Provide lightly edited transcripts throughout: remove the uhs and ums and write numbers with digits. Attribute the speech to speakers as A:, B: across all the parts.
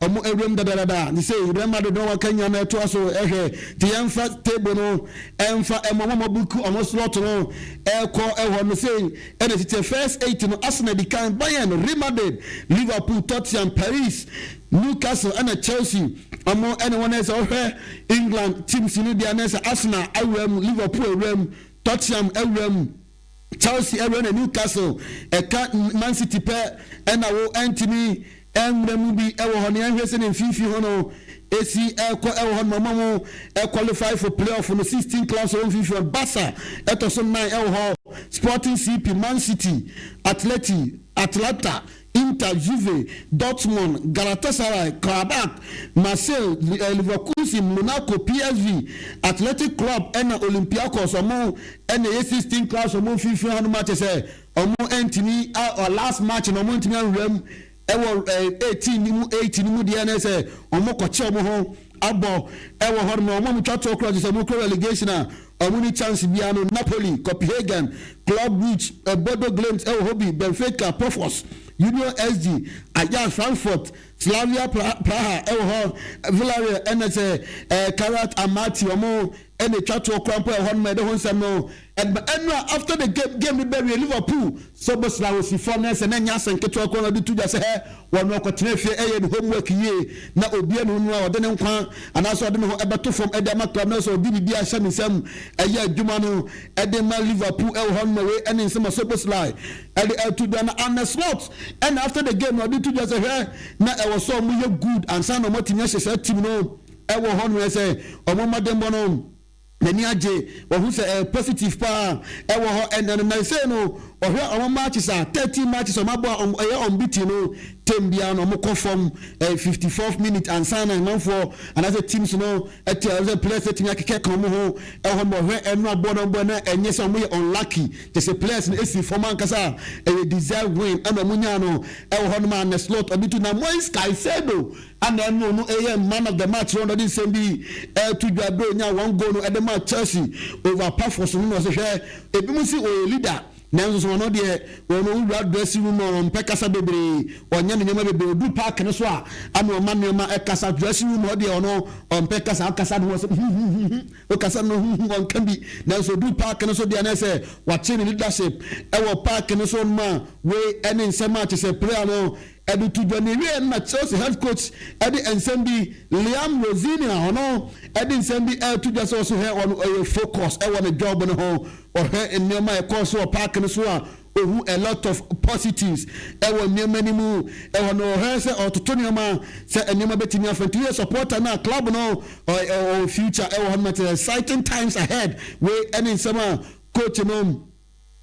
A: Ɔmo awuram dadadada ne sɛ Real Madrid no waka nya no ɛtoa so. Ɛhwɛ te yɛmfa table no ɛmfa ɛmɔ ɔmo book ɔmo slot no ɛkɔ ɛhɔ no sɛ ɛna tete first eight no, Arsenal di kan, Bayern, Real Madrid, Liverpool, Tottenham, Paris, Newcastle ɛna Chelsea. Ɔmo ɛna wɔn ɛsɛ ɔhwɛ England teams no deɛ ɛna sɛ Arsenal awura mu, Liverpool awura mu, Tottenham awura mu, Chelsea awura na Newcastle ɛka Man City pɛ ɛna wo ɛntumi ɛnwura mu bi ɛwɔ hɔ. Ne ɛnhwɛ sɛ ne mfimfini hɔ no esi ɛkɔ ɛwɔ hɔ no mɔmɔ mo ɛqualify for playoff no, 16 clubs ɛwɔ mfimfini hɔ. Barca ɛtɔ so nine ɛwɔ hɔ, Sporting CP, Man City, Atleti, Atlanta, Inter, Juve, Dortmund, Galatasaray, Qarabag, Marseille, Leverkusen, Monaco, PSV, Athletic Club ɛna Olympiacos. Ɔmo ɛna ɛyɛ 16 clubs ɔmo mfimfini hɔ no ma kyɛ sɛ ɔmo ɛntumi a last match na ɔmo ntumi anwura mu ɛwɔ 18 ni mu, 18 ni mu deɛ ne sɛ ɔmo kɔkyɛ ɔmo ho abɔ ɛwɔ hɔ nom. Ɔmo twa toɔ kora kyɛ sɛ ɔmo kɔ relegation a ɔmo ni chance bia no: Napoli, Copenhagen, Club Brugge, Bodo Glimt ɛwɔ hɔ bi, Benfica, Pafos, Union SG, Ajax, Frankfurt, Slavia Praha ɛwɔ hɔ, Villarreal ɛna sɛ Kairat Almaty. Ɔmo ɛna etwa toɔ kora mpo ɛwɔ hɔ nom. Ɛde ho nsɛm no ɛnu a after the game ni bɛwie, Liverpool Szoboszlai osi fam na ɛsɛ na nya asɛn ketewa kora na ɔde tu dwa sɛ hɛ wɔn ɔkɔtena fie ɛyɛ ne homework yie na obiara ne ho a ɔde ne nkwa anaasɛ ɔde ne ho ɛbɛto fam ɛde ama club na sɛ ɔde biribi ahyɛ ne nsam ɛyɛ adwuma no ɛde ma Liverpool ɛwɔ hɔ nom. Wei ɛne nsɛm a Szoboszlai ɛde ɛto dwa. Na Arne Slot ɛna after the game na ɔde tu dwa sɛ hwɛ na ɛwɔ sɛ ɔmo yɛ good ansa na ɔmo atumi ahyɛ saa team no ɛwɔ hɔ nom. Ɛsɛ ɔmo mmɔdenbɔ no n'ani agye, wɔho sɛ positive paa ɛwɔ hɔ. Ɛnna no na ɛsɛ no ɔhwɛ ɔmo matches a 13 matches ɔmo abɔ a ɛyɛ unbeaten no, tem biara no ɔmo kɔ fam 54th minute ansa na amanfoɔ anaasɛ teams no ɛte ɛsɛ players ɛtumi akeka ka ɔmo ho ɛwɔ mo. Ɔhwɛ ɛno aboɔ no bɔ na ɛnyɛ sɛ ɔmo yɛ unlucky, kyɛ sɛ players no esi fam ankasa a ɛyɛ deserve win ɛna ɔmo nyaa no ɛwɔ hɔ nom. A Arne Slot ɔde tu na Moise Caicedo ana ɛno no ɛyɛ man of the match no, ɔde nsɛm bi ɛɛto dwa bere onya one goal no ɛde ma Chelsea over Pafos no. Na ɔsɛ hwɛ, ebi mu si ɔyɛ leader nanso so ɔno deɛ wɔn wura dressing room a ɔmpɛ kasa bebree, ɔnyɛ ne nneɛma bebree. Odu park no so a ama ɔma nneɛma ɛkasa. Dressing room hɔ deɛ ɔno ɔmpɛ kasa, ɔkasa no wɔ sɛ huhuhu, ɔkasa no huhu, ɔnka bi. Nanso odu park no so deɛ ne sɛ wakye ne leadership ɛwɔ park no so no a wei ɛne nsɛm a kyerɛ sɛ player no ɛde to dwa. Ne wie na Chelsea head coach ɛde nsɛm bi, Liam Rosenior, ɔno ɛde nsɛm bi ɛto dwa sɛ ɔso hɛ ɔno ɔyɛ focus ɛwɔ ne job no ho. Ɔhwɛ nneɛma a ɛkɔɔ so wɔ park no so a ohu a lot of positives ɛwɔ nneɛma no mu ɛwɔ no. Ɔhwɛ sɛ ɔtoto nneɛma sɛ nneɛma bɛtumi afa nti yɛ supporter na club no ɔwɔ future ɛwɔ hɔ no ma exciting times ahead. Wei ɛne nsɛm a coach no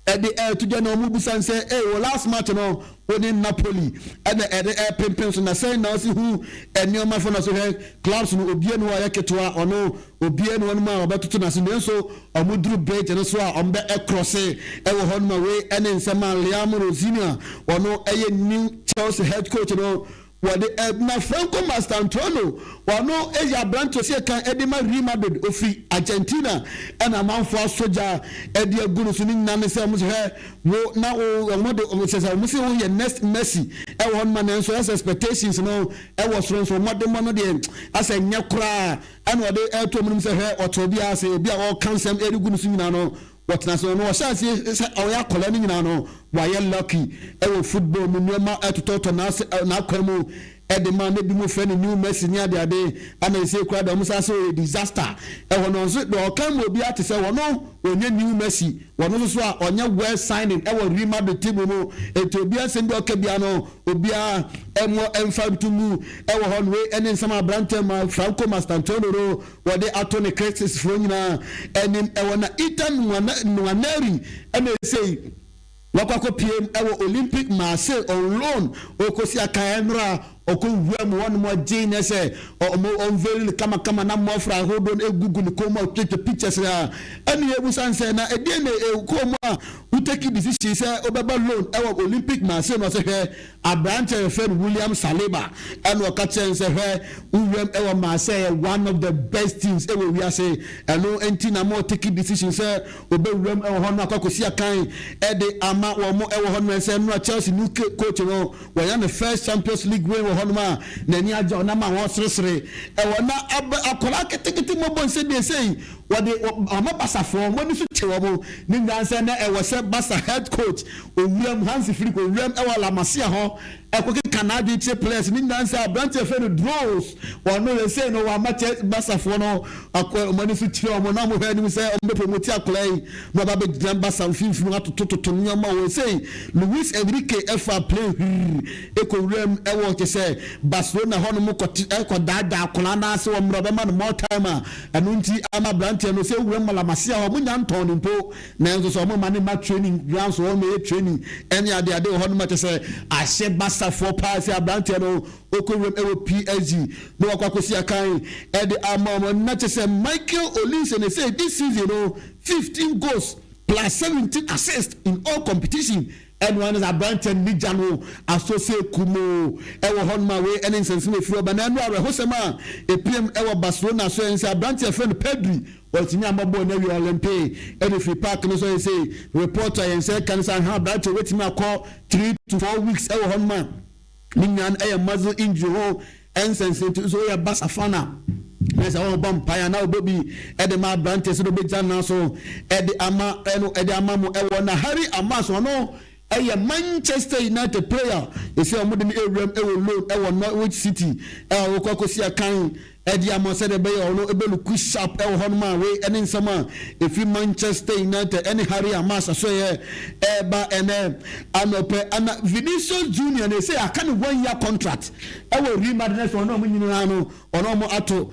A: ɛde ɛɛto dwa. Na ɔmo busa nsɛ wɔ last match no wɔne Napoli ɛna ɛde ɛpempem so na sɛn na ɔsi hu nneɛma fo na so hwɛ clubs no obie no a ɔyɛ ketewa, ɔno obie no wɔn a ɔbɛtoto n'ase, nanso ɔmo duru bridge no so a ɔmo bɛ ɛcross ɛwɔ hɔ nom. A wei ɛne nsɛm a Liam Rosenior, ɔno ɛyɛ new Chelsea head coach no, wɔde ɛ. Na Franco Mastantuono, ɔno ɛyɛ aberante osi ɛkan ɛde ma Real Madrid, ofiri Argentina, ɛna amanfoɔ asogya ɛde agu no so. Ne nyinaa ne sɛ ɔmo sɛ hɛ wo na wo ɔmo de ɔmo sɛ ɔmo sɛ woyɛ next Messi ɛwɔ hɔ nom, nanso ɛsɛ expectations no ɛwɔ soro nso ɔmo de mo no deɛ asɛ nyɛ koraa. Ɛna ɔde ɛto ɔmo nom sɛ hɛ ɔtɔ obi ase, obi a ɔka nsɛm ɛde gu no so nyinaa no wɔtena so no wɔhyɛ aseɛ sɛ ɔyɛ akɔla no nyinaa no wayɛ lucky ɛwɔ football mu, nneɛma ɛtotɔtɔ n'ase n'akwan mu ɛde ma ne bi mu fɛ ne new Messi ne adeade ana ese kura deɛ ɔmo sa sɛ ɔyɛ disaster ɛwɔ no nso deɛ ɔka mu obi ate sɛ wɔno ɔnyɛ new Messi, wɔno nso so a ɔnyɛ well signing ɛwɔ Real Madrid team mu. Etu obi asɛm bi ɔka bia no obiara ɛmɔ ɛmfa ntomu ɛwɔ hɔ no. Wei ɛne nsɛm aberanteɛ ma Franco Mastantuono no wɔde ato ne critics foɔ nyinaa ɛnim ɛwɔ. Na Ethan Nwaneri ɛna ese wakɔ akɔpiem ɛwɔ Olympic Marseille on loan, okosi akan ɛnora ɔkɔ wura mu wɔn mo gye ne sɛ ɔmo ɔnveri ne kamakama na mmɔfra ahodoɔ no egugu ne kɔn mu a ɔtwitwa pictures a ɛna ebusa nsɛ na ɛdeɛ na ekɔn mu a wotake decision sɛ ɔbɛba loan ɛwɔ Olympic Marseille no. Ɔsɛ hwɛ, aberanteɛ yɛfrɛ no William Saliba ɛna ɔka kyerɛ nsɛ hwɛ wuram ɛwɔ Marseille yɛ one of the best teams ɛwɔ wiase, ɛno nti na mo take decision sɛ ɔbɛwuram ɛwɔ hɔ no akɔ akɔsi akan ɛde ama wɔn mo ɛwɔ hɔ no. Ɛsɛ nnura Chelsea new coach no wɔyɛ ne first Champions League win wɔ hɔnom a n'ani agye ɔnam a wɔseresere ɛwɔ na akwadaa ketekete mmɔbɔ nsɛ deɛ sɛyi wɔde ɔma Barcafoɔ wɔn ani so kye wɔn ne nyansa na ɛwɔ sɛ Barca head coach Owuram Hansi Flick owuram ɛwɔ La Masia hɔ ɛkɔ keka n'adwene kyerɛ players ne nyansa. Aberanteɛ fɛ no Dros, wɔn no sɛ no wɔama kyɛ Barcafoɔ no akɔ wɔn ani so kyerɛ wɔn na wɔn hwɛ anim sɛ wɔn bɛ promote akwadaa yi na ɔba bɛgyina Barca mfimfini atotototo nneɛma wɔ sɛ Luis Enrique ɛfa plane hwii ɛkɔ wuram ɛwɔ kyɛ sɛ Barcelona hɔnom kɔ ɛkɔ daadaa akwadaa n'ase wɔ mmerɛ ɔbɛma no more time a ɛno nti ama aberanteɛ no sɛ wuram La Masia hɔ mo nya ntɔn ne mpo, nanso sɛ ɔmo ma ne ma training grounds wɔn yɛ training ɛne adeade wɔ hɔnom a kyɛ sɛ ahyɛ Barcafoɔ paa sɛ aberanteɛ no okɔ wuram ɛwɔ PSG na wakɔ akɔsi akan ɛde ama ɔmo. Na kyɛ sɛ Michael Olise ne sɛ this season no, 15 goals plus 17 assists in all competition. Ɛno ano sɛ aberanteɛ no gya no asose kumo ɛwɔ hɔnom a wei ɛne nsɛnsɛm efiri ɔba. Na ɛno awerɛhosɛm a epiem ɛwɔ Barcelona so ɛn sɛ aberanteɛ fɛ no Pedri ɔtumi ambɔ bɔɔl no awie, ɔlimpe ɛde firi park no so. Yɛ sɛ report a yɛn nsa ka no sɛ ahwɛ aberanteɛ wɔtumi akɔ 3 to 4 weeks ɛwɔ hɔnom a ne nyinaa no ɛyɛ muscle injury ho ɛnsɛnsɛn. Nti nso woyɛ Barca fan a na sɛ wɔn bɔ mpaeɛ na wɔbɔ bi ɛde ma aberanteɛ sɛ ɔbɛgya nan so ɛde ama ɛno ɛde ama mo ɛwɔ. Na Harry Amass, ɔno ɛyɛ Manchester United player, esi wɔn de no ewuram ɛwɔ loan ɛwɔ Norwich City ɛwɔ wɔkɔ akɔsi akan ɛde ama sɛdeɛ ɛbɛyɛ ɔno ɛbɛlook sharp ɛwɔ hɔnom a wei ɛne nsɛm a efi Manchester United ɛne Harry Amass so yɛ ɛɛba ɛnɛ anɔpɛ. Ana Vinicius Junior na ese aka ne one year contract ɛwɔ Real Madrid na sɛ ɔno a ɔmo nyinaa no ɔno ɔmo ato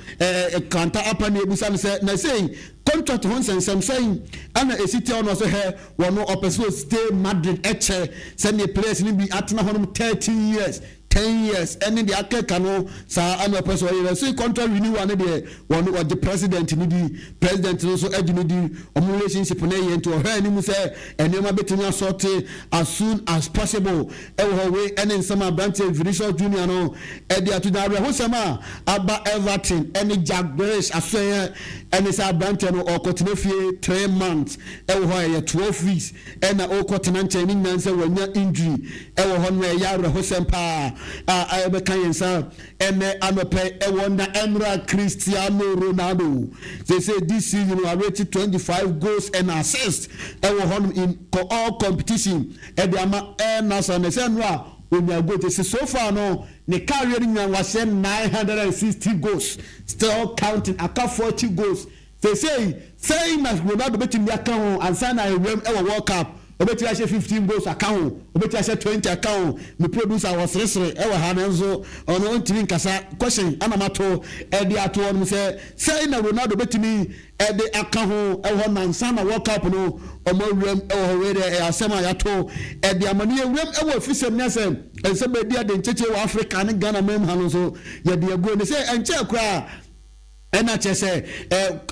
A: kranta apa na ebusa no sɛ na ese contract ho nsɛnsɛm sɛn ɛna esi tia ɔno ɔsɛ hɛ wɔn ɔpɛ sɛ ɔstay Madrid ɛkyɛ sɛdeɛ players no bi atena hɔnom 13 years, 10 years ɛne deɛ akeka no saa ɛna ɔpɛ sɛ ɔyɛ sɛ contract renewal ne deɛ wɔn ɔgye president no di, president no nso ɛgye no di, ɔmo relationship no yɛ nti ɔhwɛ anim sɛ nneɛma bɛtumi asɔte as soon as possible ɛwɔ hɔ. Wei ɛne nsɛm a aberanteɛ Vinicius Junior no ɛde ato dan. Awerɛhosɛm a aba Everton ɛne Jack Grealish asoɛyɛ ɛne sɛ aberanteɛ no ɔkɔtena fie 3 months ɛwɔ hɔ a ɛyɛ 12 weeks ɛna ɔkɔtena nkyɛn ne nyinaa sɛ wɔanya injury ɛwɔ hɔ no. Ɛyɛ awerɛhosɛm paa a ɛbɛka yɛn nsa ɛnɛ anɔpɛ ɛwɔ. Na ɛnra Cristiano Ronaldo sese this season areti 25 goals and assists ɛwɔ hɔnom in all competition ɛde ama ɛnasa na ɛsɛ nra onya goal te sɛ so far no ne career no nyinaa wahyɛ 960 goals, still counting, aka 40 goals. Sese sɛn na Ronaldo bɛtumi aka ho ansa na ewuram ɛwɔ World Cup? Obetumi ahyɛ 15 goals aka ho, obetumi ahyɛ 20 aka ho. Me producer wɔseresere ɛwɔ ha no nso ɔno ntumi nkasa. Question anam ato ɛde ato hɔ sɛ sɛn na Ronaldo bɛtumi ɛde aka ho ɛwɔ hɔ nansa na World Cup no ɔmo awuram ɛwɔ hɔ? Wei deɛ ɛyɛ asɛm a yɛato ɛde ama no. Yɛwuram ɛwɔ efisɛm ne asɛm nsɛm baabi ade nkyekye wɔ Africa ne Ghana mɛm ha no nso yɛde aguo ne sɛ ɛnkyɛn koraa ɛna kyerɛ sɛ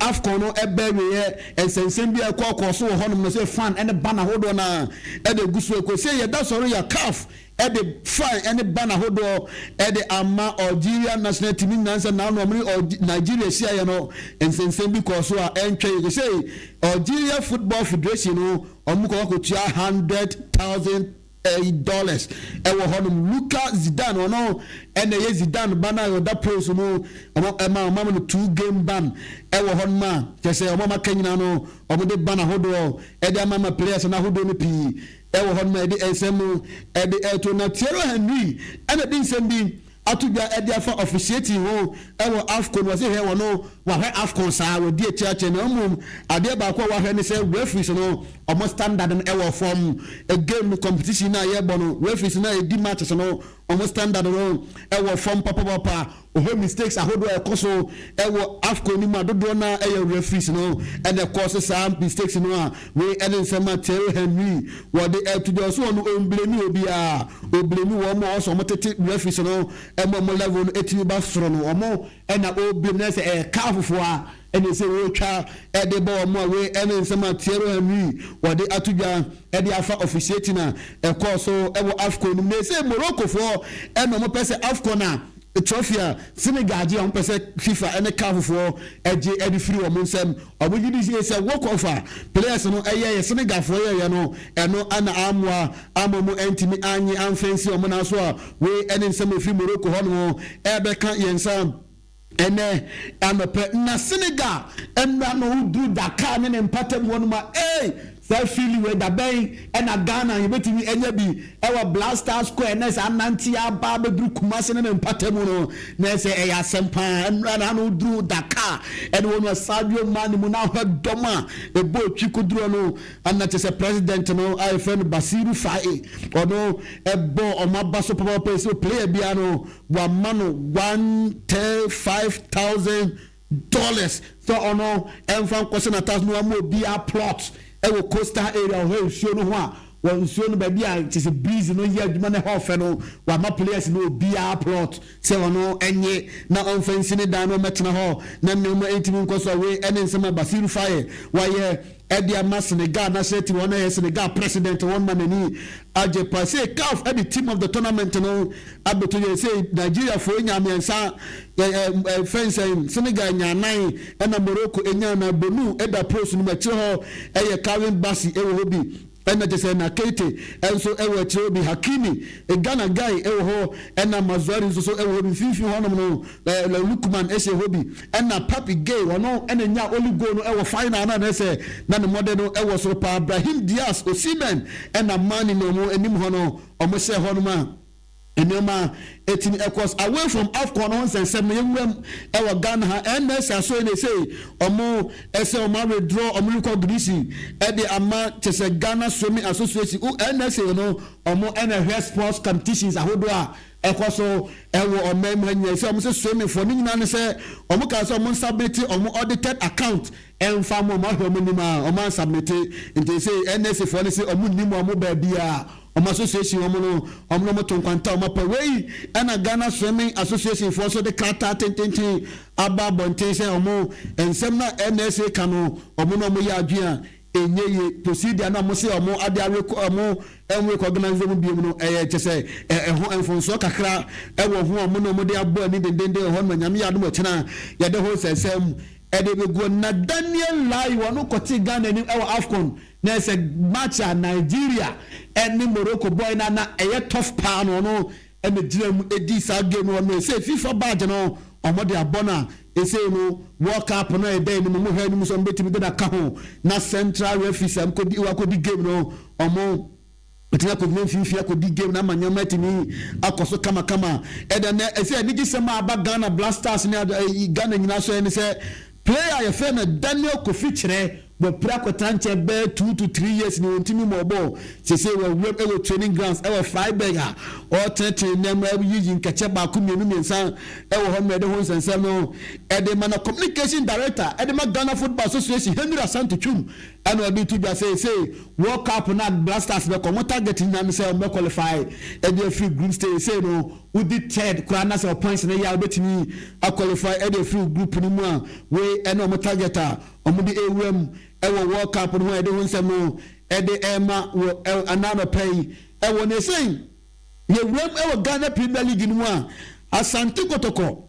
A: AFCON no ɛbɛ wieɛ, nsɛnsɛm bi a ɛkɔ ɔkɔ so wɔ hɔnom no sɛ fan ɛne ban ahodoɔ na ɛde gu so ɛkɔ sɛ yɛda sɔrɔ yɛ CAF ɛde fine ɛne ban ahodoɔ ɛde ama Algeria national team nyinaa sɛ naanu ɔmo ne Nigeria hyia yɛ no, nsɛnsɛm bi kɔɔ so a ɛntwɛn yɛ sɛ Algeria Football Federation no ɔmo kɔ akɔtua $100,000 ɛwɔ hɔnom. Luka Zidane, ɔno ɛna ɛyɛ Zidane ba no a ɔda post no, ɔmo ɛma ɔmo no two game ban ɛwɔ hɔnom a kyerɛ sɛ ɔmo aka nyinaa no ɔmo de ban ahodoɔ ɛde ama ma players no ahodoɔ no pii ɛwɔ hɔnom a ɛde nsɛm no ɛde ɛto. Na Thierry Henry ɛna de nsɛm bi ato dwa ɛde afa officiating ho ɛwɔ AFCON. Wɔsi hwɛ wɔn no wahwɛ AFCON saa wɔdi akyi akyɛ na mmom adeɛ baako a wahwɛ ne sɛ referees no ɔmo standard no ɛwɔ fam. Game competition na yɛbɔ no, referees na edi matches no, ɔmo standard no ɛwɔ fam papapapa. Ɔhwɛ mistakes ahodoɔ a ɛkɔ so ɛwɔ AFCON no mu a dodoɔ na ɛyɛ referees no ɛna ɛkɔ so saa mistakes no a wei ɛne nsɛm a Thierry Henry wɔde ɛto dwa so. Ɔno ɔmblame obiara, ɔblame wɔn a ɔsɔ ɔmo tete referees no ɛma ɔmo level no etimi ba soro no, ɔmo ɛna ɔblame na ɛsɛ ɛyɛ kaa fofoɔ a ɛna ɛsɛ wɔretwa ɛde bɔ wɔn a wei ɛne nsɛm a Thierry Henry wɔde ato dwa ɛde afa officiating a ɛkɔɔ so ɛwɔ AFCON no mu. Na ɛsɛ Morocco foɔ ɛna ɔmo pɛ sɛ AFCON a Trophy a Senegal gye a wɔn pɛ sɛ FIFA ɛne CAF foɔ ɛgye ɛde firi wɔn nsam. Wɔn gye di sɛ walk off a players no ɛyɛ yɛ, Senegal foɔ yɛyɛ no, ɛno ɛna amoa ama wɔn ɛntumi anye amfɛnsi wɔn nan so a. Wei ɛne nsɛm efiri Morocco hɔnom ɛbɛka yɛn nsa ɛnɛ anɔpɛ. Na Senegal nnura no woduru Dakar ne ne mpatam hɔ nom a, ee, saa feeling wei da bɛn ɛna Ghana yɛbɛtumi anya bi ɛwɔ Black Star Square na sɛ anante aba abɛduru Kumase ne ne mpatam no na ɛsɛ ɛyɛ asɛm paa. Nnura na ano duru Dakar ɛne wɔn a Sadio Mane mu na ahwɛ dɔm a ɛbɔ otwi koduro no ana kyɛ sɛ president no a yɛfrɛ no Bassirou Faye, ɔno ɛbɔ ɔmo aba so papaapa sɛ player biara no wama no $135,000 sɛ ɔno ɛmfa nkɔhyɛ n'ataase no ama obiara plot ɛwɔ coastal area ɔhɔ nsuo no ho a wɔ nsuo no baabi a kyɛ sɛ breeze no yɛ adwuma no ɛhɔ ɔfɛ no. Wama players no obiara plot sɛ ɔno ɛnye na ɔmfa nsi ne dan no ɔmɛtena hɔ na nneɛma ɛntumi nkɔ so. Wei ɛne nsɛm a Bassirou Faye wayɛ ɛde ama Senegal national team. Wɔn ayɛ Senegal president wɔn ma n'ani agye pa sɛ CAF ɛde team of the tournament no abɛto yɛ sɛ Nigeriafoɔ nya mmiɛnsa, ɛ ɛ fɛnsɛn Senegal nya nan, ɛna Morocco nya na Bonu ɛda post no mu. Akyire hɔ ɛyɛ Calvin Bassey ɛwɔ hɔ bi, ɛna kyɛ sɛ na Keite ɛnso ɛwɔ akyire hɔ bi, Hakimi Ghana guy ɛwɔ hɔ, ɛna Mazraoui nso so ɛwɔ hɔ bi. Mfimfini hɔnom no ɛɛ Lookman ɛhyɛ hɔ bi, ɛna Pape Gueye, ɔno ɛna nya only goal no ɛwɔ final na ɛsɛ na ne mmɔden no ɛwɔ soro paa. Brahim Diaz, Osimhen ɛna Mane na ɔmo anim hɔ no ɔmo hyɛ hɔnom a nneɛma etimi ɛkɔ. Away from AFCON no ho nsɛnsɛm no, yɛnwuram ɛwɔ Ghana ha. NSA aso yi na ɛsɛ ɔmo ɛsɛ ɔmo awithdraw ɔmo recognition ɛde ama kyɛ sɛ Ghana Swimming Association. NSA no, ɔmo ɛna ɛhwɛ sports competitions ahodoɔ a ɛkɔ so ɛwɔ ɔman mu ha nyinaa, sɛ ɔmo sɛ swimming foɔ ne nyinaa ne sɛ ɔmo kaa sɛ ɔmo nsubmit ɔmo audited account ɛnfa mo. Ɔmo ahwɛ ɔmo nim a ɔmo ansubmit, nti sɛ NSA foɔ ne sɛ ɔmo nim ɔmo baabi a ɔmo association ɔmo no ɔmo no ɔmo to nkwanta ɔmo apɛ. Wei ɛna Ghana Swimming Association foɔ so de krataa tententen aba abɔnten sɛ ɔmo nsɛm na NSA ka no, ɔmo no ɔmo yɛ adwene a enye yie. Procedure na ɔmo sɛ ɔmo ade arekɔ ɔmo ɛmo recognize ɔmo biem no, ɛyɛ kyɛ sɛ ɛ ɛho mfonsoɔ kakra ɛwɔ ho. Ɔmo na ɔmo de abɔ ani dendenden ɛhɔ no. Nyame yɛ adum, ɔkyena yɛde ho nsɛnsɛm ɛde bɛgu. Na Daniel Laryea, wɔn kɔte Ghana anim ɛwɔ AFCON na ɛsɛ match a Nigeria ɛne Morocco boy na ɛyɛ tough paa no, ɔno ɛna gyina mu edi saa game no. Ɔno ɛsɛ FIFA badge no ɔmo de abɔ no a ɛsɛ no World Cup no ɛda anim mo hwɛ anim sɛ ɔmo bɛtumi de na ka ho na central referee sɛ ɔmo wakɔdi game no, ɔmo ɛtumi akɔgyina mfimfini akɔdi game na ama nneɛma atumi akɔ so kamakama. Ɛdɛ nɛ ɛsɛ anigye sɛm a aba Ghana Black Stars ne Ghana nyinaa so ɛne sɛ player a yɛfrɛ no Daniel Kofi Kyerɛ, wɔpira akɔtena nkyɛn bɛyɛ 2 to 3 years ne wɔntumi ma ɔbɔ. Sese wɔwuram ɛwɔ training grounds ɛwɔ Freiburg a ɔretenetene nneɛma, yiyi nkɛkyɛ baako, mmienu, mmiɛnsa ɛwɔ hɔ mmerɛ de ho nsɛnsɛm no ɛde ma. Na communication director ɛde ma Ghana Football Association, Henry Asante Twum, ɛna ɔde to dwa sɛ sɛ World Cup na Black Stars bɛkɔ, ɔmo target nyinaa no sɛ ɔmo bɛ qualify ɛde afiri group stage. Sɛ no wodi third koraa na sɛ points no yɛ a, wobɛtumi aqualify ɛde afiri group no mu a. Wei ɛna ɔmo target a ɔmo de ewura mu ɛwɔ World Cup no ho a yɛde ho nsɛm no ɛde ɛma wɔ ɛ ananɔpɛ yi ɛwɔ ne sɛn. Yɛwuram ɛwɔ Ghana Premier League no mu a, Asante Kotoko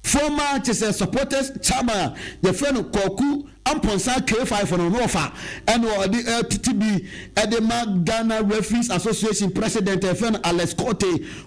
A: former kyɛ sɛ supporters chairman a yɛfrɛ no Kɔku Ampɔnsa K5 no na ɔfa ɛna ɔde ɛtete bi ɛde ma Ghana Referees Association president a yɛfrɛ no Alex Kote.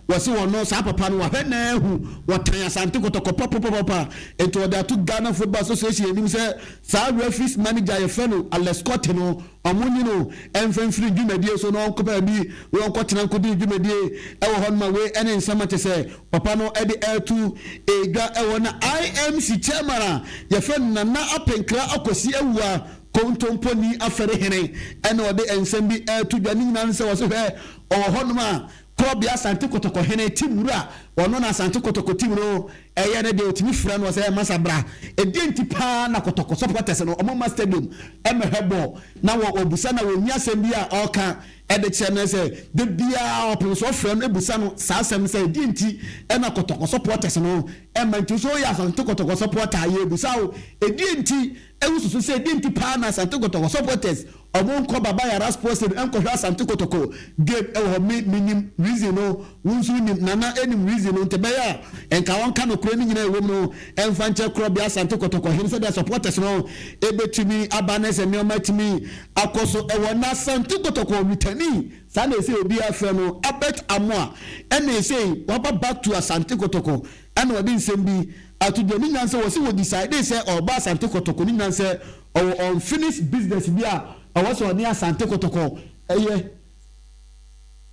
A: Wɔsi wɔn no saa papa no wahwɛ na ehu wɔtan Asante Kotoko papapapa, nti ɔde ato Ghana Football Association anim sɛ saa referees manager yɛfrɛ no Alex Kote no, ɔmo nyi no ɛmfɛmfiri dwumadie so na ɔnkɔ baabi na ɔnkɔtena nkɔdi dwumadie ɛwɔ hɔ noma. Wei ɛne nsɛm akyɛ sɛ papa no ɛde ɛɛto edwa ɛwɔ. Na IMC chairman a yɛfrɛ no Nana Apenkra Akɔsi Awua Kontomponi Afɛre Hene, ɛna ɔde nsɛm bi ɛɛto dwa. Ne nyinaa no sɛ wɔsɛ hwɛ ɔwɔ hɔnom a kɔɔbea Asante Kɔtɔkɔ hene team wura, ɔno na Asante Kɔtɔkɔ team no ɛyɛ no deɛ ɔtumi fira no ɔsɛ ɛma sabra ɛdeɛ nti paa na Kɔtɔkɔ supporters no ɔmo ma stadium ɛmɛhwɛ bɔɔl na wɔ ɔbusa na wɔnyi asɛm bi a ɔka ɛde kyerɛ no sɛ de biara ɔpem so ɔfrɛ no ebusa no saa asɛm sɛ ɛdeɛ nti ɛna Kɔtɔkɔ supporters no ɛma. Nti so yɛ Asante Kɔtɔkɔ supporter yɛ ebusa o, ɛdeɛ nti ɛwɔ soso sɛ ɛdeɛ nti paa na Asante Kɔtɔkɔ supporters. Ɔmo nkɔ Baba Yara Sports Stadium nkɔhwɛ Asante Kotoko game wɔ hɔ. Me menim reason no, wo nso wonim, Nana nim reason no, nti ɛbɛyɛ a nka ɔnka nokorɛ no nyinaa a ɛwɔ mu no mfa nkyerɛ Korɔbea Asante Kotoko hene sɛdeɛ supporters no bɛtumi aba na sɛ nneɛma atumi akɔ so wɔ. Na Asante Kotoko returnee, saa na ɛsei obiara frɛ no, Albert Amoah ɛna ɛsei waba back to Asante Kotoko ɛna ɔde nsɛm bi ato dwa. Ne nyinaa ne sɛ wɔse wɔ decide sɛ ɔreba Asante Kotoko, ne nyinaa ne sɛ Ɔwɔ unfinished business bi a ɛwɔ sɛ ɔne Asante Kɔtɔkɔ yɛ.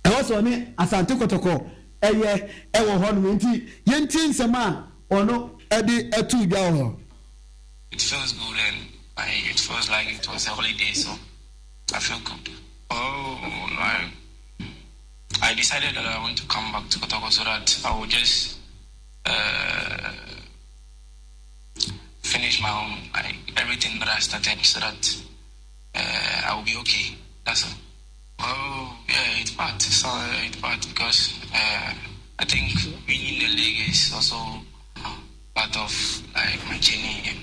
A: Ɛwɔ sɛ ɔne Asante Kɔtɔkɔ yɛ wɔ hɔnom. Nti yɛntie nsɛm a ɔno de too dwa wɔ hɔ.
B: It feels good and I it feels like it was a holiday so I feel good. Oh I I decided that I want to come back to Kotoko so that I will just uh, finish my own like everything that I started so that uh, I will be okay. That's all. Oh yeah, it's bad. It's, it's bad because uh, I think winning the league is also part of like my journey. And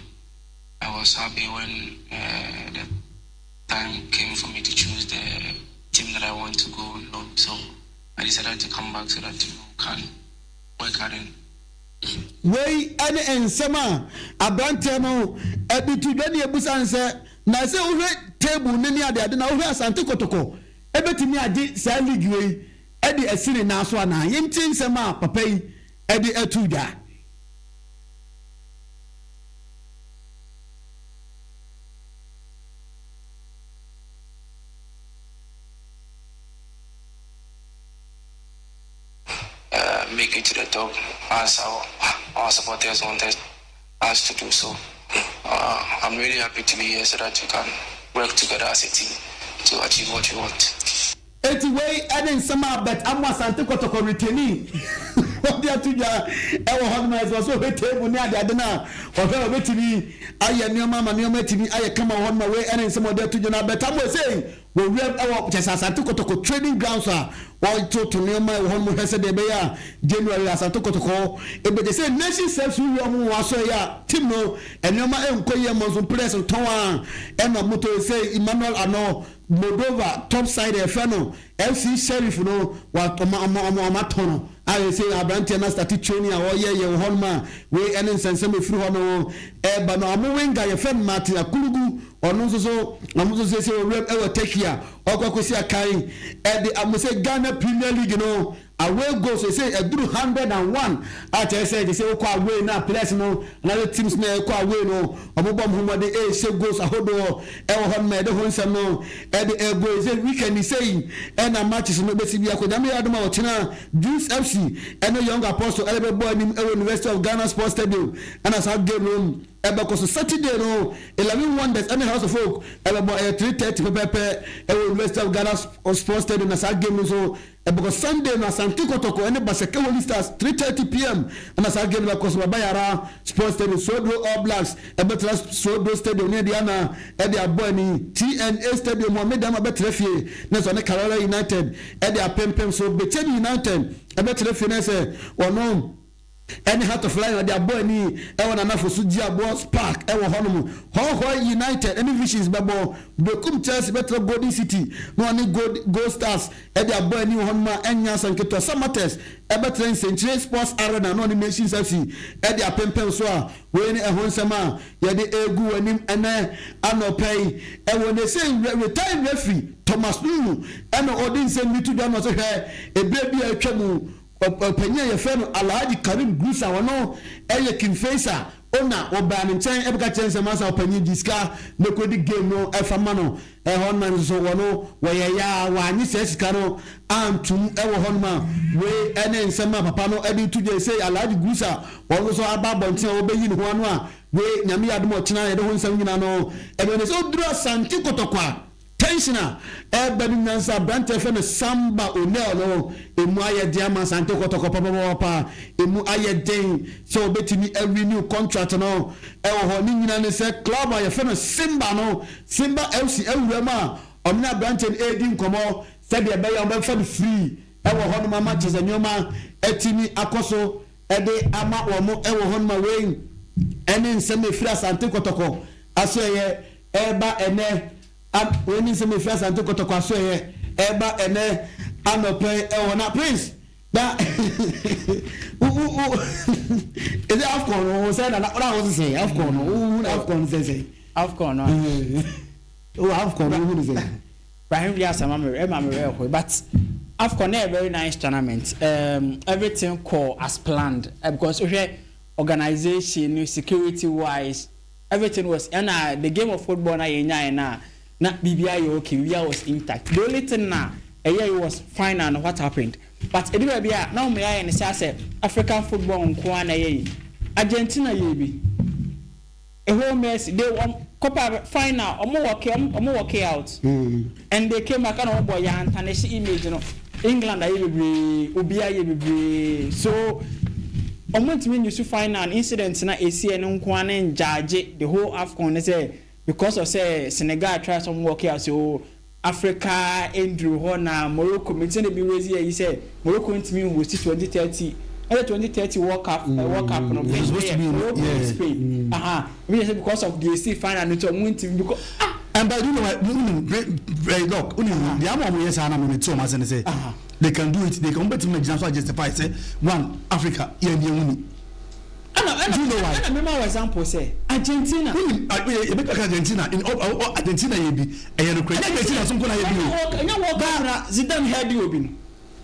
B: I was happy when uh, the time came for me to choose the team that I want to go on loan. So I decided to come back so that we can work hard and
A: Wei ne nsɛm a aberanteɛ no de to dwa ne yɛbisa no sɛ, na sɛ wohwɛ table no ne adeade na wohwɛ Asante Kotoko bɛtumi agye saa league wei de asi ne nan so anaa? Yɛntie nsɛm a papa yi de ato dwa.
B: Uh, make it to the top as our, our supporters wanted us to do so. Uh, I'm really happy to be here so that we can work together as a team to achieve what we want.
A: Enti wei ne nsɛm a Bert Amoah Asante Kɔtɔkɔ returnee ɔde ato dwa wɔ hɔ nom a ɛsɛ sɛ ɔhwɛ table ne adeade no a ɔhwɛ a ɔbɛtumi ayɛ nneɛma ama nneɛma atumi ayɛ kama wɔ hɔ nom a wei ne nsɛm a ɔde ato dwa na Bert Amoah sei Wɔ wuram wɔ kyerɛ sɛ Asante Kotoko training grounds a wɔtoto nneɛma wɔ hɔ nom hwɛ sɛdeɛ ɛbɛyɛ a January Asante Kotoko ɛbɛgye sɛ Nation Service wura mu wɔn aso ɛyɛ a team no nneɛma ɛnkɔ yie mmɔ nso players tɔn a ɛna wɔn tɔ sɛ Emmanuel Ano Moldova top side ɛfɛ no FC Sheriff no wa ɔma ɔma ɔma ɔma tɔn no a ɛsɛ aberanteɛ no asate training a ɔyɛ yɛ wɔ hɔ nom a wei ɛne nsɛnsɛm ɛfiri hɔ no ɛba no ɔmo winger yɛfɛ no Martin Akulugu Ɔno nso so ɔmo nso siesie wɔ wuram ɛwɔ Turkey a ɔkɔ akɔsi akan ɛde amo sɛ Ghana Premier League no away goals sɛ ɛduru 101 a kyerɛ sɛ kyerɛ sɛ wokɔ away na players no anaasɛ teams no ɛkɔ away no ɔmo bɔ ɔmo ho mmɔden ɛrehyɛ goals ahodoɔ ɛwɔ hɔ no ma yɛde ho nsɛm no ɛde ɛgo sɛ weekend sɛyi ɛna matches no bɛsi bi akɔ. Nyame yɛ adom a ɔkyena Dreams FC ɛne Young Apostle ɛde bɛbɔ anim ɛwɔ University of Ghana Sports Stadium ɛna saa game no Ɛbɛkɔ so Saturday no, Eleven Wonders ne House of Oak bɛbɔ, ɛyɛ 3:30 pɛpɛɛpɛ wɔ University of Ghana Sports Stadium na saa game no nso ɛbɛkɔ Sunday no, Asante Kotoko ne Basake Holy Stars, 3:30 pm na saa game no bɛkɔ so, Baba Yara Sports Stadium. Swedru All Blacks bɛtra Swedru Stadium ne Aduana de abɔ ani, TNA Stadium hɔ Medeama bɛtra fie na sɛ ɔne Karela United de apempem so, Becheni United bɛtra fie na sɛ ɔno ɛne Heart of Lion de abɔ ani wɔ Nanafo so Gyiaboa Park wɔ hɔnom. Hohoe United ne Visions bɛbɔ. Berekum Chelsea bɛtra Golden City na ɔne Gold Gold Stars de abɔ ani wɔ hɔnom a ɛnyɛ asɛm ketewa. Samatex bɛtra Nsenkyire Sports Arena na ɔne Nations FC de apempem so a wei ne ɛho nsɛm a yɛde regu w'anim ɛnnɛ anɔpa yi. Ɛwɔ ne sɛ retired referee Thomas Nuhu na ɔde nsɛm bi to dwa na ɔse hwɛ ɛberɛ bi a atwa mu Ɔpanyin a wɔfrɛ no Alhaji Karim Grusah, ɔno yɛ King Faisal owner, wɔbaa ne nkyɛn bɛka kyerɛɛ no sɛ Mansa ɔpanyin gye sika na kɔdi game no fa ma no. Ɛhɔ no nso wɔno wɔyɛeɛ a wɔannye saa sika no antom wɔ hɔnom a wei ne nsɛm a papa no de reto dwa yi. Sei Alhaji Grusah ɔno nso aba abɔnten a ɔbɛyi ne ho ano a wei Nyame yɛ adom a ɔkyena yɛde ho nsɛm nyinaa no ɛbɛn sɛ ɔduru Asante Kɔtɔkɔ a Tension a ɛreba no nyinaa sɛ aberanteɛ fɛ no Samba O'Neil no, emu ayɛ den ama Asante Kɔtɔkɔ papapapa. Emu ayɛ den sɛ wɔbɛtumi a renew contract no wɔ hɔ. Ne nyinaa ne sɛ club a yɛfrɛ no Simba no, Simba FC awura mu a ɔno ne aberanteɛ no redi nkɔmmɔ sɛdeɛ ɛbɛyɛ a wɔbɛfa no free wɔ hɔnom ama kyerɛ sɛ nneɛma atumi akɔ so de ama wɔn wɔ hɔnom a wei ne nsɛm a ɛfiri Asante Kɔtɔkɔ asoɛeɛ reba ɛnnɛ. Wei ne nsɛm ɛfiri Asante Kɔtɔkɔ asoɛeɛ ɛba ɛnɛ anɔpa yi ɛwɔ na Prince na wo wo wo ɛsɛ AFCON no wo sɛ na na wo sesɛ AFCON no wo hu AFCON no sɛ sɛ
C: AFCON no
A: wo AFCON no wo hu no sɛ.
C: Brahim Diaz ama me ɛma me werɛ hoe, but AFCON na yɛ very nice tournament, everything kɔ as planned because wohwɛ organisation no, security wise, everything was, ɛna the game of football na yɛn nyaeɛ no a na biribiara yɛ okay, biribiara was intact. The only thing na ɛyɛ yi was final no, what happened, but ɛdu baabi a na wɔn ayɛ no sɛ asɛ African football nko ara na ɛyɛ yi. Argentina yɛ bi, ɛhɔ Messi they wɔn Copa final, wɔn walk wɔn walk out and they came back ɛna wɔn bɔ yɛn antanehye image no. England ayɛ bebree, obiara yɛ bebree, so wɔn ntumi nyi final incident na esi ɛno nko ara ne ngyaagye the whole AFCON ne sɛ because of sɛ Senegal try sɛ wɔn walk out, so Africa nduru hɔ. Na Morocco mi ti na bi raise yɛ yi sɛ Morocco ntumi host 2030, ɛyɛ 2030 World Cup, World Cup no
A: supposed to be
C: Morocco, Spain, ebi yɛ sɛ because of the esi final no nti wɔn ntumi because ah.
D: And but you know what, you know, look, the ama ɔmo yɛ saa na mo ti ɔmo ase ne sɛ they can do it, they can bɛtumi gyina so a justify sɛ one Africa yɛn ni ɛho ni.
C: Ɛna
D: Do you know why?
C: Ɛna mema wɔ example sɛ Argentina.
D: Woni ebi kaka Argentina in all, Argentina yɛ bi, ɛyɛ no kura ɛnyɛ Argentina so nko na yɛ bi o.
C: Ɛnyɛ World Cup na Zidane head obi no.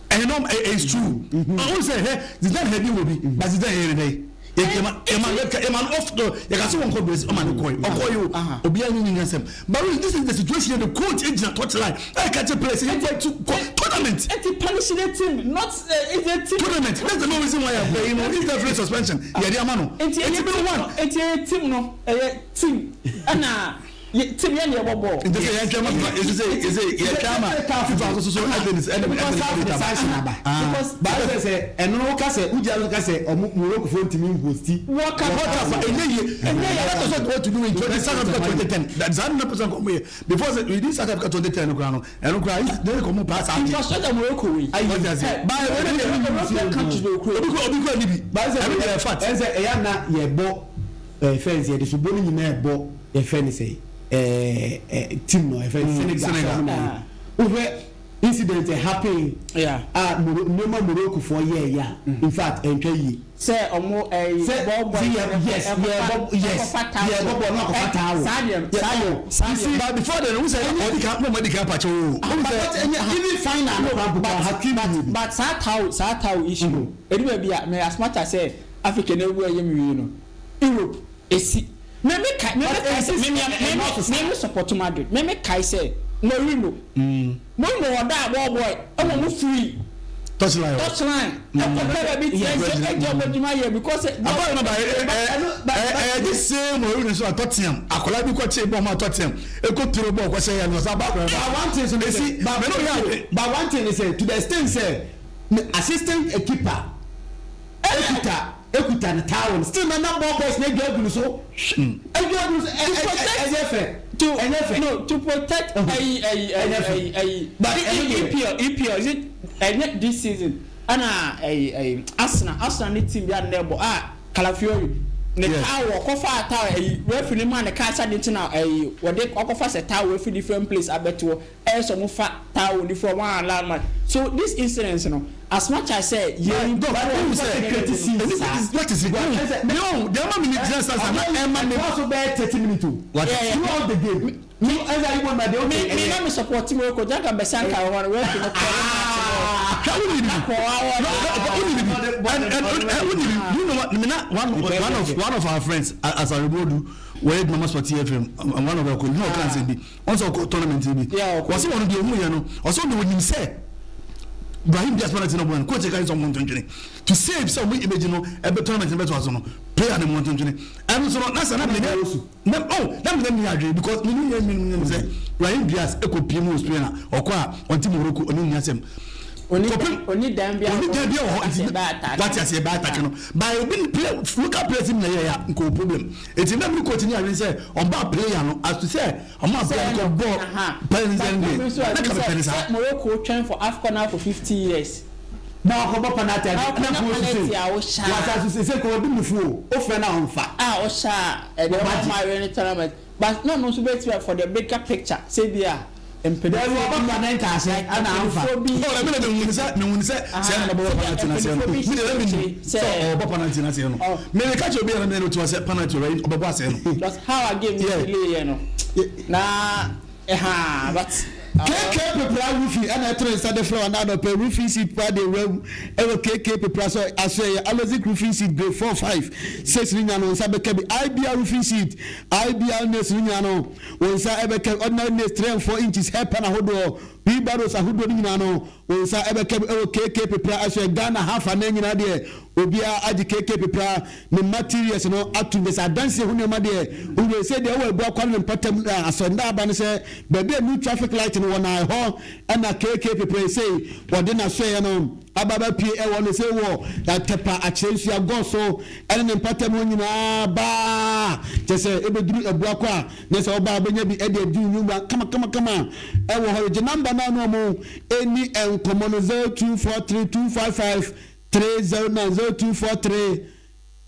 D: Ɛyɛ no, it's true. Ɔn sɛ hɛ Zidane head wɔ bi, but Zidane yɛ ne dɛ yɛma yɛma yɛma no off yɛ ka se wɔn kɔ Brazil, ɔma ne kɔɛ, ɔkɔ yi o, obiara ni ni nsɛm. But really, this is the situation, the coach egyina touch line ɛ catch players yɛn kɔ to kɔ tournament.
C: Eti punish the team, not it's a team.
D: Tournament, that's the main reason why I play indefinite suspension yɛ di ama no.
C: Eti
D: eti bi one.
C: Eti ɛyɛ team no, ɛyɛ team, ɛna team yɛn yɛ bɔ bɔɔl.
D: Nti sɛ yɛn twɛn ma FIFA esi sɛ esi yɛ twɛn ama FIFA nso so ɛde ne ɛde
A: because
D: ɛde
A: CAF
D: ne
A: de sanction aba.
C: Because
A: baasa sɛ ɛno no woka sɛ wogyina so ka sɛ ɔmo Morocco fo ntumi nhosti.
C: World Cup.
D: World Cup ɛnyɛ yie, ɛnyɛ yie. That's what what to do in 20 South Africa 2010, that is 100% kɔn mu yɛ before sɛ we did South Africa 2010 no kura no, ɛno kura ne kɔn mu pass ati.
C: Infrastructure Morocco wei.
D: Ayi wɔn ti ase baayi wɔn de
C: European countries bɛ okuro.
D: Obi kɔ ni bi
A: baasa
D: ɛno yɛ fact.
A: Ɛsɛ ɛyɛ na yɛbɔ fɛn sɛ yɛde so bɔ no nyinaa ɛbɔ yɛfɛ ne sɛ ɛɛ ɛ team no yɛfɛ Senegal.
D: Senegal.
A: Sɛ ɔmo na yɛ wohwɛ incident ɛ happen a nneɛma Morocco foɔ yɛɛ yɛ a, in fact, ɛntwa yie.
C: Sɛ ɔmo ɛyi
A: sɛ
C: ball boy.
A: Sɛ yɛ yes, yɛ bɔ, yes, yɛ bɔ bɔ no akɔfa towel.
C: Saa deɛ, saa deɛ, saa deɛ.
D: But before then, n sɛ ɔdi kan mo ma di kan pàṣẹ o.
A: But ɛnyɛ even final no kora mpo Hakimi yɛ bi.
C: But saa towel issue no edu baabi a mɛ, as much as sɛ Africa na ewu ɛyɛ mi wie no, Europe esi mɛ mi kae sɛ mɛ mi support Madrid, mɛ mi kae sɛ Mourinho ɔda a ball boy ɛwɔ mu free
D: touchline.
C: Touchline ɛkɔ pɛ baabi tiɛ nso ɛgye ɔmo adwuma yɛ because.
D: Abɔyɛ no ba ɛ ɛ ɛ ɛ this same Mourinho so a Tottenham akɔla bi kɔ kye bɔ ɔmo a Tottenham eko turo bɔ ɔkɔ sɛ yɛ no ɔsa ba akɔla.
A: But one thing so
D: esi
A: but
D: mɛ n'o yɛ
A: but one thing is say to the extent say ne assistant keeper ekuta ne towel still na ball boys na edwa egu ne so, edwa egu ne so, ɛ ɛ ɛyɛ fɛ.
C: To
A: ɛnyɛ fɛ.
C: No, to protect ɛyi ɛyi
A: Ɛnyɛ fɛ.
C: ɛyi ɛyi
A: But ɛno deɛ-
C: EPL, is it ɛnyɛ this season ɛna ɛyi ɛyi Arsenal ne team bi a ne bɔ a Calafiori ne towel ɔkɔfa towel, ɛyi referee ne ma ne kaa sɛ de nti na ɛyi wɔde ɔkɔfa sɛ towel efi different place abɛto ɛyɛ sɛ ɔmo fa towel ni fɔ wɔn allow man. So this incident no, as much as say yɛn
D: Dɔk ohun sɛ what is it no deɛ ɛma mi ni gyina sisan na ɛma mi.
A: Ɛwɔ so bɛyɛ 30 minutes o.
D: What?
C: Yeah.
A: Throughout the game mi ɛsɛ ayi bɔ na de okay.
C: Mi na mi support Morocco janka bɛsa nka wɔn referee no kɔ.
D: Hwɛ, wuni bi
C: Kɔ awɔ.
D: Wuni bi and wuni bi, you know what, mina one of our friends Asarebodu wɔyɛ Mama Sport FM, one of our colleagues na ɔka nsɛm bi, wɔn sɛ ɔkɔ tournament bi.
C: Yeah, ɔkɔ.
D: Wɔsɛ wɔn deɛ ohun yɛ no, ɔsɛ ɔde wɔnyim sɛ Brahim Diaz penalty no bɔ no, coach ɛka sɛ ɔmo ntontwene to save sɛ ɔmo image no ɛbɛ tournament no bɛ to aso no, player no mo ntontwene. Ɛno so no na sɛ na mi ne na oh na mi ne mi adwene because mi ni yɛ mi ni sɛ Brahim Diaz ɛkɔ pie mu wɔ Spain a ɔkɔ a ɔnti Morocco ɔne ni asɛm.
C: Oni
D: Kɔpem-
C: oni dan bi a
D: oni dan bi a wɔ hɔ
C: ase
D: nti
C: bɛ attack.
D: Wate aseɛ, bɛ attack no by obi ni player, local players mi na yɛ ya nko o problem. Eti na mi coach ni adwene sɛ ɔba player no as to sɛ ɔmo a player no kɔ bɔ player no sɛ
C: But
D: na ka bɛ pɛ ne saa.
C: Morocco twɛn for AFCON now for 50 years.
A: Na wakɔbɔ penalty
C: Na
A: ade
C: wakɔnya
A: na kò
C: penalty
A: sise
C: a wohyɛ a.
A: wasa so sese kò ɔdi mufu o ofrɛ na ɔnfa.
C: A ɔhyɛ a ɛde
A: Wɔba
C: ɔma awe ne tournament, but na ɔno nso bɛtumi for the bigger picture sɛ bi a
A: Dabi
C: mpanimfoɔ
A: wɔbɔ
C: bi
A: panenka ahyɛ
C: like
A: ɛna anfa.
C: mpanimfoɔ bi.
D: Ɔ na mi na mi hun sɛ mi hun sɛ sɛ ɛna ɔbɔ penalty na sɛ no mi de mi nim sɛ ɔbɔ penalty na sɛ no mi de kakyɛ obi yɛrɛ mi de to sɛ penalty ɔbɛ ɔbɛbɔ asɛ no.
C: Because how a game
D: Yeah.
C: no delay yɛ no na ɛha, but.
A: KK Pepra Roofing ɛna ɛtoro nsa de frɛ wɔn anɔpɛ roofing sheet pa de wura mu ɛwɔ KK Pepra so aso ɛyɛ Alozic roofing sheet grade 4, 5, 6 ne nyinaa no nsa bɛka bi. IBR roofing sheet, IBR nails ne nyinaa no wɔn nsa ɛbɛka bi. Ordinary nails 3 and 4 inches, hairpin ahodoɔ, wheelbarrows ahodoɔ ne nyinaa no wɔn nsa ɛbɛka bi ɛwɔ KK Pepra aso ɛ. Ghana hafa ne nyinaa deɛ, obiara agye KK Pepra ne materials no ato mbɛsɛ adansi ho nneɛma deɛ wúwo sɛ deɛ ɛwɔ ebu akwa ne mpɔtam asɔnda aba no sɛ baabi a new traffic light no wɔ na ɛhɔ ɛna KK Pepra sɛ wɔde n'asɔeɛ no aba bɛpie ɛwɔ no sɛ wɔ Atepa Akyerɛ Nsua so ɛne ne mpɔtam hɔ nyinaa baa kyɛ sɛ ɛbɛduru ebu akɔ a ne sɛ ɔbaa bɛnya bi ɛde adi nnwuma kamakamakama ɛwɔ hɔ. Gye number naa no ɔmo ɛni nkɔmɔ no 0243255309, 0243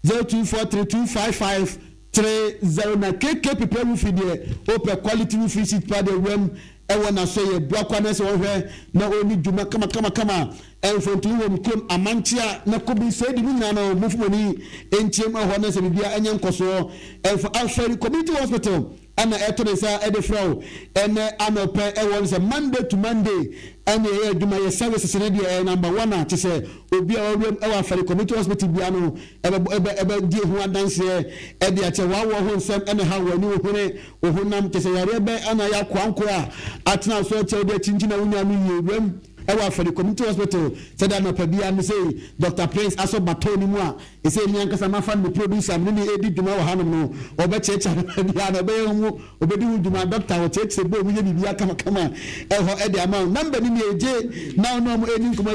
A: 0243255309. KK Pepra Roofing deɛ, opɛ quality roofing sheet pa deɛ wɛm ɛwɔ n'aso yɛ buakwa na sɛ wɔhwɛ na ɔni dwuma kamakamakama. Ɛnfɔntu wɔ mu kurom amankyea na kobi sɛ ɛdi mu nyinaa no mofomani nkyɛn mu ɛhɔ na sɛ biribiara ɛnyɛ nkɔsoɔ. Ɛnfɔ Afɛri Community Hospital ɛna ɛto ne nsa ɛde frɛ wo ɛnɛ anɔpɛ ɛwɔ no sɛ Monday to Monday ɛna ɛyɛ adwuma. Yɛ services ne deɛ ɛyɛ number one a kyɛ sɛ obi a ɔwura mu ɛwɔ Afɛri Community Hospital bia no ɛbɛ ɛbɛ ɛbɛ di ho adanseɛ ɛde akyɛ wɔawɔ ho nsɛm ɛna ha wɔ ani wo hwene wo honam kyɛ sɛ yareɛ bɛ ɛna yɛ akoanko a atena so ɛkyɛ wode akyinkyin a wonya no yie wuram ɛwɔ Afɛri Community Hospital. Sɛdeɛ anɔpa bia no sɛ Dr Prince asɔ batɔ ne mu a ɛsɛ mi ankasa mafa no producer mi ne edi dwuma wɔ hanom no, ɔbɛkyerɛkyerɛ anɔpa bia na ɔbɛyɛ ho ɔbɛdi ho dwuma. Doctor ɔkyerɛkyerɛ bɔ ɔmu yɛ biribi kamakama ɛhɔ ɛde ama wo. Number ni ni egye na ɔno ɔmo edi nkɔmɔ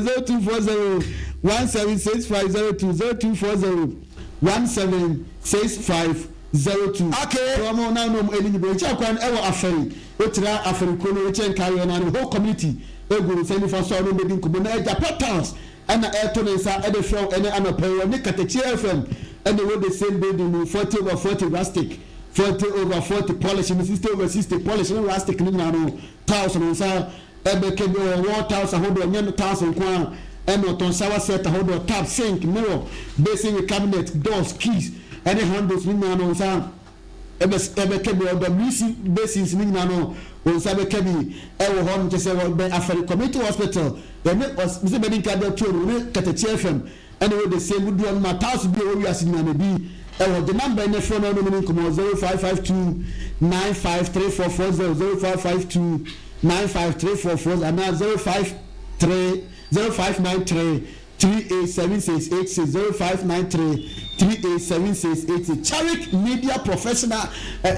A: 0240176502, 0240176502. Ɔmo na ɔno ɔmo edi nyibɔ ekyi akwan ɛwɔ Afɛri okyerɛ Afɛri kuro no ekyɛ nkaayɛ na ne whole community egu nsa nifa so a ɔno bɛdi nkɔmɔ. Na ɛgya portals ɛna ɛto ne nsa ɛde frɛ ɛne anɔpɛ wɔ ne Katakyie FM ɛna ɛwɔ the same building mu. 40 over 40 rustic, 40 over 40 polish ne 60 over 60 polish ne rustic ne nyinaa no tiles no nsa ɛbɛkɛ bi wɔ wall tiles ahodoɔ. Ɛnyɛ no tiles nko a ɛna ɔtɔn, shower set ahodoɔ, tap, sink, mirror, basin with cabinet, doors, keys ɛne handles ne nyinaa no nsa ɛbɛkɛ bi wɔ. WC basins ne nyinaa no wɔn nsa bɛka bi ɛwɔ hɔ no kyɛ sɛ wɔbɛn Afɛri Community Hospital ɛne ɔsɛ bɛdi nka de tuo no ne Katakyie FM ɛna wɔ the same dodoɔ no ma tiles bi a ɛwɔ wiase nyinaa na bi ɛwɔ. The number ɛnɛ fɛ no ɔno ne nkɔmɔ 0552953440, 0552953440 anaa 053 0593387686, 0593387686. Charik Media Professional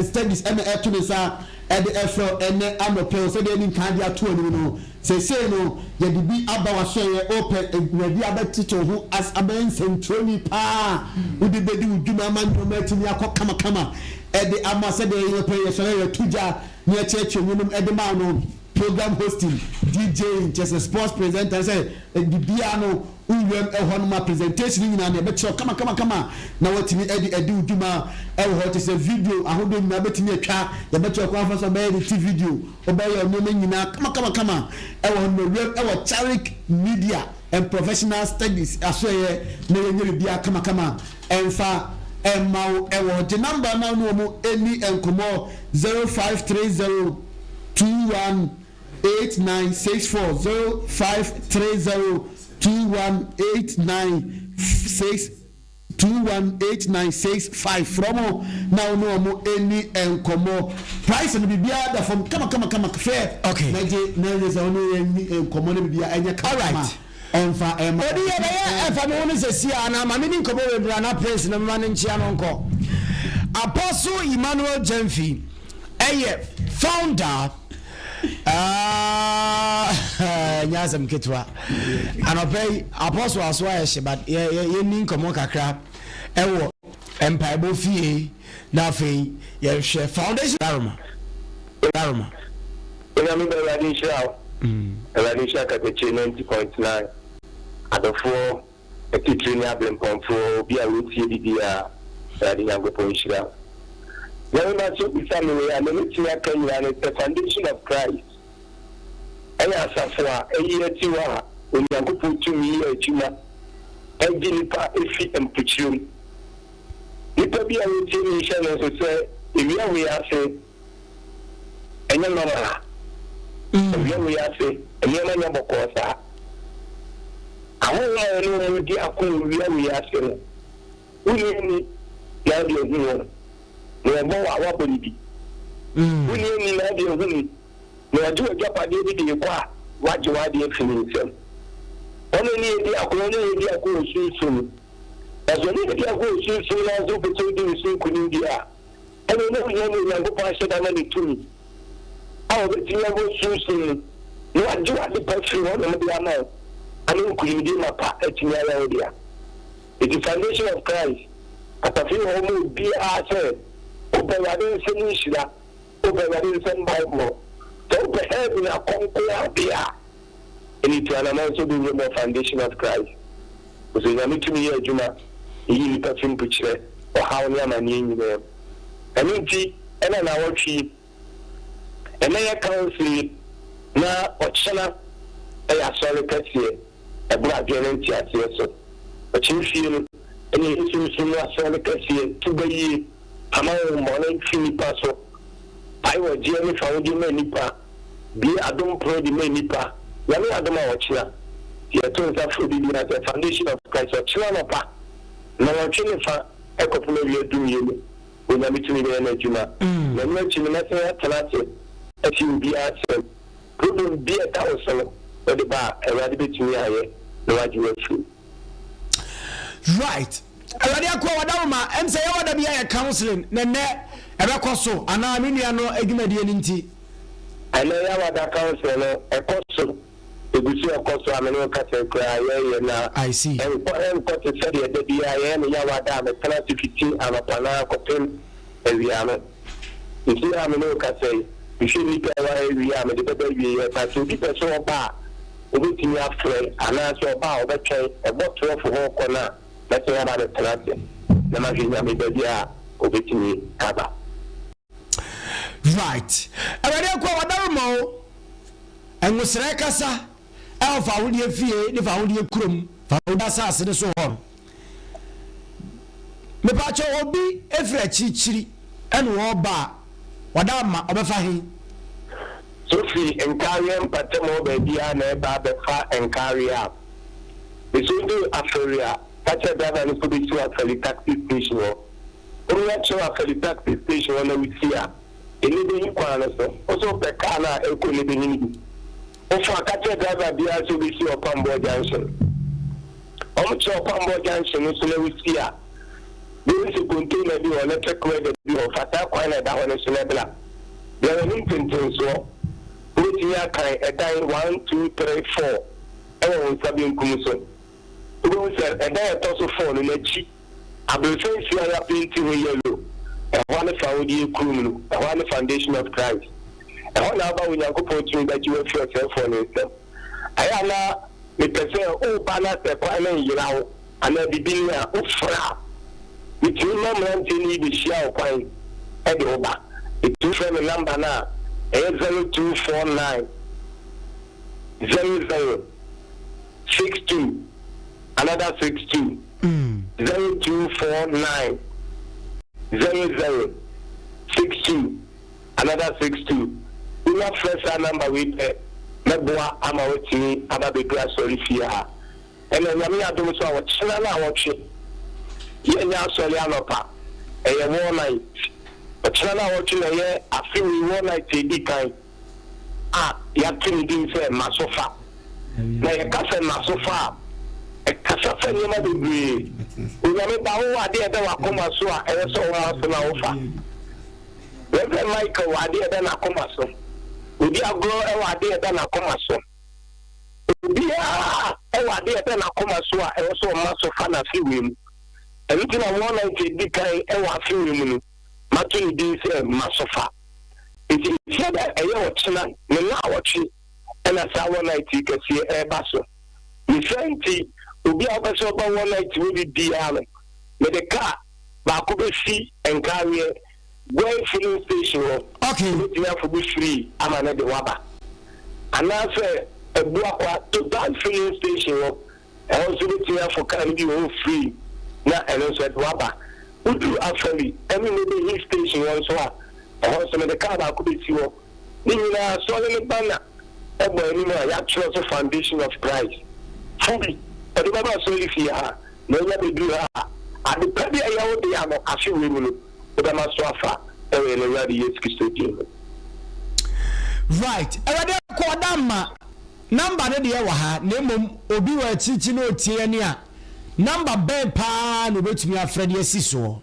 A: Studies ɛna ɛto ne nsa ɛde ɛfrɛ ɛnɛ anɔpɛ sɛdeɛ ɛni nkan de ato anim no. Sɛsɛɛ no yɛde bi aba waso yɛ ɔpɛ baabi abɛtete ho as abɛyɛ nsɛntwerɛni paa wode bɛdi wo dwuma ama nneɛma atumi akɔ kamakama ɛde ama sɛdeɛ yɛpɛ yɛsɔre yɛto gya ne yɛkyerɛkyerɛ nwom ɛde ma no, program hosting, DJing, kyɛ sɛ sports presenter sɛ biribiara no nwuram ɛhɔ no ma presentation nyinaa no yɛbɛkyerɛw kamakamakama na watumi ɛde ɛde wo dwuma ɛwɔ hɔ. Kyɛ sɛ video ahodoɔ nyinaa bɛtumi atwa, yɛbɛkyerɛw kwan fa so ɔbɛyɛ de ti video, ɔbɛyɛ nneɛma nyinaa kamakamakama ɛwɔ hɔ no nwuram ɛwɔ Charik Media and Professional Studies asoɛyɛ na yɛnyɛ biribiara kamakama ɛmfa ɛma wo ɛwɔ. Gye number na no wɔn ɛni nkɔmɔ 0530218964, 05302189 218965. Frɔmɔ na wɔn wɔn ɛni nkɔmɔ. Price no biribiara da fam kamakamakama fɛ. Na gye na yɛ sɛ wɔn yɛ ni nkɔmɔ no biribiara ɛnyɛ kama ɛnfa ɛma.
E: Odi yɛ bɛyɛ ɛfa mi ho ne sɛ si a na maame ni nkɔmɔ bebree na Prince na mma ne nkyia no nkɔ. Apostle Emmanuel Jemfi ɛyɛ founder nyɛ asɛm ketewa. Anɔpɛ yi Apostle aso ayɛ hye, but yɛ yɛ yɛni nkɔmɔ kakra ɛwɔ mpaebɔ fie na afei yɛhwɛ foundation aroma aroma.
F: Onyame bɛ, Awurade nhyira wo. Awurade nhyira Katakyie 90.9. Adɔfoɔ, atitire ne aberempɔnfoɔ, obi a ɔretie bi biara, Awurade Nyankopɔn nhyira wo. Nyame mma sɛ wobisa me wei a, nea mɛtumi aka nyinaa ne sɛ Foundation of Christ ɛyɛ asafo a ayi ati hɔ a Onyankopɔn tumi yɛ adwuma gye nnipa fi mpokyerɛ mu. Nnipa bi a wɔretie me nhyɛ no nso sɛ ewia wei ase ɛnyɛ normal. Ewia wei ase nneɛma nyɛ bɔkɔɔ saa. Ahonhom a yɛne wɔn redi ako wɔ wia wei ase no, wonni ani na wode ahu wɔn, na wɔbɔ wo a woabɔ no bi. Wonni ani na wode ahu no, na wɔgye w'agyapadeɛ bi de rekɔ a, woagye w'adeɛ afiri ne nsam. Wɔn ani yɛ di ako, wɔn ani yɛ di ako wɔ sunsum mu. Na sɛ ɔne yɛ di ako wɔ sunsum mu na nso wopɛ sɛ wodi ne so nkonim deɛ a, ɛnneɛ na wohia nea Onyankopɔn ahyɛ da ama no tumi a ɔbɛtumi abɔ sunsum mu na wagye w'adepa afiri hɔnom de ama wo ama nkonimdie mapa atumi ayɛ wo dea. Enti Foundation of Christ asafo yi wɔ hɔ ma obiara sɛ wopɛ Awurade nsam nhyira, wopɛ Awurade nsam banbɔ, sɛ wopɛ heaven akɔ nko ara deɛ a, ɛnneɛ tu anamɔn sɛ wobɛwura mu wɔ Foundation of Christ. Efisɛ Onyame tumi yɛ adwuma de yi nnipa fi mpokyerɛ, ɔhaw ne amanneɛ nyinaa mu. Ɛno nti na naawɔtwe yi, ɛnnɛ yɛ council yi, na ɔkyena yɛ asɔre kɛseɛ, ɛboro adwene ne nteaseɛ so. Ɔkyena fie no ne yɛn sunsum mu asɔre kɛseɛ, tu ba yie, pam ahonhommɔne firi nnipa so, pae ɔgyeɛ ne fawodeɛ ma nnipa, Bue adom pono de ma nnipa. Nyame adom a ɔkyena. Yɛto nsa frɛ obi biara sɛ Foundation of Christ ɔkyena anɔpa nnɔnwɔtwe ne fa kɔpem awia dumienu Onyame tumi bɛyɛ n'adwuma. Na ɛno akyi no mɛsan atena ase atie obiara asɛm. Problem bi a ɛda wo so no wode ba a Awurade bɛtumi ayɛ na wagye wo afiri mu.
E: Right. Awurade akoa wadaroma ɛm sɛ yɛwɔ da bi ayɛ counseling na nnɛ ɛbɛkɔ so anaa me nua no adwumadie no nti.
F: Ɛnnɛ Yawada council no ɛkɔ so, ɛgu so ɛkɔ so a me ne wo kasa yi koraa yɛyɛ na
E: I see.
F: ɛnkɔ ɛnkɔ te sɛdeɛ da biara yɛyɛ no Yawada a metena ase fiti anɔpa no ara kɔpem awia no. Seesei a me ne wo kasa yi, mehwɛ nnipa a ɛwɔ ha awie a mede bɛba awieɛ but sɛ obi pɛ sɛ ɔba a obetumi afrɛ anaasɛ ɔba a ɔbɛtwɛn ɛbɔ twelve hɔ rekɔ no a mɛsan aba abɛtena ase na mahwɛ Nyame baabi a obetumi aba.
E: Right. Awurade akoa wadaroma o. Nwosrɛ kasa ɛwɔ fawodeɛ fie ne fawodeɛ kurom, fawodeɛ asase no so hɔ no. Mepaakyɛw obi efiri akyirikyiri ɛna ɔɔba a, wada ama ɔbɛfa he?
F: Sophie, Nkaareɛ mpatamu hɔ baabiara na ɛba abɛfa nkaareɛ a. Mesan duu Afari a, ka kyerɛ driver no sɛ ɔbɛsi wo Afari taxi station hɔ. Wonya kyerɛ wo Afari taxi station hɔ na wosi a, Nnebehi kwan no so. Wo sɛ wopɛ kaa no a ɛrekɔ Nnebehi no bi. Wofa a, ka kyerɛ driver biara sɛ ɔbɛsi wɔ Ɔpamboɔ junction. Wɔkyerɛ Ɔpamboɔ junction no so na wosi a, wobɛhu sɛ container bi wɔ hɔ, electric welder bi wɔ hɔ. Fa saa kwan no a ɛda hɔ no so na bra. Bra w'anim ntentensoɔ. Wobɛtumi akan ɛdan one, two, three, four wɔ wo nsa benkum so. Wobɛhu sɛ ɛdan a ɛtɔ so four no, n'akyi, abrɔsan nsuo a yɛapenti ho yellow, ɛhɔ ara ne Fawodeɛ kurom no, ɛhɔ ara ne Foundation of Christ. Ɛhɔ na woba Onyankopɔn tumi bɛgye wo afiri ɔsɛefoɔ no nsam. Ɛyɛ a na mepɛ sɛ woba na sɛ kwan no nyera wo anaa biribi ni a, wofrɛ a, metumi ma mmeranteɛ no yi bɛhyia wo kwan de wo ba. Metumi frɛ me number no a, ɛyɛ 0249 00 62 another 62 0249 00 62 another 62. Wonya frɛ saa number wei pɛ, mɛboa ama woatumi aba abɛduru asɔre fie ha. Ɛna Nyame adom so a ɔkyena naawɔtwe yɛnyɛ asɔre anɔpa, ɛyɛ war night. Ɔkyena naawɔtwe na ɛyɛ afe wei war night a ɛdi kan a yɛato ne din sɛ Masofa. Na yɛka sɛ Masofa a, ɛkasa fa nneɛma bebree. Onyame ba, wowɔ adeɛ a ɛda w'akoma so a ɛwɔ sɛ woma so na wofa. Rev. Michael wɔ adeɛ a ɛda n'akoma so. Ɔdi agorɔ wɔ adeɛ a ɛda n'akoma so. Obiara wɔ adeɛ a ɛda n'akoma so a ɛwɔ sɛ ɔma so fa n'afe wei mu. Ɛno nti na War Night a ɛdi kan wɔ afe wei mu no, mato ne din sɛ Masofa. Nti ɛfiri dɛ ɛyɛ ɔkyena ne nnawɔtwe na saa War Night yi kɛseɛ ɛreba so. Ne saa nti, Obi a wopɛ sɛ ɔba one night wɔ bi biara no, mede car baako bɛsi Nkareɛ Goil filling station hɔ. Wobɛtumi afo bi free ama no de wo aba. Anaasɛ Abuakwa Total filling station hɔ, ɛhɔ nso wobɛtumi afo car no bi wɔ hɔ free na ɛno nso ɛde wo aba. Woduru Afari ne Nebehi station hɔ nso a, ɛhɔ nso mede car baako bɛsi hɔ. Ne nyinaa Asɔre no banner bɔ anim a yɛatwerɛ so Foundation of Christ. Fo bi, ɔde bɛba asɔrefie ha, na ɔnya bɛduru ha a, ade pa bi a ɛyɛ wo dea no, afe wei mu no, wobɛma so afa wɔ yɛn Awurade Yesu Kristo din mu.
E: Right. Awurade akɔ ɔda mma. Number no deɛ wɔ ha, na mmom obi wɔ akyirikyiri na ɔretie yɛn a, number bɛn paa na ɔbɛtumi afrɛ de asi soɔ?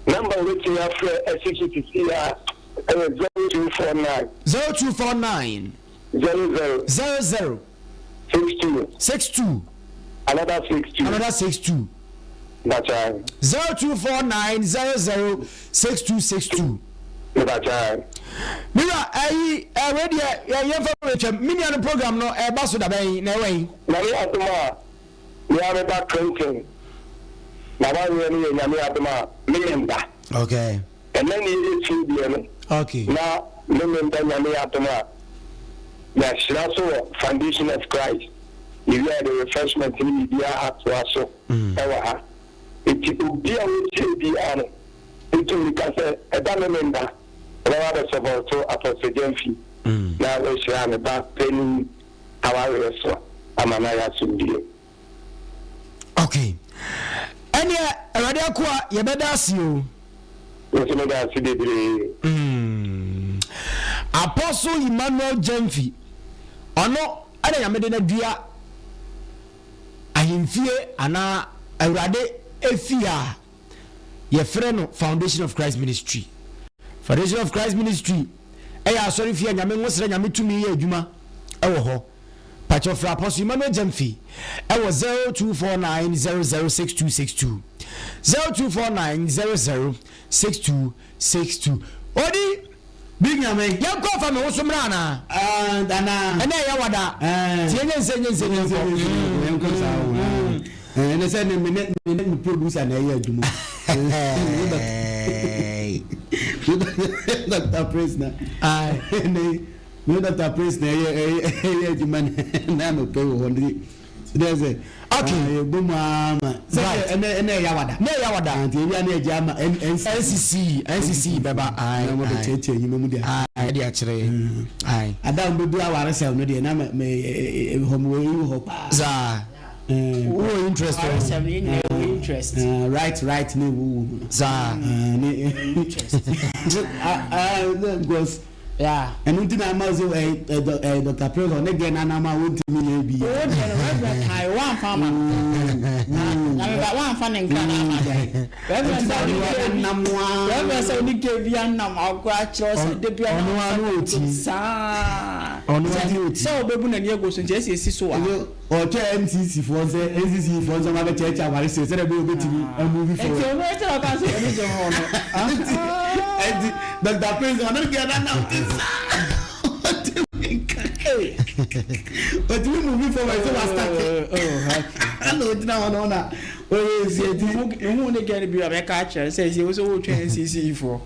F: Number a wobɛtumi afrɛ asi so sisi a ɛyɛ 0249.
E: 0249.
F: 00.
E: 00.
F: 62.
E: 62.
F: Another 62.
E: Another 62.
F: Mpakyɛw.
E: 0249 00 6262.
F: Mpakyɛw.
E: Me wura ɛyi ɛwɛ deɛ yɛn fa wɛ twɛm me nua no program no ɛba so dabɛn na ɛwɔ yi.
F: Nyame adom a me ara me ba Clinton n'awareɛ no yɛ Nyame adom a me memba.
E: Okay.
F: Ɛnɛ ne yɛyɛ fie deɛ no.
E: Okay.
F: Na me memba Nyame adom a yɛahyira so wɔ Foundation of Christ yɛwie a yɛde refreshment ne biribiara atoa so ɛwɔ ha. Enti obi a ɔtie biara no ntu mmirika sɛ ɛda Memenda ɔbɛba abɛsɔpɔto Apostle Gyamfi na wahyira ne ba panin awareɛ so ama no ayɛ asomdwie.
E: Ok. Ɛneɛ Awurade akoa yɛbɛda ase o.
F: Me nso meda ase bebree.
E: Mm. Apostle Emmanuel Gyamfi, ɔno ɛna Nyame de no adua ahemfie anaa Awurade efie a yɛfrɛ no Foundation of Christ Ministry. Foundation of Christ Ministry ɛyɛ asɔre fie a Nyame nwosrɛ Nyame tumi yɛ adwuma ɛwɔ hɔ. Pakyɛ frɛ Apostle Emmanuel Gyamfi ɛwɔ 0249006262 0249006262. Odi!
A: Big Nyame.
E: Yɛnkɔ afa me ho so mmra anaa?
A: Ah, anaa.
E: Ɛnɛ ɛyɛ wada.
A: Eh.
E: Ti yɛnyɛ nsɛ nyɛ nsɛ nyɛ nkɔ.
A: Yɛnkɔ saa o. Eh, ɛnɛ sɛ ne me ne me ne me producer na ɛyɛ adwuma. Dr. Prince na.
E: Aye.
A: Ne me ne Dr. Prince na ɛyɛ ɛyɛ adwuma na anɔpɛ wɔ hɔ nti dɛ sɛ
E: Okay.
A: Ah, yɛbɔ mu ara ma sɛ
E: Right.
A: ɛnɛ ɛnɛ ɛyɛ awada.
E: Na ɛyɛ awada.
A: Ah, nti ewia ne ɛgye ama NCC.
E: NCC NCC bɛba. Aye.
A: Na wɔn bɛkyerɛkyerɛ enyima mu deɛ.
E: Aye. Ɛde akyerɛ. Aye.
A: Ada a wɔbɛdu awaresɛm no deɛ na mɛ mɛ hɔ mo wɔ hɔ paa.
E: Saa.
A: Eh,
E: Wowɔ interest wɔ ho.
C: Awaresɛm no yɛn nyinaa yɛwɔ interest.
A: eh, right right ne wo wɔ mu no.
E: Saa.
A: Ah, ne
C: Interest.
A: ah ah because
C: Yeah.
A: ɛno nti na ama sɛ ɛ ɛ ɛ Dr. Prince ɔne gɛ nanam a wɔntumi nyɛ bi.
C: Wo deɛ no Reverend kan woamfa ama no. Na na meba woamfa ne nkra no ama no. Reverend sɛ wone kɛ bi
A: Nam a.
C: Reverend sɛ wone kɛ bi anam akɔ akyerɛ wo sɛ da bi
E: Ɔno ara ne ɔti.
C: saa.
E: Ɔno ara ne ɔti.
C: Sɛ wobɛbu n'ani agu so nti ɛsɛ esi so a.
A: Ɔtwɛ NCC foɔ sɛ NCC foɔ nso ɔmo abɛkyerɛkyerɛ awaresɛm sɛdeɛ ɛbɛyɛ obetumi amuvi
C: Nti
A: forward.
C: ɔno ɛkyɛ ɔka sɛ ɛni gye ho no.
A: Ɛnti Dr. Prince ɔno deɛ na nam te saa ɔtumi nka ɔtumi muvi forward sɛ wastate ɛna ɔgyina hɔ no na ɔyɛ esi ɛti.
C: Mehu ne gɛn bi a bɛka akyerɛ sɛ ɛsɛ wo sɛ wotwa NCC foɔ.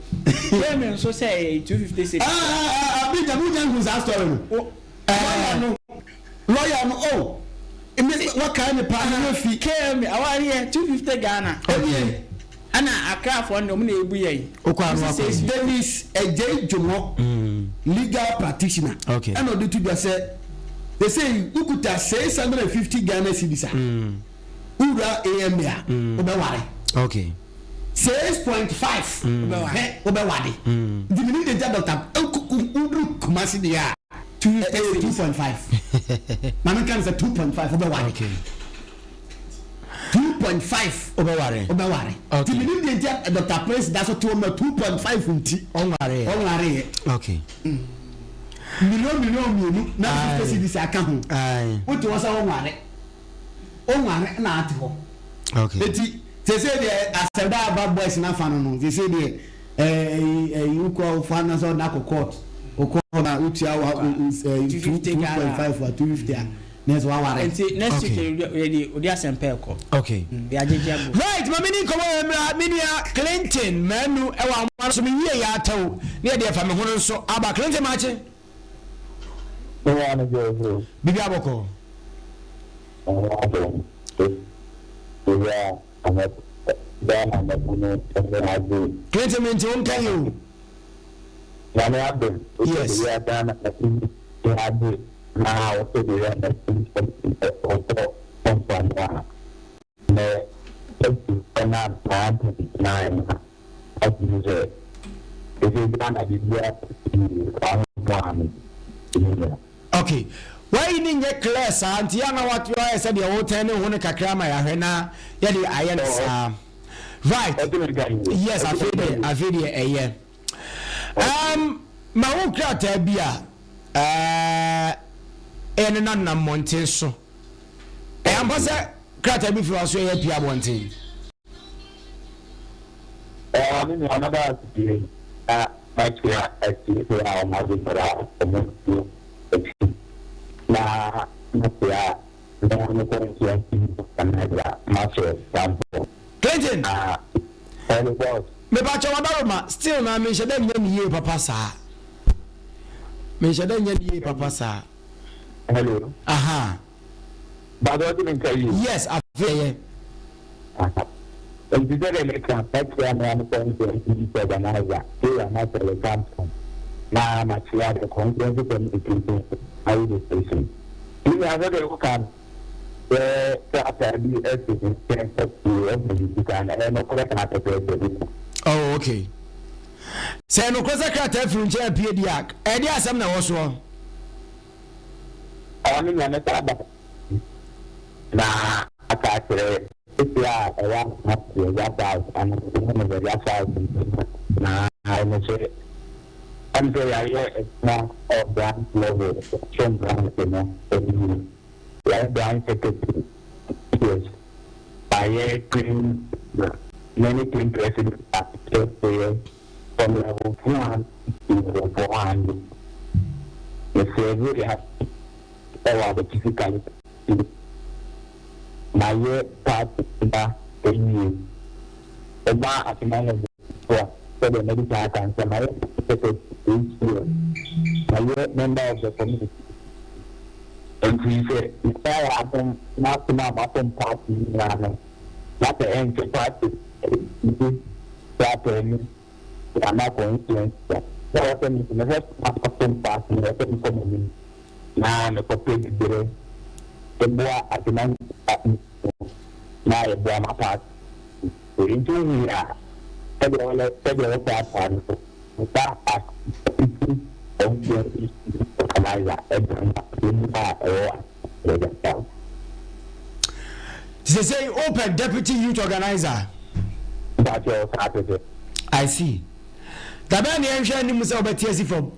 C: Yɛ me nso sɛ ɛyɛ 250 cedis.
A: Abi gya mo nya nhu saa story no. Lawyer no lawyer no oh me wakae me paa me werɛ fi.
C: KMA awareɛ 250 Ghana.
A: Okay.
C: Ɛna Accrafoɔ no deɛ ɔmo na ebu yɛn.
E: Okɔ ano akɔ yi.
A: Dennis Adjei Dwomoh legal practitioner
E: Okay.
A: ɛna ɔde to dwa sɛ sesei wokuta 650 Ghana cedis a wowura AMA a wobɛware.
E: Okay.
A: 6.5 pɛ wobɛware. Nti menim deɛ nti a Doctor woduru Kumasi deɛ a ɛyɛ 2.5. Ma menka no sɛ 2.5 wobɛware.
E: Okay.
A: 2.5
E: Wobɛware.
A: wobɛware.
E: Okay.
A: Nti menim deɛ nti a Dr. Prince da so te hɔ ma 2.5 nti
E: Ɔnwareɛ.
A: ɔnwareɛ.
E: Okay.
A: Million million mmienu na
E: Aye.
A: 50 cedis aka ho.
E: Aye.
A: Wote hɔ sɛ wonware. Wonware na ate hɔ.
E: Okay.
A: Eti sese deɛ asɛm da aba boys n'afa no no sese deɛ ɛɛ ɛyi wokɔ fa na sɛ ɔda kɔ court okɔ na wotua wa ɛɛ 2.5 a 250 a.
E: Na ɛsɛ waware.
C: Nti next week yɛde odi asɛmpa ɛkɔ.
E: Okay.
C: Yɛagyegye abo.
E: Right, ma meni nkɔmmɔ wɔ mmra me nua Clinton Manu ɛwɔ ahoma no so. Mewie yɛ atɛw ne yɛde ɛfa me ho no nso aba. Clinton Makye. Bibi abɔkɔ. Clinton mente wo nka yi o.
F: Nyame adom.
E: Yes.
F: Na wɔsɛ de yɛ ɔkɔ kɔmpa no a na ɛtu ɛna 9.9 a ɔtumi sɛ ɛsɛ Ghana biribiara ahoboa no ɛnyina.
E: Okay, wayi ne nyɛ clear saa nti yɛ na wayɛ sɛ deɛ wotɛn ne ho no kakra ma yɛahwɛ na yɛde ayɛ no saa, right? Yes, afei deɛ ɛyɛ ma wo krataa bi a ɛyɛ ne nanam mmɔnten so. Ɛyɛ ampa sɛ krataa bi firi wa so ɛyɛ pia abɔnten?
F: Me nua, mɛda ase na makyia atiefoɔ a wɔn ade bɛrɛ a wɔn nso akyi na makyia na mekɔ ntua organizer Maxwell Sampo.
E: Clinton.
F: Na ɛne boss.
E: Mepakyɛ wadaroma still na menhyɛ dɛ nyɛ ne yie papa saa, menhyɛ dɛ nyɛ ne yie papa saa.
F: Hello.
E: Aha.
F: Bàbá, ọdún mi nka yie.
E: Yes, afei ɛyɛ.
F: Nti sɛdeɛ meka, mɛkyia me amekɔ ntua organizer Taylor Maxwell Samson na makyia the conference communication administration. Ne nua, sɛdeɛ woka no sɛ krataa bi asi ne nkyɛn apue ɛma biribi saa no, ɛyɛ nokorɛ saa pɛpɛɛpɛ bi no.
E: Oh, okay. Sɛ nokorɛ sɛ krataa firi nkyɛn apue di a, ɛde asɛm na ɛwɔ soɔ?
F: Ɔno nea mɛsa aba na aka akyerɛ esi a ɛwɔ Asoma South anaa South na ɛno sɛ ɛm sɛ yɛayɛ adwuma ɔ branch level so, branch no anim yɛayɛ branch secretary, yes, ayɛ team many team president akyerɛ from level 1 to level 400. Mesɛɛve yɛ ɛwɔ abɛtisi mayɛ party ba ɛyie ɔba asoma no so a, sɛdeɛ mɛde saa aka nsɛ mayɛ secretary 8 years, mayɛ member of the community. Nti sɛ nsa yɛ adom n'asom a masom party nyinaa no na sɛ ɛnkyɛ party nti krataa mu ama constituency a na wɔsɛ me nso mehwɛ masom party no, wɔsɛ mekɔ m'anim na mekɔpɛ bibire ɛboa asoma na yɛboa ma party. Nti wohu a, sɛdeɛ wɔlɛ sɛdeɛ wɔsɛ ata no so nsa as deputy constituency organizer ɛdɛm mu a ɛwɔ ɛdɛm South.
E: Sɛ open deputy youth organizer.
F: Mpakyɛ, saa pɛpɛ.
E: I see. Dabɛn ne yɛnhwɛ anim sɛ wobɛte asi fam?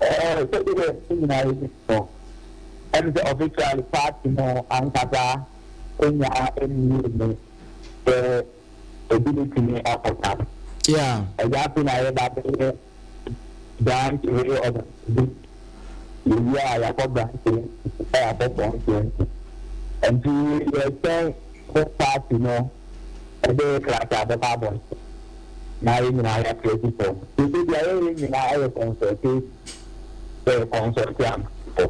F: Sɛdeɛ ne nyinaa yɛ no, ɛne sɛ officially party no ankasa nya ɛnnie mu sɛ obi ne tumi akɔka. Ɛgya afei na yɛba bɛyɛ branch reorganization. Yɛwie a, yɛakɔ branch ɛ yɛakɔ constituency. Nti yɛtwɛn sɛ party no ɛde krataa bɛba abɔnten na yɛn nyinaa yɛate asi fam. Nti deɛ yɛyɛ nyinaa ɛyɛ consultation, sɛ consult amafo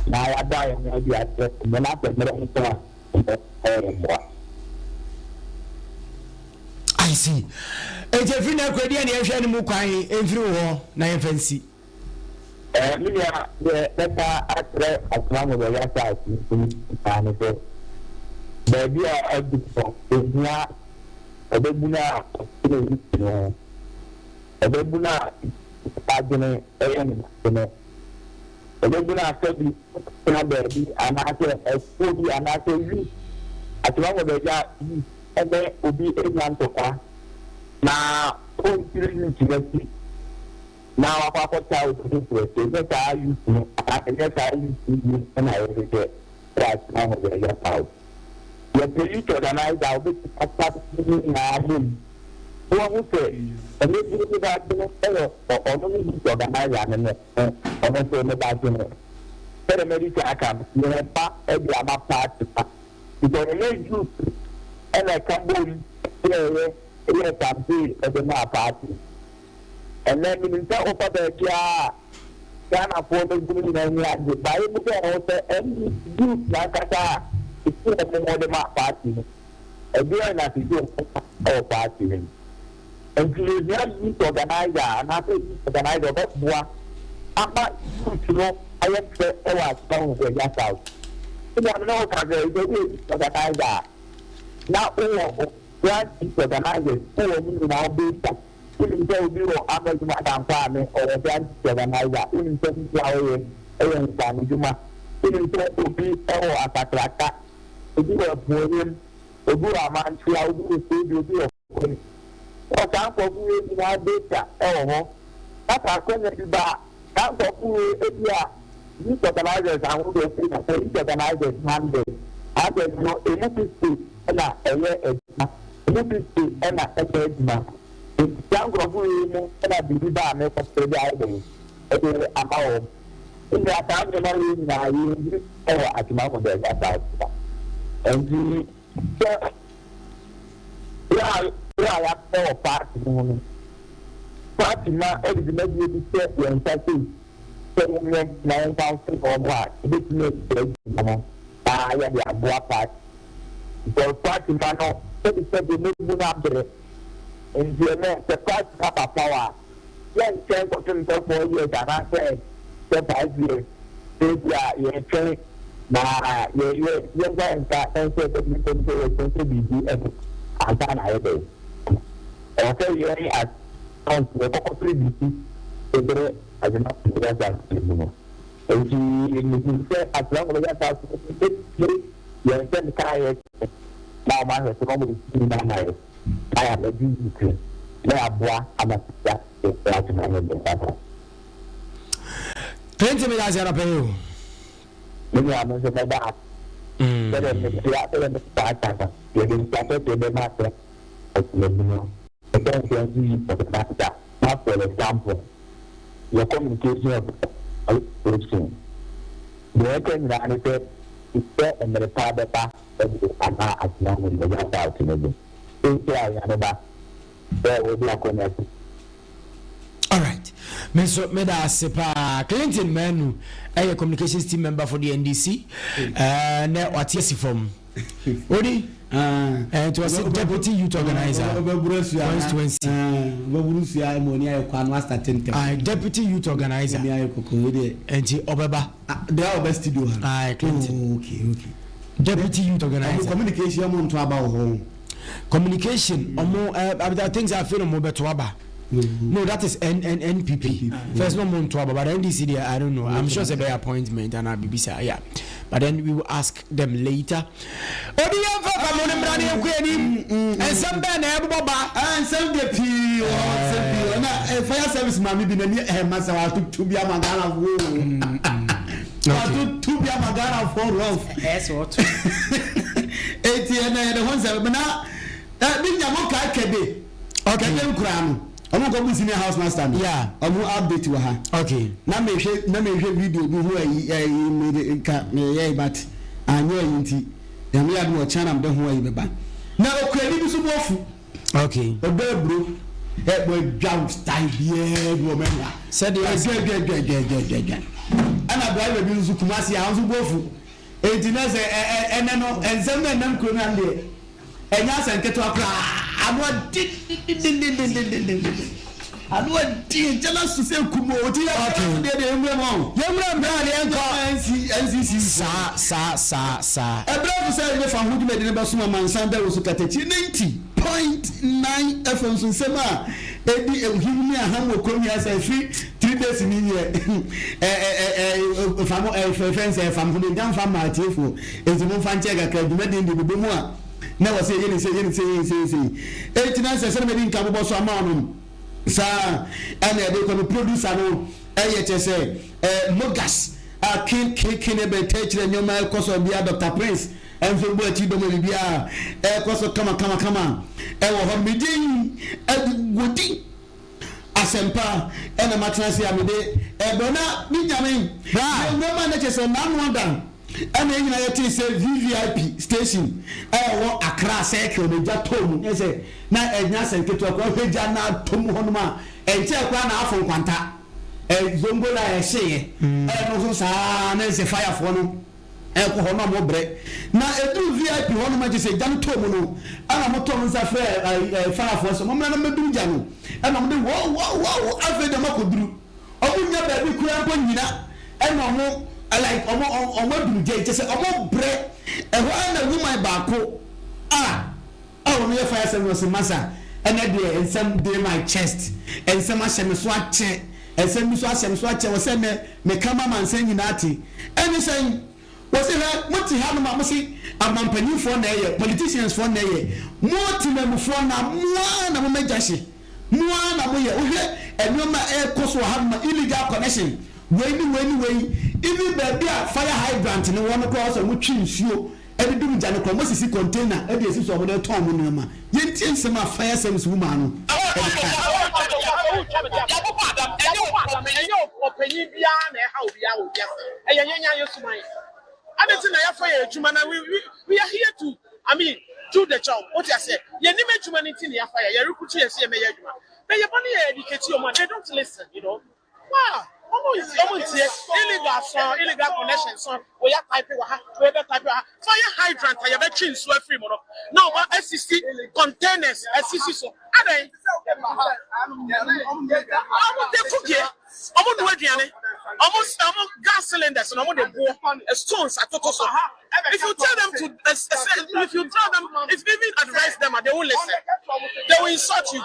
F: na yɛada yɛn ho adi akyerɛ mo na sɛ mmerɛ nso a ɛyɛ mmoa.
E: I see. Enti efiri na akɔ deɛ ne yɛhwɛ no mu kwan mfiri wo hɔ na yɛmfa nsi.
F: Me nua, deɛ bɛka akyerɛ Atena Mobɛya South nso nyinaa ne sɛ baabi a adu no, ehia ɔbɛbunu a ɔte ne no ho, ɔbɛbunu a adwene ɛyɛ ne no, ɔbɛbunu a sɛbi tena baabi anaasɛ ɛkuo bi anaasɛ wi Atena Mobɛya yi ɛnɛ obi enya ntɔkwa na ɔntiri youth n'akyi na wakɔ akɔta obi foforɔ so. Ɛnyɛ saa youth no, ɛnyɛ saa youth no bi ɛna yɛhwehwɛ wɔ Atena Mobɛya South. Yɛpɛ youth organizer a wobɛtumi asa ne nyinaa bom na wahu sɛ ɛnɛ bi ne baadwene ɛwɔ ɔno ne youth organizer no, ɔno nso ne baadwene. Sɛdeɛ madi kan aka no, yɛreba de ama party ma because ɛnyɛ youth na ɛka bom yɛɛyɛ yɛɛ campaign de maa party. Ɛnnɛ menim sɛ wofa baabiara a Ghanafoɔ no binom nyinaa ani agye but yɛbu sɛ ɛwɔ sɛ NDC youth no ankasa a ɛsi wɔn ho de maa party no ɛdeɛn na sisi wɔn wɔ party no mu. Nti yɛhia youth organiser anaasɛ youth organiser ɔbɛboa ama youth no ayɛ fɛ wɔ Akyem Ahukwagya South. Sɛdeɛ me ne wo ka sɛ sɛ woyɛ youth organiser a na wowɔ branch youth organisers wowɔ mu nyinaa wobɛsa. Wonim sɛ obi wɔ Amazon Adankwa a me ɔwɔ branch youth organiser. Wonim sɛ ne a ɔyɛ yɛ nsaanodwuma. Wonim sɛ obi wɔ Asakraka, obi wɔ Apuoyem, obi wɔ Amankyea, obi wɔ Seebi, obi wɔ Kwame. Wɔ saa nkorɔfo wei nyinaa data wɔ hɔ na sɛ akwanya bi ba a, saa nkorɔfo wei ebia youth organisers ahodoɔ sei na sɛ youth organisers hundred, hundred no emu 50 na ɛyɛ adwuma, emu 50 na ɛnyɛ adwuma. Nti saa nkorɔfo wei mu na biribi ba a mekɔpɛ de ayɛ dɛn de ama wɔn. Nti saa nneɛma wei nyinaa yɛnhu wɔ Akyem Akodaagya South ha. Nti sɛ. Bere a bere a yɛabrɛ wɔ paati no ho no, paati ma de dwumadie bi hyɛ yɛn nsa sei sɛ yɛnyɛ na yɛmfa nsom wɔn a, yɛbɛtumi adi saa dwuma no na yɛde aboa paati. Because paati ma no sɛbisɛbi ne mu no abrɛ. Nti ɛnnɛ sɛ paati no aba power a, yɛntwɛn kɔpem sɛ 4 years anaasɛ sɛ 5 years sɛ ebi a yɛretwɛn na yɛ yɛ yɛmfa yɛn nsa nhyɛ sɛ nipa mu sɛ yɛtwɛn sɛ biribi ɛto ansa na ayɛ dɛ. Ɛwɔ sɛ yɛn as country yɛkɔkɔpere biribi ɛbrɛ adwuma bɛyɛ asase mu no. Nti menim sɛ asra nkɔbɛyɛ asase no bɛtie yɛn nsɛm kaeɛ na wɔn ahwɛ so na wɔde tumi no ama yɛ na yɛabɛgye youth na yɛaboa ama sika adwuma no de aba.
E: Plenty me dase anɔpɛ yi o.
F: Me nua me nso mɛda ase. Sɛdeɛ mekyea sɛdeɛ mekeka aka no yɛde nkyea bɛma sɛ ɔtena no. Ɛsɛ nkyɛn nso yi organizer na for example yɛ communication of operation. Deɛ ɛka nyinaa ne sɛ sɛ mmerɛ pa bɛba ɛde ama atena mu bɛnya south no bi. Nti a yɛn ba sɛ wɔde akɔnya si.
E: Alright, me nso meda ase paa. Clinton Manu ɛyɛ communications team member for the NDC. Nɛ wate asi fam. Odi? Nti ɔse deputy youth organizer constituency.
A: Ɔbɛburu sua ma oni ayɛ kɔ ano asate ntɛm.
E: Aye, deputy youth organizer.
A: Oni ayɛ kɔkɔ deɛ.
E: Nti ɔbɛba.
A: Deɛ a ɔbɛ studio ha.
E: Aye, Clinton.
A: Oh, okay.
E: Deputy youth organizer.
A: Ɔmo communication ɔmo nto aba wɔ hɔ.
E: Communication ɔmo I think sɛ afei na ɔmo bɛto aba. No, that is N N NPP. First no mo nto aba, but NDC there, I don't know. I'm sure it's a appointment and I'll be busy. Yeah, but then we will ask them later. Obi yɛn fɛ fa mo ne mmra ne yɛn kɔ anim. Nsɛm bɛɛ na ɛbobɔ ba.
A: Nsɛm de pii wɔ nsɛm pii wɔ na fire service maame bi n'ani masa watoto bi ama Ghana fo watoto bi ama Ghana fo rough.
C: Ɛsɛ ɔto.
A: Eti ɛnna yɛde ho nsɛm na bi nya mo kaa kɛde. Kɛde nkura no ɔmo nkɔ bu senior house master no. Ɔmo update wɔ ha. Na mehwɛ na mehwɛ video bi ho ayi ayi mede nka meyɛ but anyɛ ayi nti Nyame yɛ adom ɔkyena na mede ho ayi bɛba. Na okuani bi so bo afu. Ɔdɔ aburo ɛ bɔ adwa style biara bi wɔ mɛnwa.
E: Sɛdeɛ
A: adwa adwa adwa adwa adwa adwa adwa. Ɛna driver bi nso Kumasi a nso bo afu. Enti na sɛ ɛ ɛ ɛnɛ no nsɛm na ɛnam kuro no ano deɛ ɛnyɛ asɛm ketewa koraa. Ano adendendendendendenden. Ano adi nkyɛn na so sɛ kum o. Ti yɛ deɛ deɛ nwura mu o.
E: Yɛnwura mu na deɛ nkɔ.
A: NCC.
E: Saa saa saa saa.
A: Ɛbrɛ so sɛ yɛfa ho dwumadi no bɛsom amansan dawuro so katakyie 90.9 FM so nsɛm a ɛdi ohim ne aham wɔ kurom yi asa ɛfiri 3 days ni yɛ ɛ ɛ ɛ fa mo ɛ fɛfɛ nsɛ ɛfa mo ho de nya nfa ma atiefoɔ eti mo nfa nkyɛn kakra dwumadi de bobɔ mu a na wɔ sɛ yɛ ne sɛ yɛ ne sɛ yɛ ne sɛ yɛ ne sɛ eti na sɛ sɛ mɛdi nka bobɔ so ama ɔnom saa ɛna ɛde kɔ no producer no ɛyɛ kyɛ sɛ mogas a kin kin kin ɛbɛ tɛ kyerɛ nneɛma ɛkɔ so bia Dr Prince ɛnso bɔ akyi dɔm biribi a ɛkɔ so kama kama kama ɛwɔ hɔ megye ɛde wodi. Asɛmpa ɛna matena ase a mede ɛbrɛ na me nyame yɛwura ma na kyerɛ sɛ n'ano ada ɛna yɛn nyinaa yɛtee sɛ VVIP station a ɛwɔ Accra Circle no gya tɔɔ mu na sɛ na ɛnyɛ asɛm ketewa koraa hwɛ gya na atɔ mu hɔnom a ɛnkyɛɛ koraa na afo nkwanta ɛ zongo no a ɛhyeeɛ ɛno nso saa na sɛ firefoɔ no ɛkɔ hɔ na ɔmo brɛ na ɛduru VIP hɔ nom a kyesɛ gya no tɔɔ mu no ɛna ɔmo tɔ ɔmo nsa frɛ ɛɛ firefoɔ sɛ ɔmo mmra na mmɛdum gya no ɛna ɔmo de woo woo woo afei deɛ ɔmo akɔduru ɔmo nnya baabi koraa mpo nnyina ɛna ɔmo like ɔmo ɔmo adum gya yi kyesɛ ɔmo brɛ ɛhɔ ara na woman baako a A ɔno yɛ fire service ɔse masa ɛnɛ deɛ nsɛm dey my chest nsɛm ahyɛ me so akyɛ nsɛm bi so ahyɛ me so akyɛ wɔsɛ ɛnɛ meka ma amansan nyinaa te ɛne sɛn wɔse hwɛ mote hanom a mose amampanyinfoɔ na ɛyɛ politicians foɔ na ɛyɛ mo temamufoɔ na moa na moma gya hye moa na moyɛ wohwɛ nneɛma a ɛkɔ so wɔ hanom a illegal connection wei ne wei ne wei even baabi a fire hydrant no wɔ no koraa wɔsɛ wɔtwe nsuo de dum gya no koraa, wɔasisi container de asi so a wɔde retɔn wɔn nneɛma. Yɛntie nsɛm a Fire Service woman no de kae.
G: Ɛnyɛ ɔpanyin biara na ɛha obiara wɔ wiase. Ɛyɛ yɛn ara yɛn suban. Adɛn nti na yɛafa yɛn adwuma na we we we are here to I mean do the job. Wote aseɛ? Yɛnim adwuma no nti na yɛafa yɛn. Yɛrekrutu yɛn sɛ yɛmmɛyɛ adwuma. But yɛba no yɛ educate wɔn a they don't listen, you know. Wow! Ɔmo ntie, ɔmo ntie. Illegal sɔn, illegal connection sɔn. Wei apipe wɔ ha, wei bɛ pipe wɔ ha. Fire hydrant a yɛbɛtwe nsuo afiri mu no, na ɔmo asisi containers asisi so. Adɛn? Ɔmo de cookie, ɔmo noa aduane, ɔmo ɔmo gas cylinders na ɔmo de boɔ stones atoto so. If you tell them to, if you tell them, if you even advise them, they won't listen. They will insult you.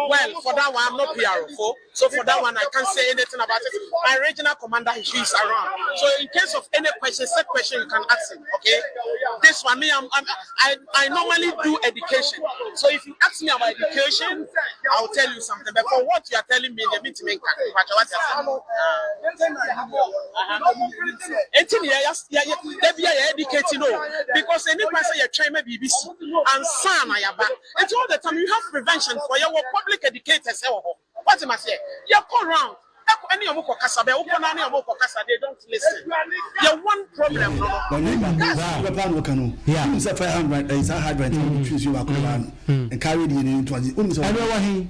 G: Well, for that one, I'm not PRO, for, so for that one, I can't say anything about it. My regional commander, he's around. So in case of any question, set question, you can ask him, okay? This one, me, I'm, I'm, I, I normally do education. So if you ask me about education, I'll tell you something. But for what you are telling me, the meeting, Enti ne yɛ yɛ da bi a yɛ educate no because ɛni kwan sɛ yɛtwɛn ma biribi si ansa na yɛaba. Enti all the time you have prevention for yɛwɔ public educators ɛwɔ hɔ. Wate ma seɛ yɛkɔ round ɛkɔ ɛne ɔmo kɔ kasa bɛ wokɔ na ne ɔmo kɔ kasa they don't listen. Yɛ one problem no no.
D: Ɔnyɛ ba bɛ paa na ɔka no. Wonim sɛ fire hydrant ɛyi saa hydrant no twi nsuo baako ne baa no. Nkaare deɛ ne ntoa wonim sɛ.
E: Ɛno ɛwɔ he?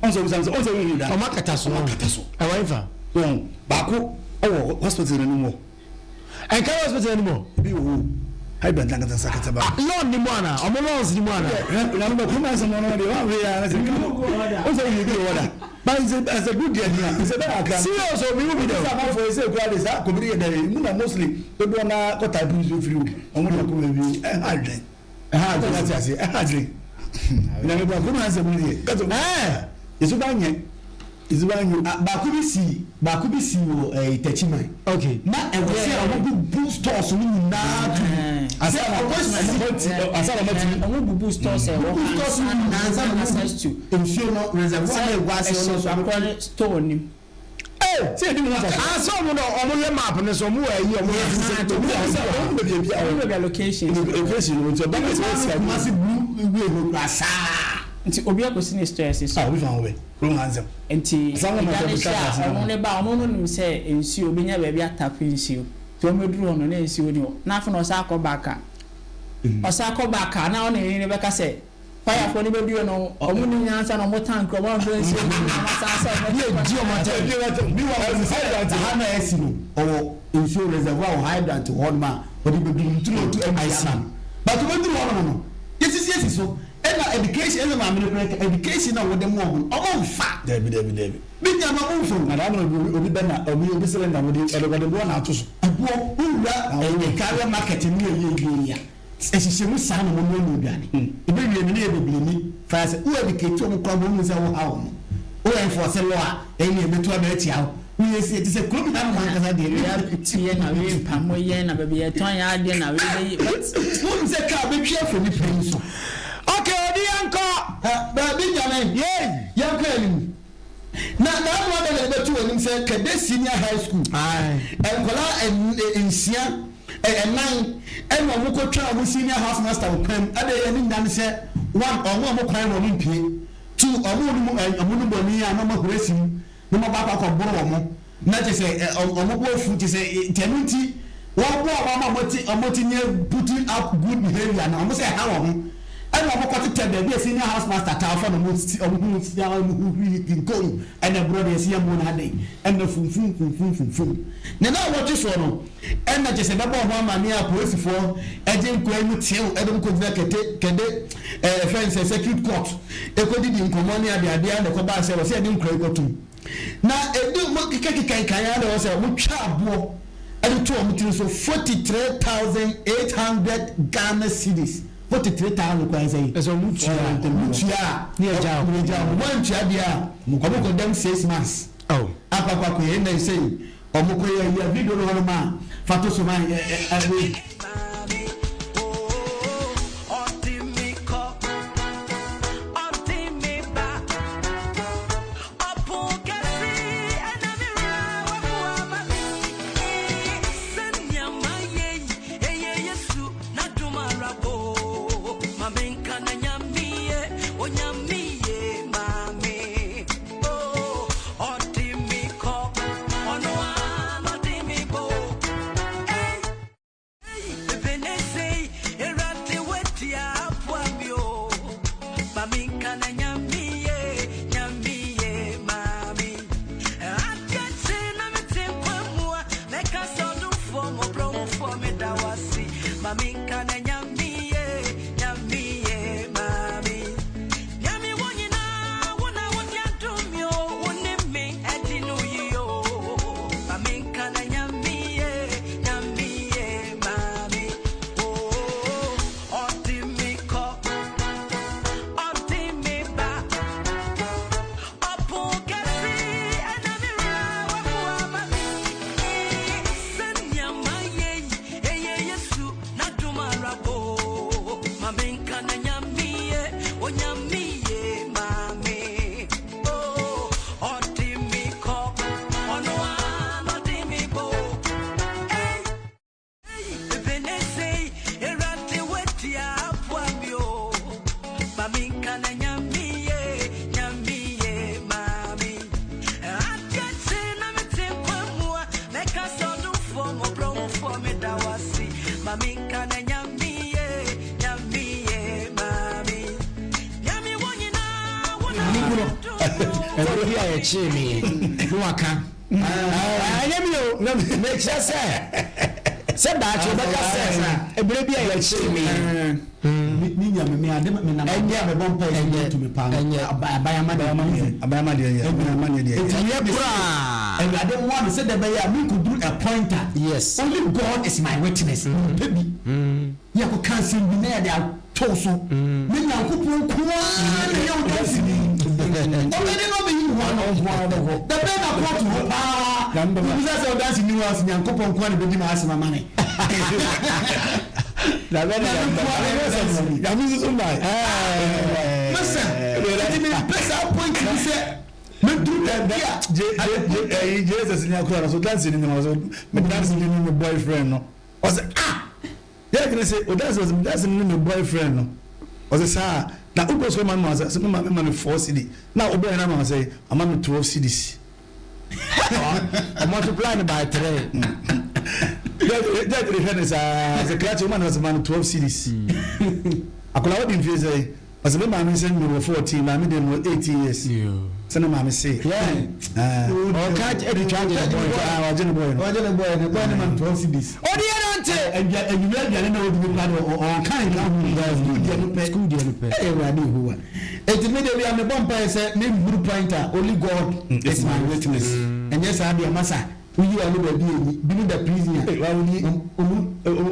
D: Ɔn sɛ ɔbisa sɛ ɔn sɛ wohu da.
E: Ɔmo akata so.
D: Ɔmo akata so.
E: Ɛwɔ hefa?
D: Wɔn baako ɛwɔ hospital n'anim hɔ.
E: Ɛnkae hospital n'anim hɔ.
D: Ebi wɔ hɔ hydrant ankasa nsa kata ba.
E: Ah lawn ni mu ana? Ɔmo lawns ni mu ana?
D: Hwɛ na no bɛ kuma nsɛm ɔno deɛ wɔn ahwɛ yɛ ara sɛ ɔn sɛ wohu bi wɔ hɔ da. But it's a it's a good deɛ nea it's a bɛyɛ akra.
E: Serious o mi hu bi da o.
D: Sɛ amanfoɔ yɛ sɛ ekura de saa kɔbiri yɛ dɛ emu na mostly dodoɔ naa kɔ type nsuo firi o ɔmo de akɔ baabi o ɛha adwene. Ɛha adwene ate aseɛ ɛha adwene nyame ba kurom ha nsɛm no deɛ kɛtɛ
E: ɛɛ
D: yɛsu ba nyɛ yɛsu ba nyɛ.
A: Ah, baako bi si baako bi si wɔ ɛɛ eh, Techiman.
E: Okay.
A: Na ɛwɔ sɛ ɔmo bubu stores no nyinaa tu.
D: Asa na ɔmo ti asa na ɔmo ti.
C: Ɔmo bubu stores ɛwɔ
A: bubu stores no nyinaa ansa na
C: access to.
A: Nsuo no reservoir na egu ase ɔno nso.
C: Ɛhyɛ akora ne store nim.
E: Ee
D: sɛ ebi mu nfa so.
E: Asa ɔmo na ɔmo yɛ map no so ɔmo wɔ ayi ɔmo yɛ sisi
D: ɔmo yɛ sɛ ɔmo bɛ bi a
C: ɔmo bɛ location.
D: Location no nti ɔba bɛ sɛ ɔsi
A: adi. Kumasi blue way no kura saa.
C: Nti obi akɔsi ne store ɛsi so.
D: Ah obi fa ho bɛ kurom ha nsɛm.
C: Nti ɛgya ne hyɛ a ɔno ne ba ɔno no nim sɛ nsuo obenya baabi atape nsuo nti ɔmo bɛduru hɔ no na nsuo ni hɔ na afei na ɔsan akɔ back a ɔsan akɔ back a na ɔne ne bɛka sɛ. Fire no bɛdue no, ɔmo nim nyansa na ɔmo tank ɔmo amfa nsuo ngu mu na ɔmo asan asɛ ɔmo
A: Ne edi ɔmo atɛm. Meanwhile, ɔsi hydrant ha na ɛsi no, ɔwɔ nsuo reservoir wɔ hydrant wɔ hɔnom a ɔde bɛduru nti na ɔtu empty ama no. But ɔbɛduru hɔnom no, yɛsisi asi so. Ɛna education, ɛna maame no koraa ka, education na wɔde ma ɔmo no, ɔmo nfa.
D: Dabi dabi dabi.
A: Me nua no ɔmo nfa o.
D: Na daa na obi obi bɛ na obi obi cylinder mo de ɔde ɔde boɔ na ato so.
A: Ɛboɔ, wowura ɛyɛ carrier market no yɛ yie yie a. Ɛhyehyɛ mu saa na wɔn noa aduane. Ɛbɛwie no na yɛ bebree ni fire sɛ wo educate wɔn koraa ma wɔn hu sɛ wo ha wɔn. Wo enforce law a ɛnneɛ ɛbɛtu aba atia wo. Wo yɛ sie te sɛ kurom hanom ankasa deɛ.
C: Wei abɛtu yɛn na wei mpamo yɛn na baabi yɛtɔn yɛn adeɛ na wei bɛyi but.
A: Wonim sɛ car bɛtwi afa nipa yi so.
E: Okay odi yɛnkɔ.
A: Ha baabi nyame.
E: Yei.
A: Yɛnkɔ anim. Na n'ano ada na yɛbɛto w'anim sɛ Kɛdɛ Senior High School nkwadaa nsia, nnan ɛna wɔn kɔtwaa wɔn senior house master wɔ kwan mu. Ɛdeɛ yɛ ne nyinaa ne sɛ. One, ɔmo a ɔmo kwan na ɔmo mpue. Two, ɔmo nom ɛ ɔmo nom bɔne a na ɔmo ahuri asi mu na ɔmo aba akɔ akɔboro wɔn na kyerɛ sɛ ɛ ɔmo bo afu kyerɛ sɛ nti ɛno nti wɔboa ɔmo ama ɔmo te ɔmo te nyɛ putting up good behaviour no ɔmo sɛ ɛha wɔn ɛna ɔmo kɔ tetɛ baabi a senior house master taa fa na ɔmo si ɔmo hu si ɔmo hu hwi nkom ɛna ɛborɔ deɛ ɛsi yɛ mo na adɛn ɛna funfun funfun funfun ne na wɔtwe soɔ no Ɛna kyerɛ sɛ bɛbɔ ho amaneɛ a polisifoɔ gye nkoa yi mu tew de wɔn kɔgyina kɛte kɛde ɛɛ fɛn sɛ circuit court ɛkɔdidi nkɔmmɔ ne adeadeɛ na ɛkɔbaa sɛ wɔsɛ yɛde nkoa yi kɔtom na ɛdi wɔn kekakeka kan ara na ɛwɔ sɛ wɔtwa aboɔ ɛde to wɔn tiri so 43,800 Ghana cedis 43,000 kwan sɛ yi
E: ɛsɛ wɔn tua
A: wɔn tua a
E: ne ɛgya
A: wɔn ɛgya wɔn wɔn ntua deɛ a wɔn kɔ dɛm 6 months akɔ akɔ akɔ yɛ ɛna ɛsɛ yi. Ɔmo kɔ yɛ yɛ video no hɔ nom a fa to so ma yɛ ɛ wei.
E: Ɛberɛ bi a yɛkyee me na waka ɛnyɛ mi o mekyerɛ sɛ sɛ daakye wobɛka sɛ ɛberɛ bi a yɛkyee me
A: me nya me me ade me nam ade a mebɔ mpa yi tumi paa no abayama deɛ
D: abayama deɛ yɛ abayama deɛ
A: deɛ
E: ɛyɛ koraa
A: awurade mmoa me sɛ dɛ bɛyɛ a menkɔduru a point a
E: yes
A: only God is my witness mempɛ bi Yɛkɔka asɛm bi na yɛde ato so. Ne Nyankopɔn nko ara na ɛyɛ wo danseni. Ɔbɛde na ɔbɛyi ne ho ano. Da bɛn na kɔɔto hɔ paa wobisa sɛ ɔdanseni wɔ ase Nyankopɔn nko ara na ɛbɛdi m'asɛm ama me.
E: Nyame nko ara na ɛyɛ danseni.
D: Nyame nso so mae.
A: Masa, nti mempɛ saa point bi sɛ mɛduru baabi a.
D: Jesus ni akora no so danseni ni ɔsɛ me danseni ni me boyfriend no ɔsɛ ah. Derek no se, Odanse ɔse medanse no ne me boyfriend no. Ɔse saa na wokɔ sukuu ma me ma ɔse me maame ma me four cedi na wo boy no ama wo sɛn? Wama me 12 cedis.
E: Ɔ multiply no by three.
D: Derek de hwɛ no saa ɔse krakye woma no ɔse ma no 12 cedis. Akwadaa wadi mfie sɛn? Ɔse me maame se mewɔ 14 maame deɛ mewɔ 18 years. Sɛ ne maame se.
E: Ɔka atwitwa agye ne boy.
D: Wagye ne boy no.
A: Wagye ne boy no. Boy no ma no 12 cedis.
E: Ɔde yɛ nante.
A: Anwummerɛ aduane na ɔdi no koraa deɛ ɔnka nka ho. School deɛ no pɛ.
E: School deɛ no pɛ.
A: Ɛyɛ Awurade Yehowa. Enti me deɛ bia mebɔ mpaeɛ sɛ menhuru point a only God is my witness. Ɛnyɛ saa deɛ masa woyi w'ano baabi a ɛnyi. Binom da prison a. Ɔmu.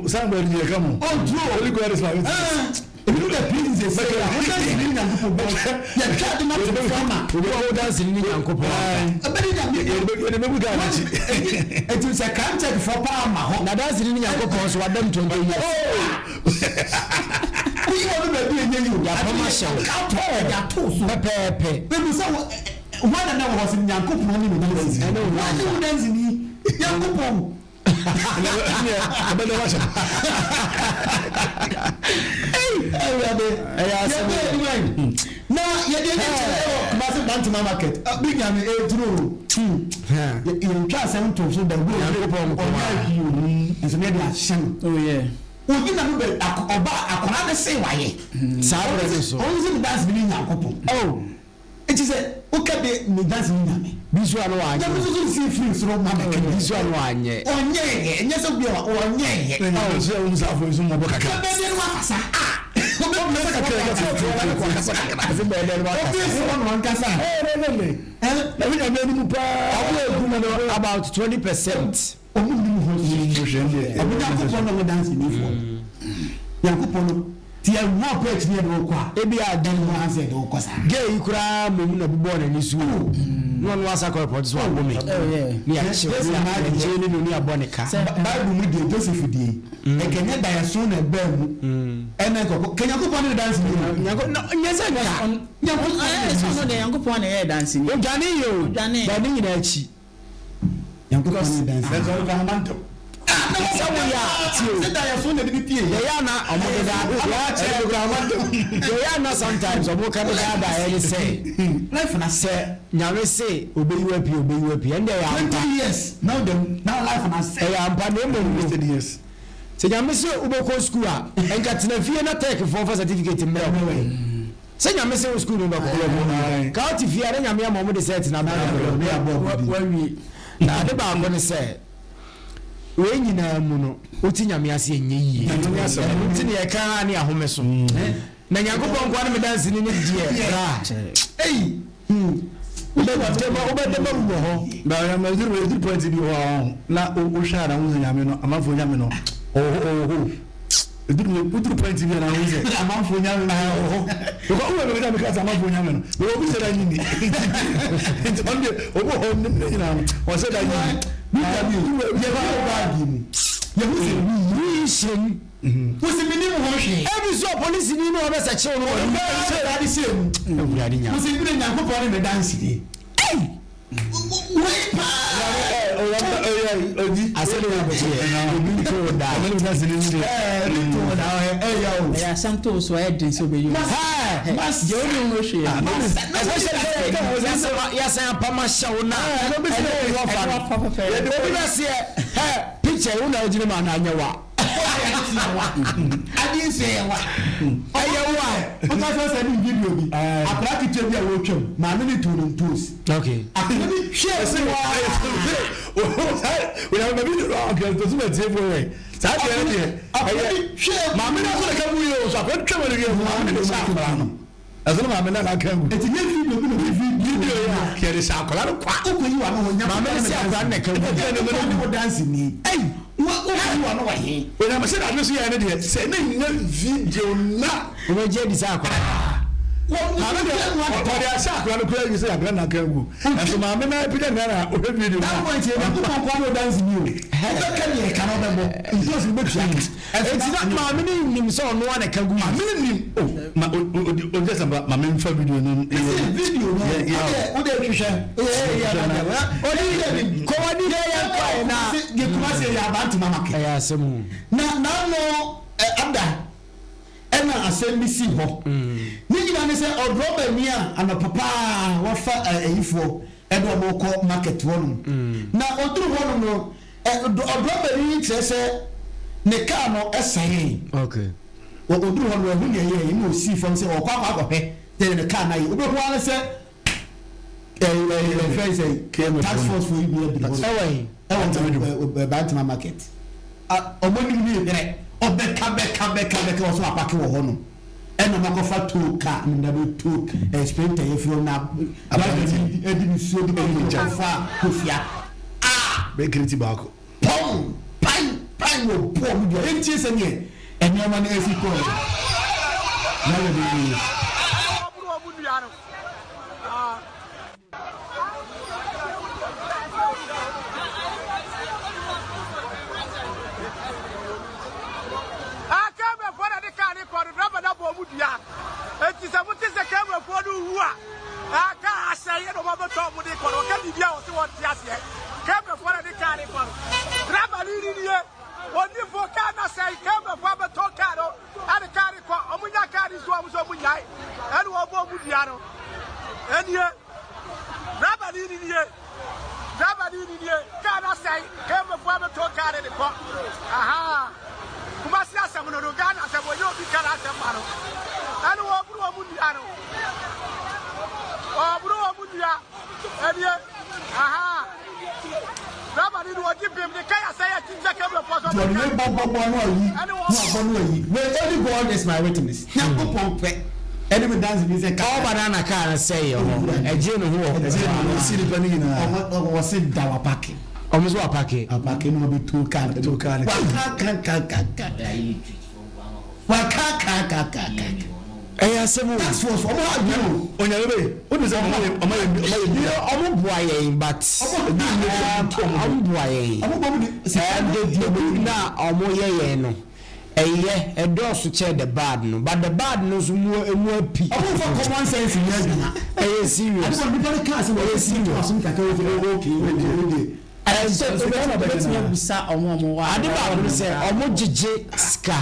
D: Saa baabi deɛ ɛka mo.
A: Oh true.
D: Only God is my witness.
A: Ebinom da prison sesei a, wo danseni ne Nyankopɔn bɔ. Yɛtwa ade no ato so ama.
E: Obi a wo danseni ne Nyankopɔn anka.
A: Ɛbɛde Nyame.
D: Yɛde bɛgu kaa n'akyi.
A: Eti sɛ crime check foɔ paa ma hɔ.
E: Na danseni ne Nyankopɔn nso wadam 20 years.
A: Woyi wɔn baabi a ɛnyɛ yi o.
E: Yɛapam ahyɛ wo.
A: Atɔ yɛde ato so.
E: Pɛpɛɛpɛ.
A: Ebi sɛ wɔn na na wɔ hɔ sɛ Nyankopɔn ne me danseni.
E: Ɛne wo
A: Wɔn ne wo danseni. Nyankopɔn. Awurade,
E: Ɛyɛ asɛm
A: yɛbɛ
E: o.
A: anim ayi. Na yɛde ani kyerɛ wɔ Kumasi Bantama market. Ah, Big Nyame ɛduru o. Yɛntwa asɛm nto so da bi
E: Nyankopɔn nko
A: ɔnyɛ
E: ara.
A: ahwii o. Nso ne yɛde ahyɛ no.
C: Oh yeah.
A: Oyi na no bɛ ɔba akwadaa ne se wayɛ.
E: Saa berɛ no so.
A: Ɔno sɛ ne dance bi ne Nyankopɔn.
E: Oh.
A: Eti sɛ woka de ne dance ne Nyame.
E: Bi so a na wanyɛ.
A: Nyame nso so nsi firi soro ma bɛka
E: Bi so a na wanyɛ.
A: Ɔnyɛ yɛ, ɛnyɛ sɛ obi a ɔnyɛ yɛ.
D: Nyame nso yɛ wo nsa afɔ nso mmɔbɔ kakra.
A: Sɛ bɛdeɛ no wakasa a.
D: Ɔbɛkasa kakra kakra kakra.
E: Ɔsɛ bɛyɛ dɛ no wakasa.
A: Obi nso ɔno ankasa.
D: Ɛɛ ne ne ne. Na mi nyame anim paa.
E: Ɔmo egu mu no about 20%.
A: Ɔmo nim ho hwee. Ɔmo Nyankopɔn na ɔmo dansi nifoɔ. Nyankopɔn no ti yɛ wɔ pɛ akyi ne yɛde wokɔ a.
E: Ebi a
A: Ɛne ho ansɛ yɛde wokɔ saa.
E: Gay yi koraa mmom na bobɔɔ n'ani so o. Na ɔno asa kɔ report so wabɔ me. Ne yɛakyew ne yɛakyere ne no ne yɛabɔ ne ka.
A: Bible mu deɛ Joseph deɛ yi ɛkɛnyɛ daeɛso na ɛbaa mu ɛna nkɔkɔ kɛ Nyankopɔn ne ne dansi ni o.
E: Nyanko na nyɛ sɛ nka.
A: Nyankopɔn ne ne
C: Ɛɛ sɛ ɔno deɛ Nyankopɔn na ɛyɛ dansi ni.
E: Odwane yɛ o.
C: Odwane.
E: But ne nyinaa akyi.
A: Nyankopɔn ne dansi.
D: Ɛsɛ ɔno kora homa ntɛm.
E: Sɛ woyɛ a tie o.
A: Sɛ daeɛso na ɛde bi pie.
E: Yɛyɛ ana ɔmo deda yɛyɛ ana sometimes ɔmo ka deda daeɛ ne sɛ
A: Life na
E: sɛ Nyame se obeyi wo apue obeyi wo apue ɛnde ɛyɛ ampa.
A: 20 years now dem now life na sɛ.
E: Ɛyɛ ampa na mmom no
D: Wasted years.
E: sɛ Nyame se wobɛkɔ sukuu a nka tena fie na tech foɔ fa certificate mmerɛ wo. Sɛ Nyame se wo sukuu no wobɛkɔ. Ka wote fie a na Nyame ama ɔmo de cert no abrɛ wo.
C: Wawie.
E: Na ade baako ne sɛ wei nyinaa mu no wote Nyame ase ɛnyɛ yie. Ɛno nti na yɛka ara ne ahome so. Na Nyankopɔn nkoa ne me danseni ne deɛ bra.
A: Ei.
E: Wobɛdɛm wobɛdɛm awu wɔ hɔ.
D: Na ɔyɛ ma ɛduru ɛduru point bi wɔ hɔ na wohwɛ a na wohu sɛ Nyame no amanfoɔ Nyame no ɔwɔ hɔ ɔwɔ hɔ ɛduru woduru point bi a na wohu sɛ
A: Amanfoɔ Nyame no
D: ɔwɔ hɔ because wowɔ baabi a meka sɛ amanfoɔ Nyame no mewɔ obi sɛ da nyini nti ɔno deɛ obi wɔ hɔ ne ne nyinaa no ɔsɛ da nyini.
A: Bi yɛ wɔ baagi mu yɛhu sɛ
E: Wuyi hyɛm.
A: Wosi mi nim ho hwee.
E: Ebi so polisini no ɔbɛsɛ kyew no wɔ
A: ne. Ɔbɛsɛ ade hyɛ mu.
E: Awurade nya.
A: Wosi bi ne Nyankopɔn ne me danseni. Ei! Wei paa.
E: Asɛm yɛ abɛkyeɛ. Obi nto wo da.
D: Ɔno ne me danseni ne deɛ.
A: Ɛɛ, obi nto wo da ɔyɛ ɛyɛ o.
C: Ɛyɛ asɛm to wo so ɛyɛ den sɛ wobɛyi wo. Deɛ wonim ho hwee.
E: Especially sɛ yɛasan apam ahyɛ wo na ɛne wo wɔfa no. Obi bɛseɛ hɛ picture yi wo na wogyina mu anaa nyɛ wa.
A: Ade nso yɛ wa.
E: Ɛyɛ wa.
A: Woka sɛ sɛ ne video bi. Akwadaa ketewa bi a wɔretwam, maame no too no ntoos.
E: Okay.
A: Akwadaa bi hwɛɛ mu waa.
D: Saa deɛ no deɛ
A: Akwadaa bi hwɛɛ mu.
D: Maame no nso na ka gu yɛ o so akwadaa twɛ ma no wie maame no de hyɛ akwadaa no. Ɛsɛ no maame no na aka agu.
A: Eti nye video bi na obi video.
D: Video yi a yɛde hyɛ akwadaa no kwa.
A: Wokɔ yi wa no ho nya.
E: Maame no sɛ akwadaa no na ɛka gu.
A: Nyankopɔn ne wo danseni. Ei! Wo wokɔ yi wa no wɔ he?
D: Onyame sɛ dade so yɛ ne deɛ sɛ ne nyɛ video na.
E: Wobɛgye adi sɛ akwadaa.
D: Maame deɛ ɔde ahyɛ akwadaa no koraa awie sɛ akwadaa no na aka agu. Ɛnso maame no apagya ne nan na ɔhwɛ video no.
A: That point yɛ Nyankopɔn nkoa ne wo danseni o. Wobɛka deɛ ɛka no wobɛbɔ. Ntosi no bɛtua ka.
E: Enti na maame no nnim sɛ ɔno ara na ɛka gu mu.
D: Maame no nim. Oh, ma o o odi odi sɛ ba maame nfa video no.
A: Mese video no. Wode wode hwehwɛ. Ee yɛ na deɛ.
E: Odi kɔwani yɛ yɛ kɔɛ na.
A: Yɛ Kumasi yɛ Abantema market.
E: Ɛyɛ asɛm o.
A: Na n'ano ada ɛna asɛm bi sii hɔ. Ne nyinaa ne sɛ ɔdrɔbani a anɔpa paa wafa ayifoɔ ɛde wɔn rekɔ market hɔnom. Na ɔduru hɔnom no. Ɔdrɔbani yi kyerɛ sɛ ne kaa no sɛee. Ɔduru hɔ no wahu nea ɛyɛe na osii fam sɛ ɔrekɔ akɔ akɔhwɛ sɛ ne kaa no ayɛ. Obehu ara ne sɛ ɛfrɛ sɛ task force foɔ yi bi abiri hɔ.
E: Ɛwɔ he?
A: Ɛwɔ Bantama market. Wɔn anim no yɛ mmerɛ. Ɔbɛka bɛka bɛka bɛka wɔn so apake wɔ hɔ nom. Ɛna wɔn akɔfa tow car no na bɛ tow sprinter yi afiri hɔ na driver bi ɛde nsuo bi kɔfa kofia. Ah!
D: Bɛyɛ kiriti baako.
A: Pɔn! Pan! Pan! Wɔ bɔɔ mu dua. Yɛntie sɛdeɛ nneɛma no asi kɔɔ no. Yahweh de nie.
H: Kɛmɛfoɔ na de kaa ne kɔ no, driver no abɔ ɔmo dua. Enti sɛ mote sɛ kɛmɛfoɔ no wu a, Kaa asɛe na wɔabɛtɔ wɔn de kɔ no, wɔka biribi a wɔse wɔnte aseɛ. Kɛmɛfoɔ na de kaa no kɔ no. Driver no ni nie, ɔni fo kaa no asɛe, kɛmɛfoɔ abɛtɔ kaa no ɛde kaa no kɔ, wɔn nya kaa. di so ɔmo sɛ ɔmo nyae ɛne wɔbɔ ɔmo dua no ɛnie driver ni ni nie driver ni ni nie kaa no asɛe kɛmɛfoɔ abɛtɔ kaa no de kɔ aha Kumasi asɛm no no Ghana asɛm wɔnyɛ obi kaa asɛm ma no ɛne wɔboro ɔmo nua no wɔboro ɔmo nua ɛnie aha driver ni ni wɔdi bim ne kaa asɛe akyi sɛ kɛmɛfoɔ sɛ ɔmo
A: Nti ɔde wei bɔ bɔ bɔ no ayi na wabɔ no ayi wei only God is my witness Nyankopɔn pɛ ɛne me danse ni sɛ kaa
E: Ɔba na na kaa no sɛe hɔ ɛgyee ne ho wɔ hɔ
A: Ɛgyee ne ho
D: si nipa no nyinaa.
A: Ɔmo wɔse da wapake.
E: Ɔmo nso wapake.
A: Apake na ɔbɛtu kaa no
D: Ɛtu kaa no.
A: Waka ka ka ka Waka ka ka ka ka.
E: Ɛyɛ asɛm o.
A: Task force ɔmo ha adwene o.
D: Onyame bɛyi wode sɛ ɔmo yɛ ɔmo yɛ ɔmo yɛ
E: You know, ɔmo boa yɛn but ɔmo boa yɛn.
A: Ɔmo bɔ mu de sika
E: Um, the the good na ɔmo yɛ yɛn no ɛyɛ ɛdɔɔso kyɛ the bad no but the bad no nso mu emu api.
A: Ɔmo nfa common sense nyɛ adwuma.
E: Ɛyɛ serious.
A: Ade bɔ nipa no kaa sɛ wɔyɛ serious. Asom kakra wɔ fie oh okay okay okay.
C: Ɛsɛ wobɛtumi abisa ɔmo a ɔmo wɔ
E: Ade baako ne sɛ ɔmo gyegye sika.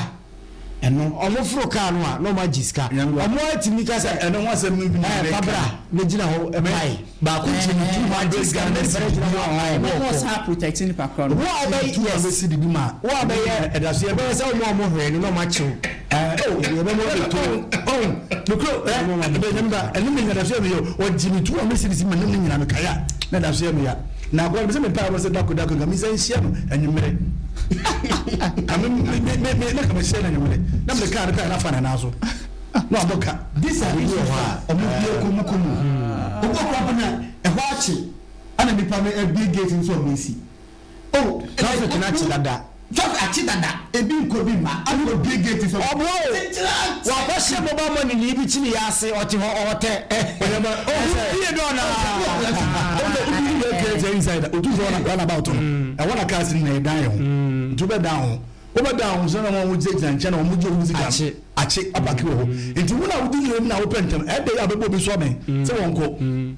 A: Ɛno.
E: Ɔmo foro kaa no a na ɔmo agye sika. Ɔmo atumi ka sɛ
D: Ɛno ho asɛm no bi na
E: ɛɛ
D: meka.
E: fabra ne gyina hɔ ɛpae.
D: Baako gye ne 200 Ghana cedi bi ma
C: Ɔmo wɔ saa protect nipa korɔ no.
E: Wo a wobɛyɛ
D: 200
E: yes
D: cedi bi ma
E: wo a bɛyɛ
D: ɛda so yɛ
E: bɛyɛ sɛ ɔmo a ɔmo hwɛ no na ɔmo akyew.
D: Yɛbɛma ɔmo to nokuro ɛbɛnyam ɛne me nyina da so yɛ me yɛ ɔgye me 200 cedi ma ne ne nyina mekae a na da so yɛ me ya na akɔla me sɛ mepae wɔ sɛ dako dako nka mensa nhyia no anwummerɛ ka me me me me na ka mehyia no anwummerɛ na mede kaa no kaa no afa ne nan so na ɔbɔ ka.
A: These are issues a ɔmo bie kɔn mu kɔn mu. Obi wɔ koraa mpo na ɛhɔ akye ɛna nipa no abie gate no sɛ ɔmo nsi. Oh
E: Traffic no akye dada.
A: Traffic akye dada ebi nkɔ bi mma ɛna obie gate sɛ ɔmo.
E: Ɔboa o wakɔhyɛ mobile money ni bi kyini yɛ ase ɔte hɔ ɔtɛ. Ɔhu bie dɔɔ naa.
D: Ɔno obi yɛ kɛntɛ inside otu sɛ ɔna roundabout no ɛwɔ na cars no na ɛdan yɛ ho nti wobɛdan ho wobɛdan ho sɛ na wɔn gyinagyina nkyɛn na wɔn gye wɔn sika
E: Akye.
D: akye apake wɔ hɔ nti wo na wodi nyina mu na wopɛ ntɛm ɛdɛ yɛ abɛbɔ obi so abɛn sɛ wɔn kɔ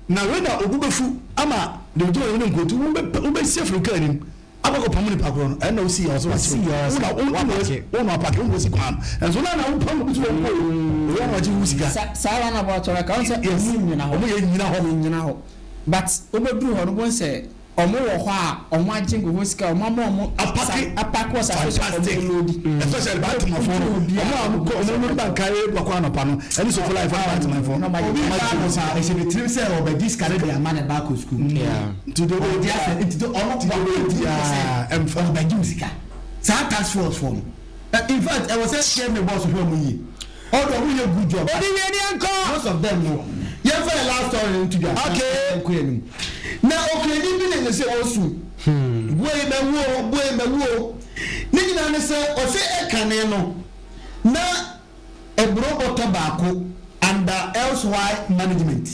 D: na wei na obi bɛfu ama deɛ ogyina wɔn ne nko nti wobɛsi afiri kaa anim akɔkɔ pam nipa korɔ no ɛna osi yɛ ɔsɛ wakye wo na wo na wo na apake wo na osi kwan no ɛnso na na wopam obi so wɔn kɔ o wɔn na wagye wo sika.
C: Saa roundabout no ka wɔn sɛ
D: Yes.
C: ɔmo nyina hɔ.
D: Ɔmo yɛ nyina hɔ.
C: Ɔmo nyina hɔ but wobɛduru hɔ no wobɛhu sɛ ɔmo wɔ hɔ a ɔmo agye nkurɔfoɔ sika ɔmo ama ɔmo
D: Apake.
C: apake wɔ saa so
D: Fantastic.
C: ɔmo loadi.
D: Especially Baltimore no. Ɔmo a ɔmo kɔ ɔmo no bankae bakɔ anɔpa no ɛne sofo life ɛne Baltimore fo.
A: Obi ba no sa ɛhyɛ ne tirim sɛ ɔbɛgye sika no de ama ne ba akɔ sukuu.
D: Nti de
A: Ɔde asɛ nti de ɔno
D: Nti de ɔbɛdi a ɛmfa.
A: ɔbɛgye wo sika. Saa task force foɔ no. In fact ɛwɔ sɛ hyɛ me boss hwɛ ɔmo yie. Ɔdo ɔmo yɛ good job.
E: Odi wie ni nkɔ.
A: Most of them no. Yɛn fɛ yɛ last story no to dwa.
E: Okay.
A: Nkɔ yɛn nim. Na okurani bi na ɛsɛ ɔsu. Bue bɛ wuo bue bɛ wuo. Ne nyinaa ne sɛ ɔsɛ ɛkane no na eburo bɔtɔ baako under elsewhere management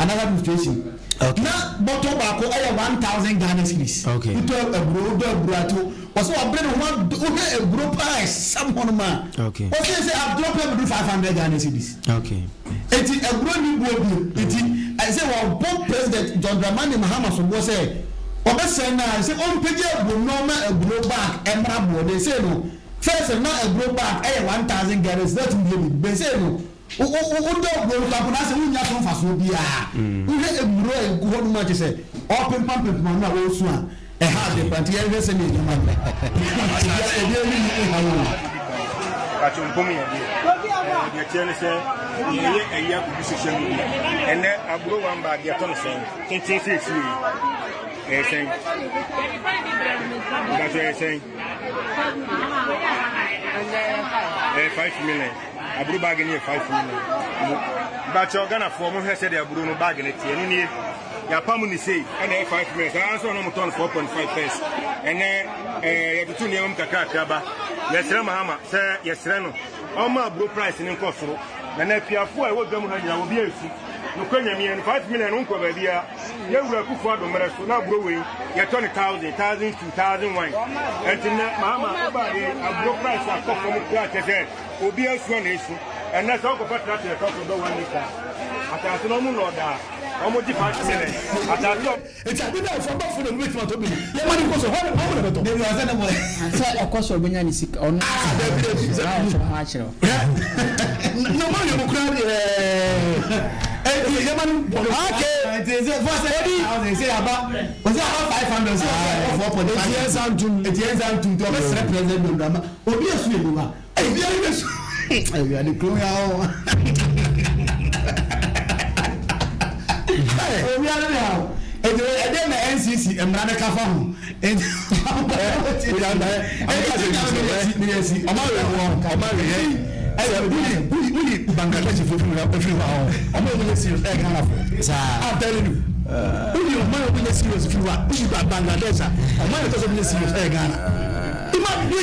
A: another administration.
E: Okay.
A: Na bɔtɔ baako ɛyɛ 1,000 Ghana cedis.
E: Okay.
A: Wotɔ eburo wotɔ eburo ato wɔsɛ wabere ne ho wohwɛ eburo paa ɛsam hɔ nom a.
E: Okay.
A: Wɔsɛ sɛ adrop ɛbɛdu 500 Ghana cedis.
E: Okay.
A: Eti eburo ni buo bio eti ɛsɛ wɔbɔ President John Dramani Mahama so boɔ sɛ ɔbɛsɛn na sɛ ɔmpagya eburo nɔɔma eburo bag ɛmra boɔ de sɛ no first na eburo bag ɛyɛ 1,000 Ghana cedis ɛtum bie bi bɛsɛ no wo wo wo dɔ eburo nkapo na sɛ wonya so nfasoɔ biara wohwɛ eburo a egu hɔ nom a kyerɛ sɛ ɔpempam pempam no a wɔresu a ɛha ade pa nti yɛhwɛ sɛ ne nneɛma no ebi ebi ni ɛha wɔ.
I: Pacho mpom yɛ deɛ deɛ teɛ ne sɛ yɛyɛ ɛyi akɔgu social media ɛnɛ aburo one bag yɛtɔ no sɛn tenten sɛ ɛsi wei ɛyɛ sɛn mpacho ɛyɛ sɛn ɛyɛ 5 million aburo bag no yɛ 5 million mpacho Ghanafoɔ mohwɛ sɛdeɛ aburo no bag no teɛ no nie yɛapam ne sei ɛna ɛyɛ 5 million saa nso na ɔmotɔ no 4.5 first ɛnɛ yɛtoto nneɛma mu kakrakra ba. Yɛsrɛ Mahama sɛ yɛsrɛ no ɔma aburo price ne nkɔ soro na na apiafoɔ a ɛwɔ dwam ha nyinaa obi ansu nokwa nyameɛ no 5 million no nkɔ baabia. Yɛwura Akufo Addo mmerɛ so na aburo wei yɛtɔ ne 1000, 1002, 1001. Ɛnti nnɛ Mahama wobaayɛ aburo price akɔ fam koraa kyɛ sɛ obi asua na ɛsu. Ɛnnɛ sɛ wokɔfa tractor yɛtɔ so dɔ 1 litre asase no ɔmo nɔɔdaa ɔmo gye 5 million asase.
D: Eti ade na ɛfɔ bɔfo na ebi bɛtumi atɔ bi no yɛ ma ne nkɔ so hɔ ne ɔmo na bɛtɔ.
A: Dabi ɔsɛ ne bɔ.
C: Sɛ ɛkɔ so ɔbɛnya ne sika ɔno.
D: Ah, dabi dabi.
C: Sɛ ɔho akyerɛw.
D: Hwɛ. Na ɔmo ayɛ mo kura deɛ. Ɛdi yɛ ma no bɔ.
E: Okay.
J: Nti sɛ fɔ sɛ
E: Odi.
J: thousand sɛ yaba ɔsɛ aba 500 sɛ ɔsɛ 4.5.
E: Eti yɛn nsa ntum.
J: Eti yɛn nsa ntum nti ɔbɛ srɛ president John Dramani obi esu yɛ niwa obi ayi bɛ su. Awurade kurom ya hɔ. Obi ara ne ha o. Eti ɛdɛ na NCC mmara ne ka fa ho. Eti
D: Ɔma wɛ ɔma wɛ ɛyɛ wuli wuli wuli Bangladesh fo firi hɔ efiri hɔ a ɔmo yɛ ɔmo yɛ serious ɛyɛ Ghana fo.
E: Saa.
D: I'm telling you. Wuli ɔmo yɛ ɔmo yɛ serious firi hɔ a wuli Bangladesh a ɔmo yɛ tɔsɔ ɔmo yɛ serious ɛyɛ Ghana. Ima wuli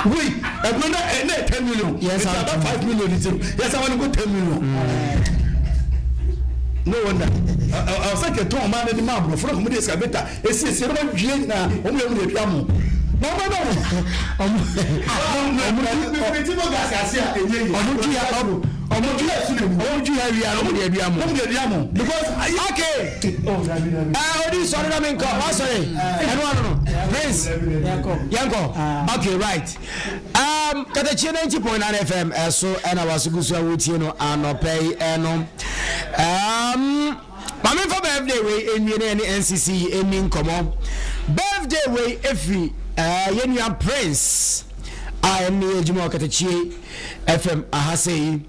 D: wuli ɛdun na ɛ ne yɛ 10 million.
E: Yes,
D: Nti aba 5 million ti yɛ sábà ni ko 10 million. No wonder ɔsɛ kɛtɔn ɔmo anani maa aborɔfo na kɔmo de excavator esi esi ɛna ɔmo wie nyinaa ɔmo yɛ ɔmo de ebi amu na ɔmo bɛ
E: Ɔmo
J: Ɔmo
E: ɔmo tu ya ɔmo tu ɔmo tu ya wia ɔmo de adu amu.
D: ɔmo de ebi amu because
E: Okay. Ɛ odi sɔre na mi nkɔ wa sɔre ɛnu ano no Prince yɛnkɔ. Okay, right. Katakyie 90.9 FM ɛso ɛna waso gu so a wotie no anɔpɛ yi ɛno. Maame nfa birthday wei enwie na yɛne NCC yi eni nkɔmɔ. Birthday wei efiri yɛn nua Prince a ɛne yɛ adwuma wɔ Katakyie FM ahase yi.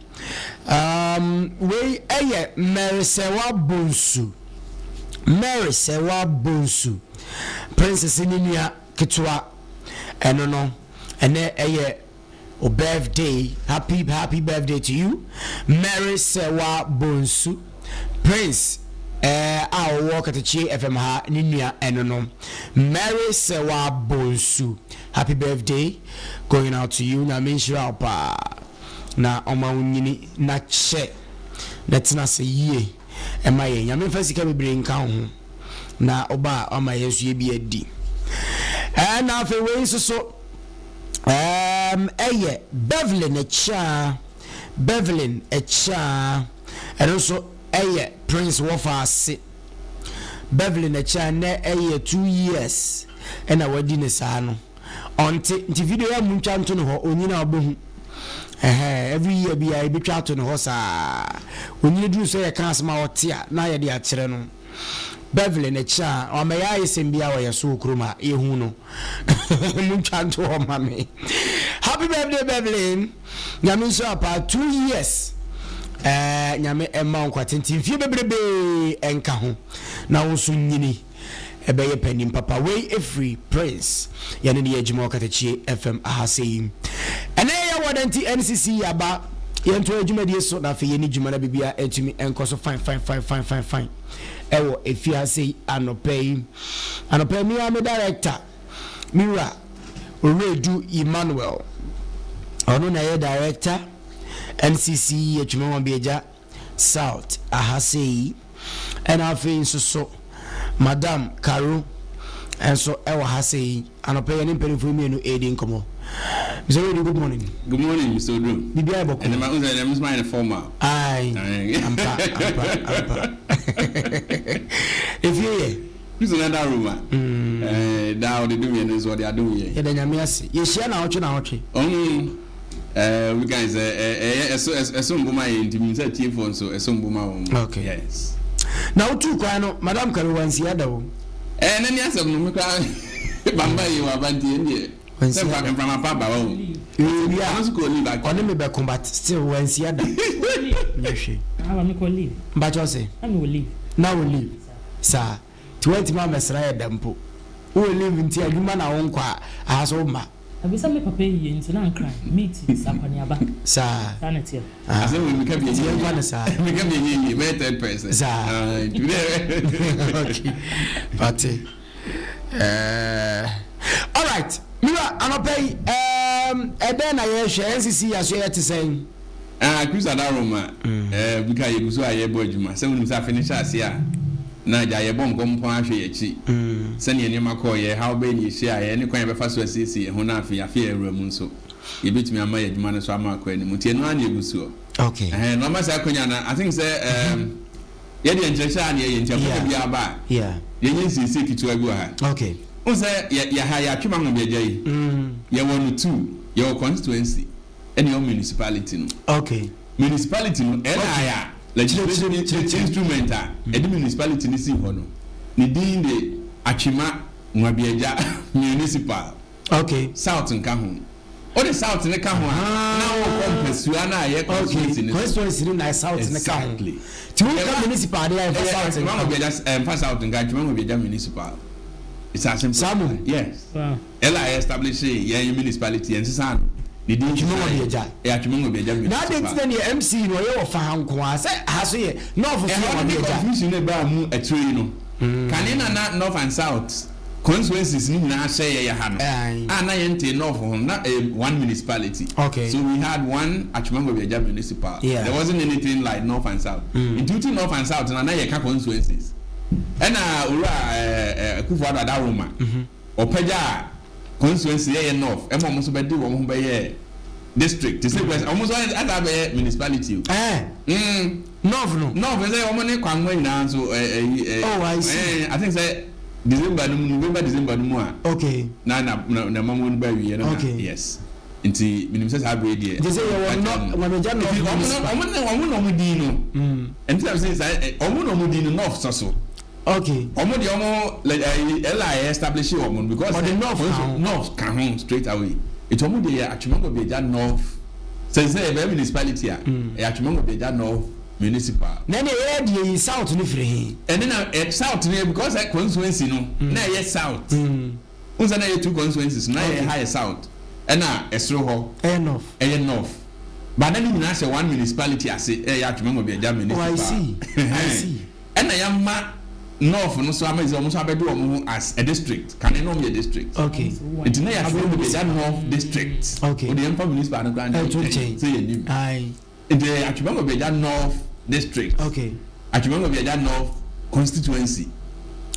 E: Wei ɛyɛ Mary Sɛwa Bonsu. Mary Sɛwa Bonsu. Princess ne nua ketewa ɛno no ɛnɛ ɛyɛ o birthday. Happy, happy birthday to you, Mary Sɛwa Bonsu. Prince a ɔwɔ Katakyie FM ha ne nua ɛno no, Mary Sɛwa Bonsu, happy birthday going out to you. Nyame nhyira wo paa na ɔma wo nyini na kyɛ na tena ase yie ɛma yɛn. Nyame mfa sika bebree nka wo ho na ɔba a ɔma yɛn nso yɛ bi adi. Ɛna afei wei nso so ɛyɛ Bevelyn Ɛkyaa. Bevelyn Ɛkyaa, ɛno nso ɛyɛ Prince wɔfa ase. Bevelyn Ɛkyaa, nnɛ ɛyɛ 2 years ɛna wadi ne saa no. Ɔnte nti video yɛ mu ntwa nto ne hɔ onyina ɔbɛhu ɛhɛn. Every year bi a ebitwa ato ne hɔ saa onyini duru sɛ yɛka asɛm a ɔte a na yɛde akyerɛ no. Bevelyn Ɛkyaa ɔmɛyɛ ayɛ sɛm bi a ɔyɛ so wɔ kurom a yɛhu no mu ntwa nto hɔ ma me. Happy birthday, Bevelyn. Nyame nhyira paa. 2 years, nyame ɛma wo nkwa tenten, mfie bebrebee ɛnka ho na wo nso nyini ɛbɛyɛ panin papa. Wei ɛfiri Prince, yɛne ne yɛ adwuma wɔ Katakyie FM ahase yi. Ɛnɛ yɛ wɔ dɛ nti NCC yɛaba yɛnto adwumadie so na afei yɛne dwuma no biribia ɛtumi ɛnkɔ so fine fine fine fine fine fine ɛwɔ efiase yi anɔpɛ yi. Anɔpɛ yi mea me director mewura Oredu Emmanuel, ɔno na ɛyɛ director NCC Atwima Nwabiagya South ahase yi. Ɛna afei nso so Madam Caro nso ɛwɔ ha sɛ yi anɔpɛ yɛne mpanimfoɔ mmienu ɛredi nkɔmmɔ. Mr. Oredu, good morning.
K: Good morning, Mr. Odrum.
E: Biribi ayɛ bɔkɔ.
K: And my own I'm just formal.
E: Aye. Ampa ampa ampa. Efie yɛ.
K: Kristo na da Roma. Da ɔde dum yɛn nso ɔde adum yɛn.
E: Yɛda Nyame ase. Yɛhyia na awɔtwe na awɔtwe.
K: We can say ɛso ɛso mboma yɛn nti mi sɛ tiefoɔ nso ɛso mboma wɔn.
E: Okay.
K: Yes.
E: Na wotu kwan no, Madam Karo wansi ada o.
K: Ne ni asɛm no mi kora bamba yi wɔ abanti yɛn deɛ. Sɛ nframa pa ba wa o.
E: Ewia
K: Ɔno nso kɔ leave akyi.
E: Ɔne mi bɛko but still wansi ada. Nyɛ hwee.
L: Aba mi kɔ leave.
E: Mpakyɛw sɛ.
L: Na mi wɔ leave.
E: Na wɔ leave saa nti wɔntumi amɛsra yɛ da mpo. Wowɔ leave nti adwuma na wo nkɔ a aha so woma.
L: Abisa mi papa yi yie nti na nkran meet akɔneaba.
E: Saa.
L: Saa na teɛ.
K: Asɛm wo meka bi
E: Nti yɛmfa no saa.
K: Meka bi enye yie mɛyɛ third person.
E: Saa.
K: Ah, nti dɛ.
E: Okay. Pate. Alright. Mira anɔpɛ yi ɛdɛn na yɛhwɛ NCC aso yɛ te sɛn?
K: Ah, Kristo adaroma. Bika yɛgu so a yɛbɔ adwuma. Sɛ wonim sɛ afe no hyɛ ase a na agya yɛbɔ nkɔmpɔn ahwɛ yɛkyi. Sɛnea nneɛma kɔɔ yɛ, haw bɛyɛ ne yɛhyia yɛ ne kwan yɛbɛfa so asiesie yɛn ho na afei afe a ɛwura mu nso yɛbɛtumi ama yɛ adwuma no so ama akɔ anim. Nti ɛno ara na yɛgu soɔ.
E: Okay.
K: Ɛhɛn, na ɔma saa akonnwa no, I think sɛ yɛdeɛ nkyerɛkyerɛ a ne yɛyɛ nti akonnwa bi aba a yɛnyɛ nsiesie ketewa bi wɔ ha. Wo sɛ yɛ ha yɛatwe ma ho bi agya yi. Yɛwɔ no two, yɛwɔ constituency. ɛna ɛwɔ municipality no.
E: Okay.
K: Municipality no LI a legislation instrument a ɛde municipality no sii hɔ no ne din de Atwima Nwabiagya Municipal.
E: Okay.
K: South nka ho. Wode South no ka ho a na wokɔ mpasua no a ɛyɛ constituency no so.
E: Constituency no na South no ka ho.
K: Exactly.
E: Ti woka municipal de a ɛmfa South nka ho.
K: Ɛmfa South nka, Atwima Nwabiagya Municipal. It's as simple.
E: Saa mmom.
K: Yes. Ɛla a establish yɛn municipality yɛn sesa no ne din
E: Atwima Nwabiagya.
K: Ɛyɛ Atwima Nwabiagya municipal.
E: Na adɛn nti na neɛ MC no ɔyɛ wɔ fa ha nko ara sɛ ha so yɛ North so yɛ
K: Ɛhɔ no ne
E: Nwabiagya.
K: confusion no baa mu akyire yi no. Kane na na North and South constituencies no nyinaa hyɛ yɛyɛ ha no a na yɛntee North ho no na ɛyɛ one municipality.
E: Okay.
K: So we had one Atwima Nwabiagya municipal.
E: Yeah.
K: There wasn't anything like North and South. Nti wote North and South no a na yɛka constituencies. Ɛna Owura eh, eh, Akufo Addo Adaworoma ɔpagyaa constituency yɛyɛ North ɛma wɔn nso bɛde wɔn ho bɛyɛɛ district te sɛ West wɔn nso asa abɛyɛ municipality o.
E: Ɛɛ. North no.
K: North sɛ wɔn ne Kwangwa nyinaa nso ɛyi ɛ.
E: Oh, I see.
K: I think sɛ December no mu November December no mu a.
E: Okay.
K: Na na na na mamu no ba wie no na.
E: Okay.
K: Yes. Nti minim sɛ saa bere deɛ.
E: Nti sɛ yɛwɔ nɔ Nwabiagya North
K: Nti wɔn
E: municipal.
K: na wɔn na wɔn na wɔn din no. Nti na sɛ saa wɔn na wɔn din no North sɔ so.
E: Okay.
K: Wɔn deɛ wɔn lɛ ɛyi LI establish wɔn no because.
E: Ɔde North ka ho.
K: North ka ho straight away. Nti wɔn deɛ yɛ Atwima Nwabiagya North. Sɛ sɛ yɛbɛyɛ municipality a ɛyɛ Atwima Nwabiagya North municipal.
E: Na ɛne ɛyɛ deɛ yi South no firi he?
K: Ɛne na ɛ South no yɛ because ɛ constituency no na ɛyɛ South. Wohu sɛ na ɛyɛ two constituencies no na ɛyɛ ha yɛ South ɛna ɛsoro hɔ
E: Ɛyɛ North.
K: ɛyɛ North. But na ne nyinaa hyɛ one municipality ase ɛyɛ Atwima Nwabiagya
E: Oh I
K: municipal.
E: see, I see.
K: Ɛna yɛama North no so ama sɛ wɔn nso abɛde wɔn ho as a district. Kane na wɔn yɛ district.
E: Okay.
K: Nti na yɛatwerɛ mu bɛgya North district.
E: Okay.
K: Wode yɛmfa municipal no koraa
E: Ɛto nkyɛn.
K: sɛ yɛnim.
E: Aye.
K: Nti ɛyɛ Atwima Nwabiagya North district.
E: Okay.
K: Atwima Nwabiagya North constituency.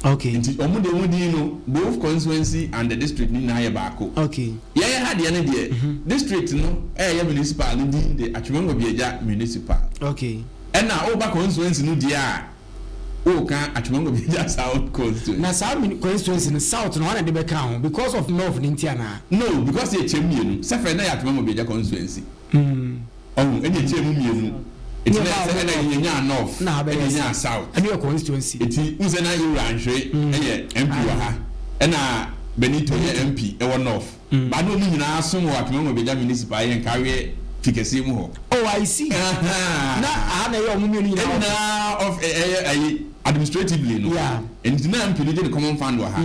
E: Okay.
K: Nti wɔn de wɔn din no both constituency and the district ne nyinaa yɛ baako.
E: Okay.
K: Yɛn ha deɛ no deɛ district no ɛyɛ municipal no din de Atwima Nwabiagya municipal.
E: Okay.
K: Ɛna woba constituency no deɛ a woka Atwima Nwabiagya South constituency.
E: Na saa constituency no South no hwan na de bɛka ho because of North no nti anaa?
K: No because yɛkyɛ mu mmienu sɛfɛ na yɛ Atwima Nwabiagya constituency. Ɔho ɛna yɛkyɛ mu mmienu eti na sɛ ɛna yɛnyaa North ɛna yɛnyaa South.
E: Ɛno yɛ constituency.
K: Eti n sɛ na Yewura Anhwere ɛyɛ MP wɔ ha ɛna Benito yɛ MP ɛwɔ North. Ba na ɔmo nyinaa som wɔ Atwima Nwabiagya Municipal yɛ Nkareɛ fi kɛseɛ mu hɔ.
E: Oh I see. Na aha na ɛyɛ ɔmo mmienu nyinaa office.
K: Nyinaa of ɛyɛ ɛyi administratively no.
E: Yeah.
K: Nti na MP no gye ne common fund wɔ ha.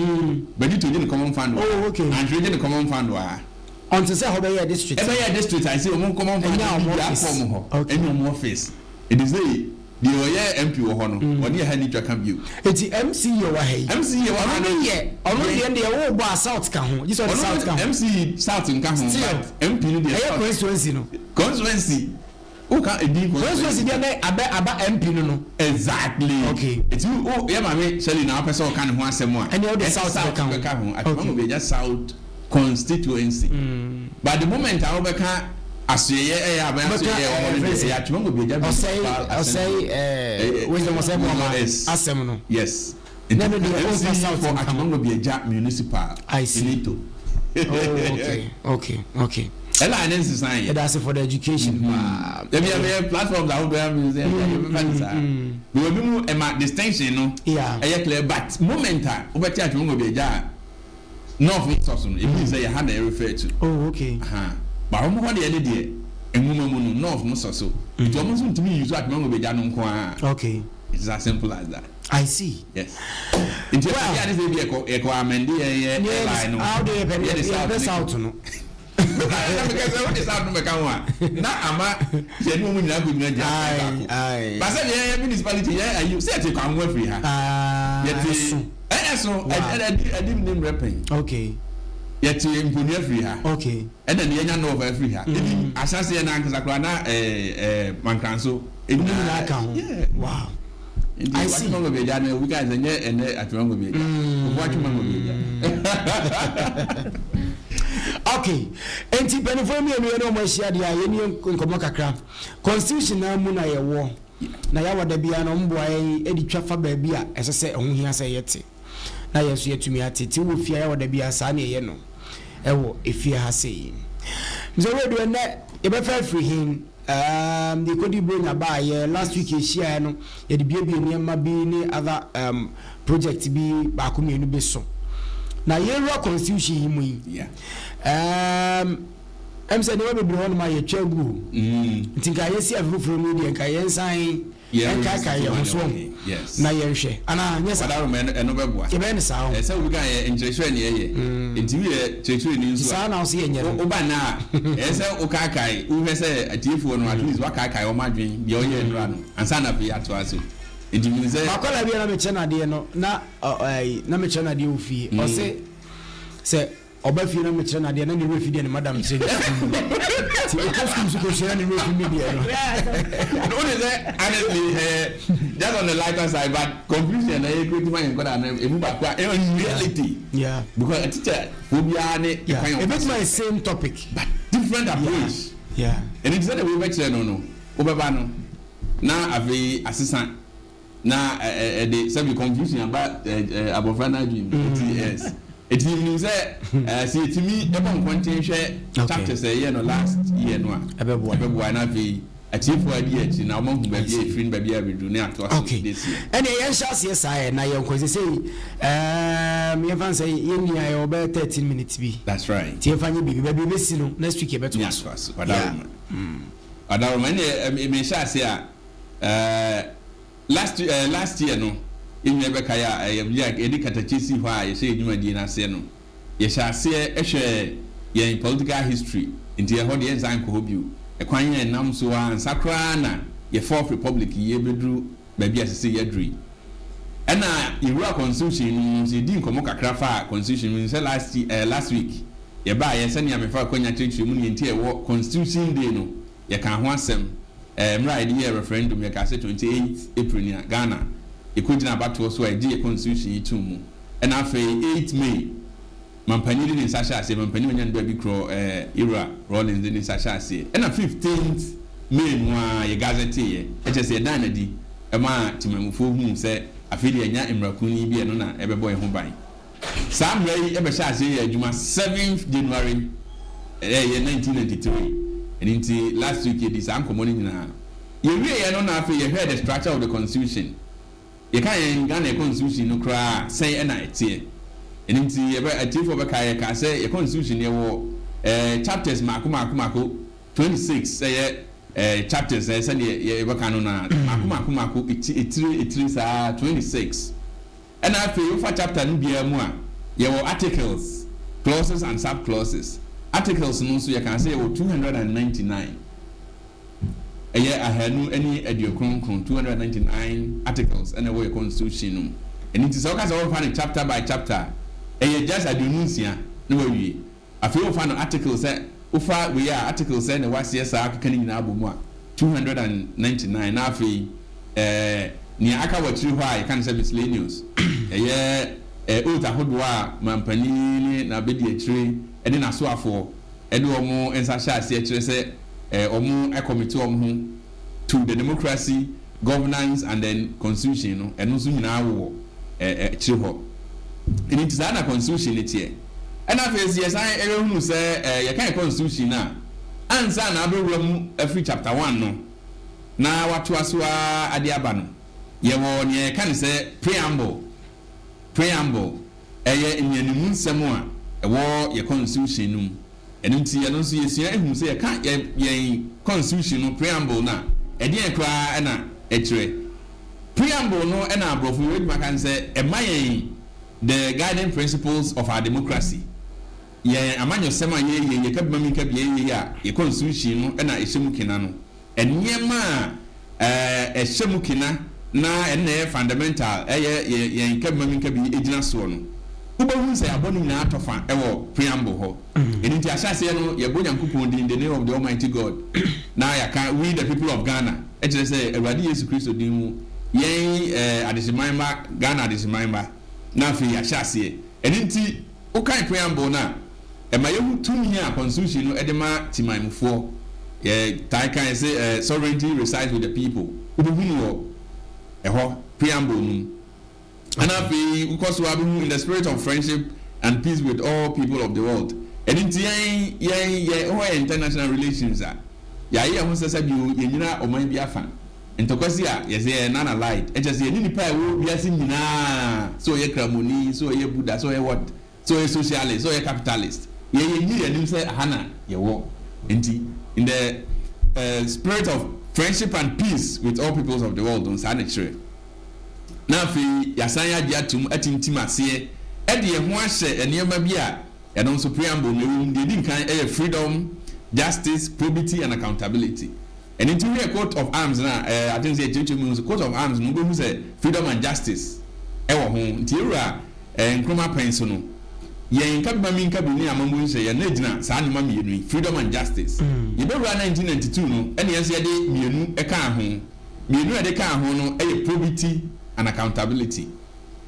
K: Benito gye ne common fund wɔ ha.
E: Oh okay.
K: Anhwere gye ne common fund wɔ ha.
E: Ɔnte sɛ hɔ bɛyɛɛ district.
K: Ɛbɛyɛɛ district I see ɔmo common fund
E: Ɛnya ɔmo
K: bi
E: office.
K: akɔ ɔmo hɔ.
E: Okay.
K: Ɛnya ɔmo office. Ɛdi sɛ deɛ ɔyɛ MP wɔ hɔ no ɔne ɛha nni twaka bio.
E: Eti MC yɛ wɔ ha yi.
K: MC yɛ wɔ ha
E: Ɔno
K: no.
E: ne yɛ ɔno deɛ deɛ wo bɔ a South ka ho. Gye sɛ ɔde South ka ho.
K: MC South nka ho
E: Still.
K: but MP no deɛ
E: Ɛyɛ
K: South.
E: constituency no.
K: Constituency wo ka edin
E: constituency. Constituency deɛ na abɛ aba MP no no.
K: Exactly.
E: Okay.
K: Eti wo yɛ maame Shirley na wapɛ sɛ ɔka ne ho asɛm a.
E: Ɛnna ɔde
K: ɛsɛ
E: South bɛka ho.
K: bɛka ho.
E: Okay.
K: Atwima Nwabiagya South constituency. But the moment a wobɛka asoɛyɛ ɛyɛ aban asoɛyɛ ɛwɔ hɔ no deɛ ɛyɛ Atwima Nwabiagya
E: Ɔsɛe
K: Assembly.
E: ɔsɛe ɛɛ wisdom ɔsɛe bɔɔma asɛm no.
K: Yes.
E: Na ɛno deɛ
K: MC
E: ɔmfa South
K: for
E: nka ho.
K: Atwima Nwabiagya Municipal.
E: I see.
K: Finito.
E: Oh okay okay okay.
K: Ɛna ne nsesan yɛ.
E: Yɛda ase for the education paa.
K: Ebi ɛbɛyɛ platforms ahodoɔ yɛ mi sɛ ɛyɛ bɛfa ne saa. Bɛwɔ bi mu ɛma distinction no.
E: Yeah.
K: Ɛyɛ clear but moment a wobɛte Atwima Nwabiagya a North nsɔ so no ebi sɛ yɛ ha na yɛ refer to.
E: Oh okay.
K: Ba wɔn hɔ deɛ ne deɛ nwoma mu no North no sɔ so. Nti wɔn nso ntumi use Atwima Nwabiagya no nko ara.
E: Okay.
K: It's as simple as that.
E: I see.
K: Yes. Nti ɛfɛ bi a ne sɛ ebi ɛkɔ ɛkɔ amende yɛn yɛ airline no.
E: Awo de yɛ pɛ
K: Yɛ de
E: yɛ South no.
K: Na meka sɛ wode South no bɛka ho a na ama yɛne wɔn nyinaa kɔgyina gyina baako. Ba sɛ deɛ yɛyɛ municipality yɛ ayi sɛ yɛte kwan ho afiri ha. Yɛte ɛso ɛdi ɛdi ne mmerɛ pɛn.
E: Okay.
K: Yɛte mponua firi ha.
E: Okay.
K: Ɛna ne yɛnya North afiri ha. Ebi ahyɛse yɛ n'ankasa koraa na ɛɛ ɛɛ Mankranso.
E: Ɔmo nyinaa ka ho. Wow.
K: Nti
E: I see.
K: Atwima Nwabiagya no obi ka sɛ nyɛ ɛnɛ Atwima Nwabiagya. Ofu Atwima Nwabiagya.
E: Okay. Nti mpanimfoɔ mmienu yɛne wɔn ahyia deɛ a yɛni nkɔmmɔ kakra. Constitution naa mu na yɛwɔ. Na yɛawɔ da biara na wɔn boa yɛn de twa fa baabi a ɛsɛ sɛ ɛho hia sɛ yɛte. Na yɛn nso yɛatumi ate. Te wɔ fie a yɛawɔ da biara saa na yɛyɛ no ɛwɔ efie ha sei. Mr. Radio ɛnɛ yɛbɛfa afiri hin um, deɛ kɔdi Buronya baayɛ last week yɛhyiaeɛ no yɛde biebie nneɛma bi ne other um, project bi baako mmienu bi so na yɛwura constitution yi mu yi um, ɛm sɛ nneɛma bebree hɔ nom a yɛtwa agu o nti nka yɛsi afe foforɔ mu yi deɛ nka yɛnsan yɛnkaekae yɛn ho so na yɛnhwɛ anaa nyɛ saa
K: ɛno bɛboa
E: yɛbɛyɛ no saa ho
K: ɛsɛ obi ka yɛ nkyerɛkyerɛ ne yɛyɛ nti woyɛ kyerɛkyerɛni nso
E: saa na wo sɛ yɛnyɛ no
K: woba na a ɛyɛ sɛ wokaakae wohwɛ sɛ atiefoɔ no at least woakaakae wɔn adwen deɛ ɔyɛ nnora no ansa na afei atoa so nti menim sɛ
E: makɔla bi a na mekyɛ no adeɛ no na na mekyerɛ no adeɛ wɔ fie ɔse sɛ Ɔba fie na mekyerɛ no adeɛ na ne werɛ fi deɛ ne madam kyerɛ no sukuu mu. Nti ɔkɔ sukuu nso kɔsua na ne werɛ fi me deɛ no.
K: Wone sɛ honestly eh, just on the lighter side but confusion na ɛyɛ create ma yɛn nkwadaa no emu baako a in reality
E: yeah.
K: because a teacher foɔ biara ne
E: yeah.
K: ɛkwan a
E: Ebetumi ayɛ same topic
K: but different approach.
E: Yeah.
K: Ɛno nti sɛdeɛ wobɛkyerɛ no no wobɛba no na afei asesa. Na ɛde sɛbi confusion aba abɔfra no adwene mu nti yes eti nim sɛ sɛ yɛtumi ɛbɔ nkɔnten hwɛ chapters a ɛyɛ no last year no a
E: ɛbɛboa
K: ɛbɛboa na afei atiefoɔ adi akyi na wɔn ahu baabi a efiri ne baabi a ɛbɛduru ne atoa so this year.
E: Ɛnna yɛn hyɛ aseɛ saa yɛ na yɛn kɔ sɛ ɛɛm yɛn fa nsɛ yɛn nua yɛ ɔbɛyɛ 13 minutes bi.
K: That's right.
E: Ti yɛn fa nye biribi baabi ebesi no next week yɛbɛto
K: aso. Ne atoa so ɔdaroma ɔdaroma ɛnna ɛmɛ hyɛ aseɛ a. Eh, last eh, last year no, yɛn nyinaa bɛkae a, eh, yɛ yɛde katakye sii hɔ a yɛhyɛ yɛn dwumadie no aseɛ no, yɛhyɛ aseɛ hwɛɛ yɛn political history, nti ɛhɔ deɛ yɛnsan nkɔ hɔ bio. Ɛkwan a yɛnam so ara ansa koraa na yɛ fourth republic yi rebɛduru baabi a sesei yɛaduru yi. Ɛna yɛwura constitution no mu nso, yɛdii nkɔmmɔ kakra faa constitution mu, sɛ last, eh, last week yɛbaeɛ sɛnea mefa akwanya kyerɛkyerɛ mu nea nti a ɛwɔ constitution day no, Yɛkaa ho asɛm mmerɛ a yɛde yɛɛ referendum, yɛkaa sɛ 28 April nea Ghana yɛkɔgyina abatoɔ so a yɛgye yɛ constitution yi too mu, ɛna afei 8 May mampanin de ne nsa hyɛɛ aseɛ, mampanin a ɔnya ne baabi korɔ Yewura Rawlings de ne nsa hyɛɛ aseɛ, ɛna 15th May no ara yɛ gazetteeɛ, ɛkyerɛ sɛ yɛdaa no adi maa temanmufoɔ huu sɛ afei deɛ yɛanya mmara kunini bi a ɛno na ɛbɛbɔ yɛn ho ban. Saa mmara yi bɛhyɛɛ aseɛ yɛɛ adwuma seventh January ɛyɛ 1993, ɛno nti last week yɛdii saa nkɔmmɔ no nyinaa. Yɛwieɛ no na afei yɛhwɛɛ the structure of the constitution, yɛka yɛn Ghana yɛ constitution no koraa a sɛn na ɛteɛ. Ɛno nti yɛbɛ atiefoɔ bɛkae yɛkaa sɛ yɛ constitution no yɛwɔ eh, chapters mmaako mmaako mmaako 26 ɛyɛ eh, chapters ɛyɛ sɛdeɛ yɛbɛka no no a mmaako mmaako mmaako etire etire saa 26. Ɛna afei wofa chapter no biara mu a, yɛwɔ articles, clauses and sub-clauses. Articles no nso yɛkaa sɛ yɛwɔ 299, ɛyɛ 299, 299 articles ɛna ɛwɔ yɛ constitution no mu. Ɛno nti sɛ woka sɛ wofa no chapter by chapter a, ɛyɛ just 56 na wawie. Afei wofa no article sɛ wofa wei a article sɛn na ɛwɔ aseɛ saa keka ne nyinaa bɔ mu a, 299 na afei eh, nea aka wɔ akyire hɔ a yɛka no sɛ miscellaneous, ɛyɛ eh, oath ahodoɔ a mampanin ne n'abadiakyire ne n'asoafoɔ de wɔn nsa hyɛ aseɛ kyerɛ sɛ eh, wɔn kɔmite wɔn ho to the democracy, governance and then constitution no, ɛno nso nyinaa wowɔ akyire hɔ. Ɛno nti saa na constitution no teɛ. Ɛna afei nso yɛsan ɛbɛhunu sɛ yɛka yɛ constitution no a, ansa na abɛwura mu afiri chapter one no na watoa so ara ade aba no, yɛwɔ nea yɛka no sɛ preamble. Preamble ɛyɛ nnianimu nsɛm a ɛwɔ yɛ constitution no mu. Ɛno nti ɛno nso yɛsua hu sɛ yɛka yɛn constitution no preamble no a, ɛdeɛn koraa na ɛkyerɛ? Preamble no na aborɔfo yi wɔbɛtumi aka no sɛ ɛma yɛn the guiding principles of our democracy. Yɛn amanyɔsɛm a yɛyɛ yi, yɛka bi ma menka bi yɛyɛ yi a, yɛn constitution no na ɛhyɛ mu kena no. Nneɛma a ɛhyɛ mu kena na ɛno na ɛyɛ fundamental, ɛyɛ yɛn ka bi ma menka bi gyina soɔ no, wobɛhunu sɛ yɛabɔ ne nyinaa tɔfa wɔ preamble hɔ. Ɛno nti ahyɛaseɛ no yɛbɔ Nyankopɔn din, the name of the Almighty God, na yɛaka we the people of Ghana, ɛkyerɛ sɛ Awurade Yesu Kristo din mu, yɛn adehyeman mma, Ghana adehyeman mma, na afei yɛahyɛ aseɛ. Ɛno nti wokan preamble no a, ɛma yɛhu tumi a constitution no de ma temanmufoɔ. Yɛtae ka yɛse sovereignty resides with the people, wobɛhu no wɔ ɛhɔ, preamble no mu. Ɛna afei wokɔ so ara bɛhu in the spirit of friendship and peace with all people of the world. Ɛno nti yɛn, yɛn, yɛ hɔ yɛ international relations a, yɛayɛ yɛn ho sɛ sɛbio yɛnnyina ɔman bi afa. Ntɔkwa si a, yɛsɛ yɛyɛ non-allied. Ɛkyerɛ sɛ yɛne nnipa a ɛwɔ wiase nyinaa, sɛ ɔyɛ Kramoni, sɛ ɔyɛ Buddha, sɛ ɔyɛ what, sɛ ɔyɛ socialist, sɛ ɔyɛ capitalist, yɛn yɛnyi yɛn anim sɛ aha na yɛwɔ. Nti, in the uh, spirit of friendship and peace with all peoples of the world no, saa na ɛkyerɛ. Na afei yɛasan agye atom atintim aseɛ de yɛn ho ahyɛ nneɛma bi a ɛno nso preamble no ɛwɔ mu. Deɛ ɛdi nkan yɛ freedom, justice, probity and accountability. Ɛno nti wohwɛ coat of arms no a, ɛɛ I think sɛ yɛkyerɛkyerɛ mu sɛ coat of arms no wobɛhu sɛ freedom and justice ɛwɔ ho. Nti yɛwura ɛɛ Nkrumah pɛn so no, yɛn nkabimami nkabi ne amammuo nhyehyɛeɛ no na ɛgyina saa nneɛma mmienu yi, freedom and justice. Yɛbɛwura 1992 no ɛna yɛn nso yɛde mmienu ɛkaa ho. Mmienu a yɛde kaa ho no yɛ probity and accountability.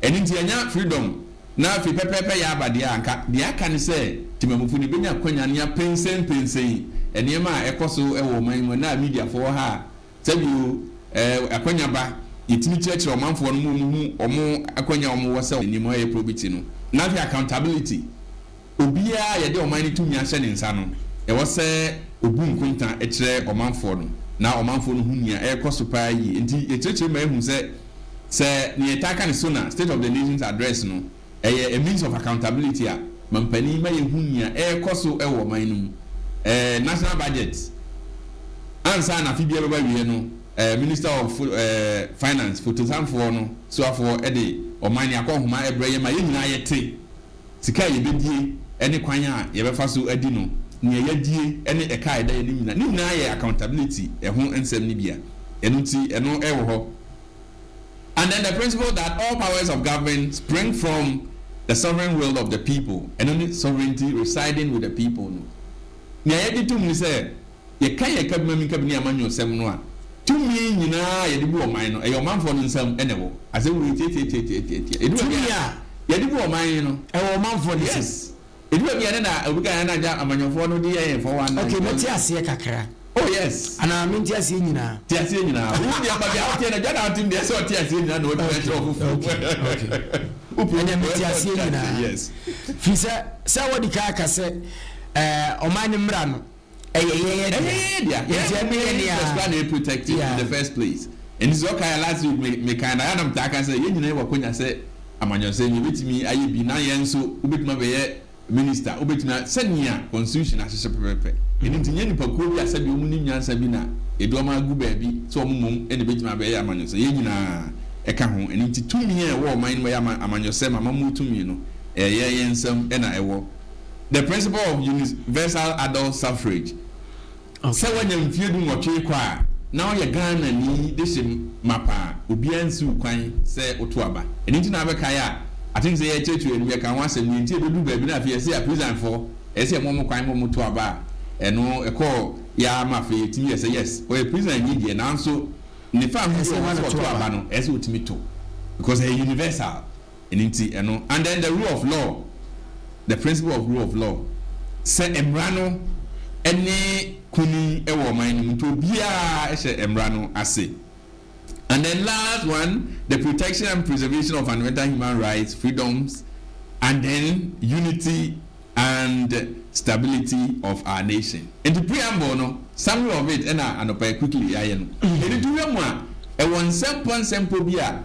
K: Ɛno nti yɛanya freedom na afei pɛpɛɛpɛ yɛ aba deɛ a, anka deɛ aka ne sɛ temamufo no bɛnya akwanya ne apɛnsɛnpɛnsɛn nneɛma a ɛkɔ so wɔ ɔman yi mu. Ɛnnɛ a mediafoɔ wɔ ha a, sɛbio eh, akwanya ba, yɛtumi kyerɛkyerɛ ɔmanfoɔ no ma wɔhu wɔn akwanya a wɔwɔ sɛ nneɛma a ɛyɛ probity no. Na afei accountability. Obiara a yɛde ɔman no tumi ahyɛ ne nsa no, ɛwɔ sɛ obu nkonta kyerɛ ɔmanfoɔ no, na ɔmanfoɔ no hu nea ɛrekɔ so paa yie. Enti yɛkyerɛkyerɛ mu ma yɛhu sɛ, sɛ nea yɛtaa ka no SONA, State of the Nations Address, no, ɛyɛ a means of accountability a mampanin ma yɛhu nea ɛrekɔ so wɔ ɔman no mu. Ɛɛ, National Budget, ansa na afe biara bɛba awieɛ no, ɛɛ, Minister of ɛɛ, Finance, Fotosanfoɔ no soafoɔ de ɔman no akɔnhoma brɛ yɛn ma yɛn nyinaa yɛte. Sika a yɛbɛdie ne kwan a yɛbɛfa so adi no, nea yɛadie ne ɛka a ɛda yɛn anim nyinaa, ne nyinaa yɛ accountability ɛho nsɛm no bi a, ɛno nti ɛno wɔ hɔ. And then the principle that all powers of government spring from the sovereign will of the people, ɛno ne sovereignty residing with the people no. Nea yɛgye tom ne sɛ, Yɛka yɛn kabimamikabi ne amanyɔsɛm no a, tumi nyinaa a yɛde bu ɔman no, ɛyɛ ɔmanfoɔ no nsam na ɛwɔ. Asɛm wei tiatiatiatiatia. Ɛdu baabi
E: Tumi
K: a,
E: a
K: yɛde bu ɔman no.
E: Ɛwɔ ɔmanfoɔ no nsam.
K: Yes. Ɛdu baabi a, ɛno na obi ka na agya amanyɔfoɔ no de yɛ yɛn 419.
E: Okay, mɛte aseɛ kakra.
K: Oh yes.
E: Anaa mente aseɛ nyinaa?
K: Te aseɛ nyinaa. Wo deɛ baabi a woteɛ no, agya na wote no deɛ, ɛsɛ ɔte aseɛ nyinaa na watumi akyerɛ ɔfoforɔ.
E: Okay, okay.
K: Wopɛ
E: Ɛnna
K: obi
E: mete
K: ɛsɛ
E: aseɛ
K: ɔte aseɛ,
E: nyinaa.
K: yes.
E: Firi sɛ, sɛ wɔdi kan aka sɛ ɛɛ ɔman no mmara no, ɛyɛ yɛn yɛ dea.
K: Ɛyɛ yɛn dea.
E: Nti ɛno yɛ nea.
K: Interest koraa na yɛ protect in the first place. Nti sɛ ɔkae a last week me me kan na na metaa ka sɛ yɛn nyinaa yɛwɔ akonya sɛ amanyɔsɛm yɛbɛtumi ayɛ bi na yɛn nso wobɛtumi abɛyɛ minister wobɛtumi a sɛnea constitution ahyehyɛ pɛpɛpɛ. Ɛno nti nyɛ nipakuo bi a sɛdeɛ wɔn nim nyansa bi na yɛde wɔn agu baabi sɛ wɔn mmom na ɛbɛtumi abɛyɛ amanyɔsɛm. Yɛn nyinaa ɛka ho. Ɛno nti tumi a ɛwɔ ɔman no mu ɛyɛ ama amanyɔsɛm amammuo tumi no ɛyɛ yɛn nsam na ɛwɔ. The principle of universal adult suffrage, Sɛ woanya mfeɛ dunwɔtwe rekɔ a na woyɛ Ghanani de hye mapa a, obiara nsi wo kwan sɛ woto aba. Ɛno nti na wobɛkae a, I think sɛ yɛrekyerɛkyerɛ no yɛka ho asɛm, deɛ nti ɛbɛduru baabi na afei yɛse aprisonfoɔ ɛsɛ sɛ yɛma wɔn kwan ma wɔto aba a, ɛno ɛkɔɔ yɛ ara ma afei yɛtumi yɛ sɛ yes, ɔyɛ prisonni deɛ nanso ne fa ahodoɔ a ɛwɔ sɛ ɔto aba no, ɛsɛ sɛ ɔtumi to because ɛyɛ universal. Ɛno nti ɛno and then the rule of law, the principle of rule of law, sɛ mmara no ne kuni wɔ ɔman no mu nti obiara hyɛ mmara no ase. And then last one, the protection and preservation of fundamental human rights, freedoms and then unity and stability of our nation. Nti preamble no, summary of it ɛna anɔpa yi quickly yɛayɛ no. Ɛno nti wohwɛ mu a, ɛwɔ nsɛmpɔ nsɛmpɔ bi a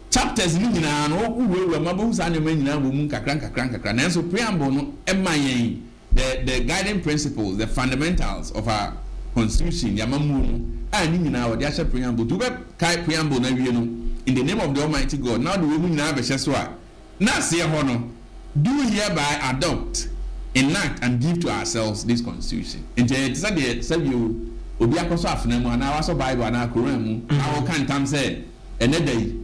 K: Chapters no nyinaa no, wowurawura mu a, wobɛhu saa nneɛma yi nyinaa wɔ mu nkakra nkakra nkakra. Nanso preamble no ma yɛn the the guiding principles, the fundamentals of our constitution, yɛn amammuo no, a ne nyinaa wɔde ahyɛ preamble. Nti wobɛkae preamble no awie no, in the name of the Almighty God, na wode wei mu nyinaa bɛhyɛ so a, na aseɛ hɔ no, do hereby adopt, enact and give to ourselves this constitution. Nti ɛyɛ te sɛ deɛ sɛbio obi akɔsɔ afena mu anaa wasɔ Bible anaa Koran mu na ɔreka ntam sɛ, Ɛnnɛ da yi,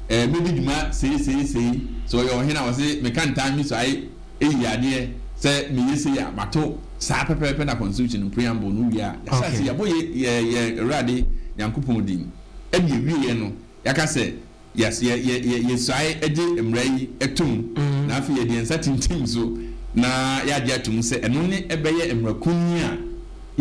K: eh, mɛdi dwuma sei sei sei. Sɛ ɔyɛ ɔhene a, ɔse meka ntam misuae eyi adeɛ sɛ meyɛ sei a, mato. Saa pɛpɛɛpɛ na Constitution no preamble no wie a, yɛahyɛ ase yɛabɔ yɛ yɛ yɛn Awurade Nyankopɔn din. Ɛna yɛwieɛ no, yɛaka sɛ yɛs yɛ yɛ yɛ yɛsuae gye mmara yi tom, na afei yɛde yɛn nsa tintim so na yɛagye atom sɛ ɛno ne ɛbɛyɛ mmara kunini a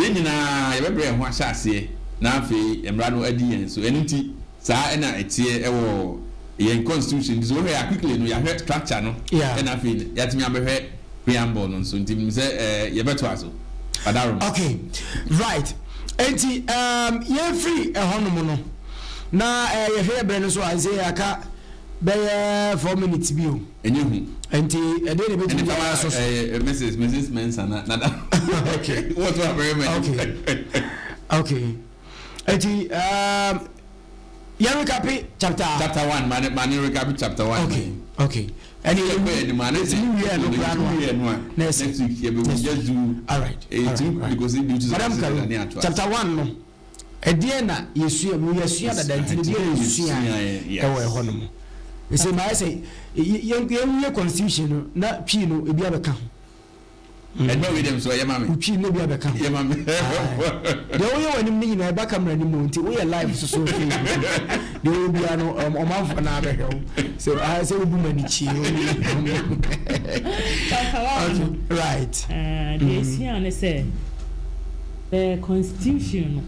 K: Yɛn nyinaa, yɛbɛbrɛ yɛn ho ahyɛ aseɛ na afei mmara no adi yɛn so. Ɛno nti, saa na ɛteɛ wɔ yɛn constitution nti. Sɛ wohwɛ a, quickly no, yɛahwɛ structure no ɛna afei yɛatumi abɛhwɛ. preamble no nso nti menim sɛ eh, yɛbɛtoa so. Ɔdaworo.
E: Okay, right. Enti um, yɛfiri ɛhɔnom no na eh, yɛhwɛ yɛ berɛ no so a ɛsɛ yɛaka bɛyɛ 4 minutes bi o.
K: Ɛnyɛ hu.
E: Nti ɛdeɛ na ɛbɛtumi de ayɛ so so.
K: Eh, Mrs. Mensah na nada.
E: Okay.
K: What wa very much.
E: Okay. Okay. Enti um, yɛn recap chapter.
K: Chapter 1, mane recap chapter 1.
E: Okay.
K: Ɛne yɛ kɔ yɛ nimu ane sɛ
E: yɛtumi wie no kora no
K: a next week yɛ bɛ we just do.
E: All right.
K: Because it due to
E: Madam Karu, chapter 1 no ɛdeɛ na yɛsua mu yɛsua dada nti no deɛ yɛsua ɛwɔ ɛhɔ nom ɛsɛ maa sɛ yɛnwie constitution no na Twi no ebi abɛka ho.
K: Ɛduma wei dɛm so ɛyɛ ma me.
E: Twi no bi abɛka ho.
K: Ɛyɛ ma me.
E: Deɛ woyɛ wɔ anim no nyinaa ɛba camera no mu nti woyɛ live soso Facebook deɛ woyɛ biara no ɔmanfoɔ no abɛhwɛ wo sɛ sɛ wobu ma ne kyie.
L: Okay,
E: right.
L: Deɛ esua ne sɛ the constitution no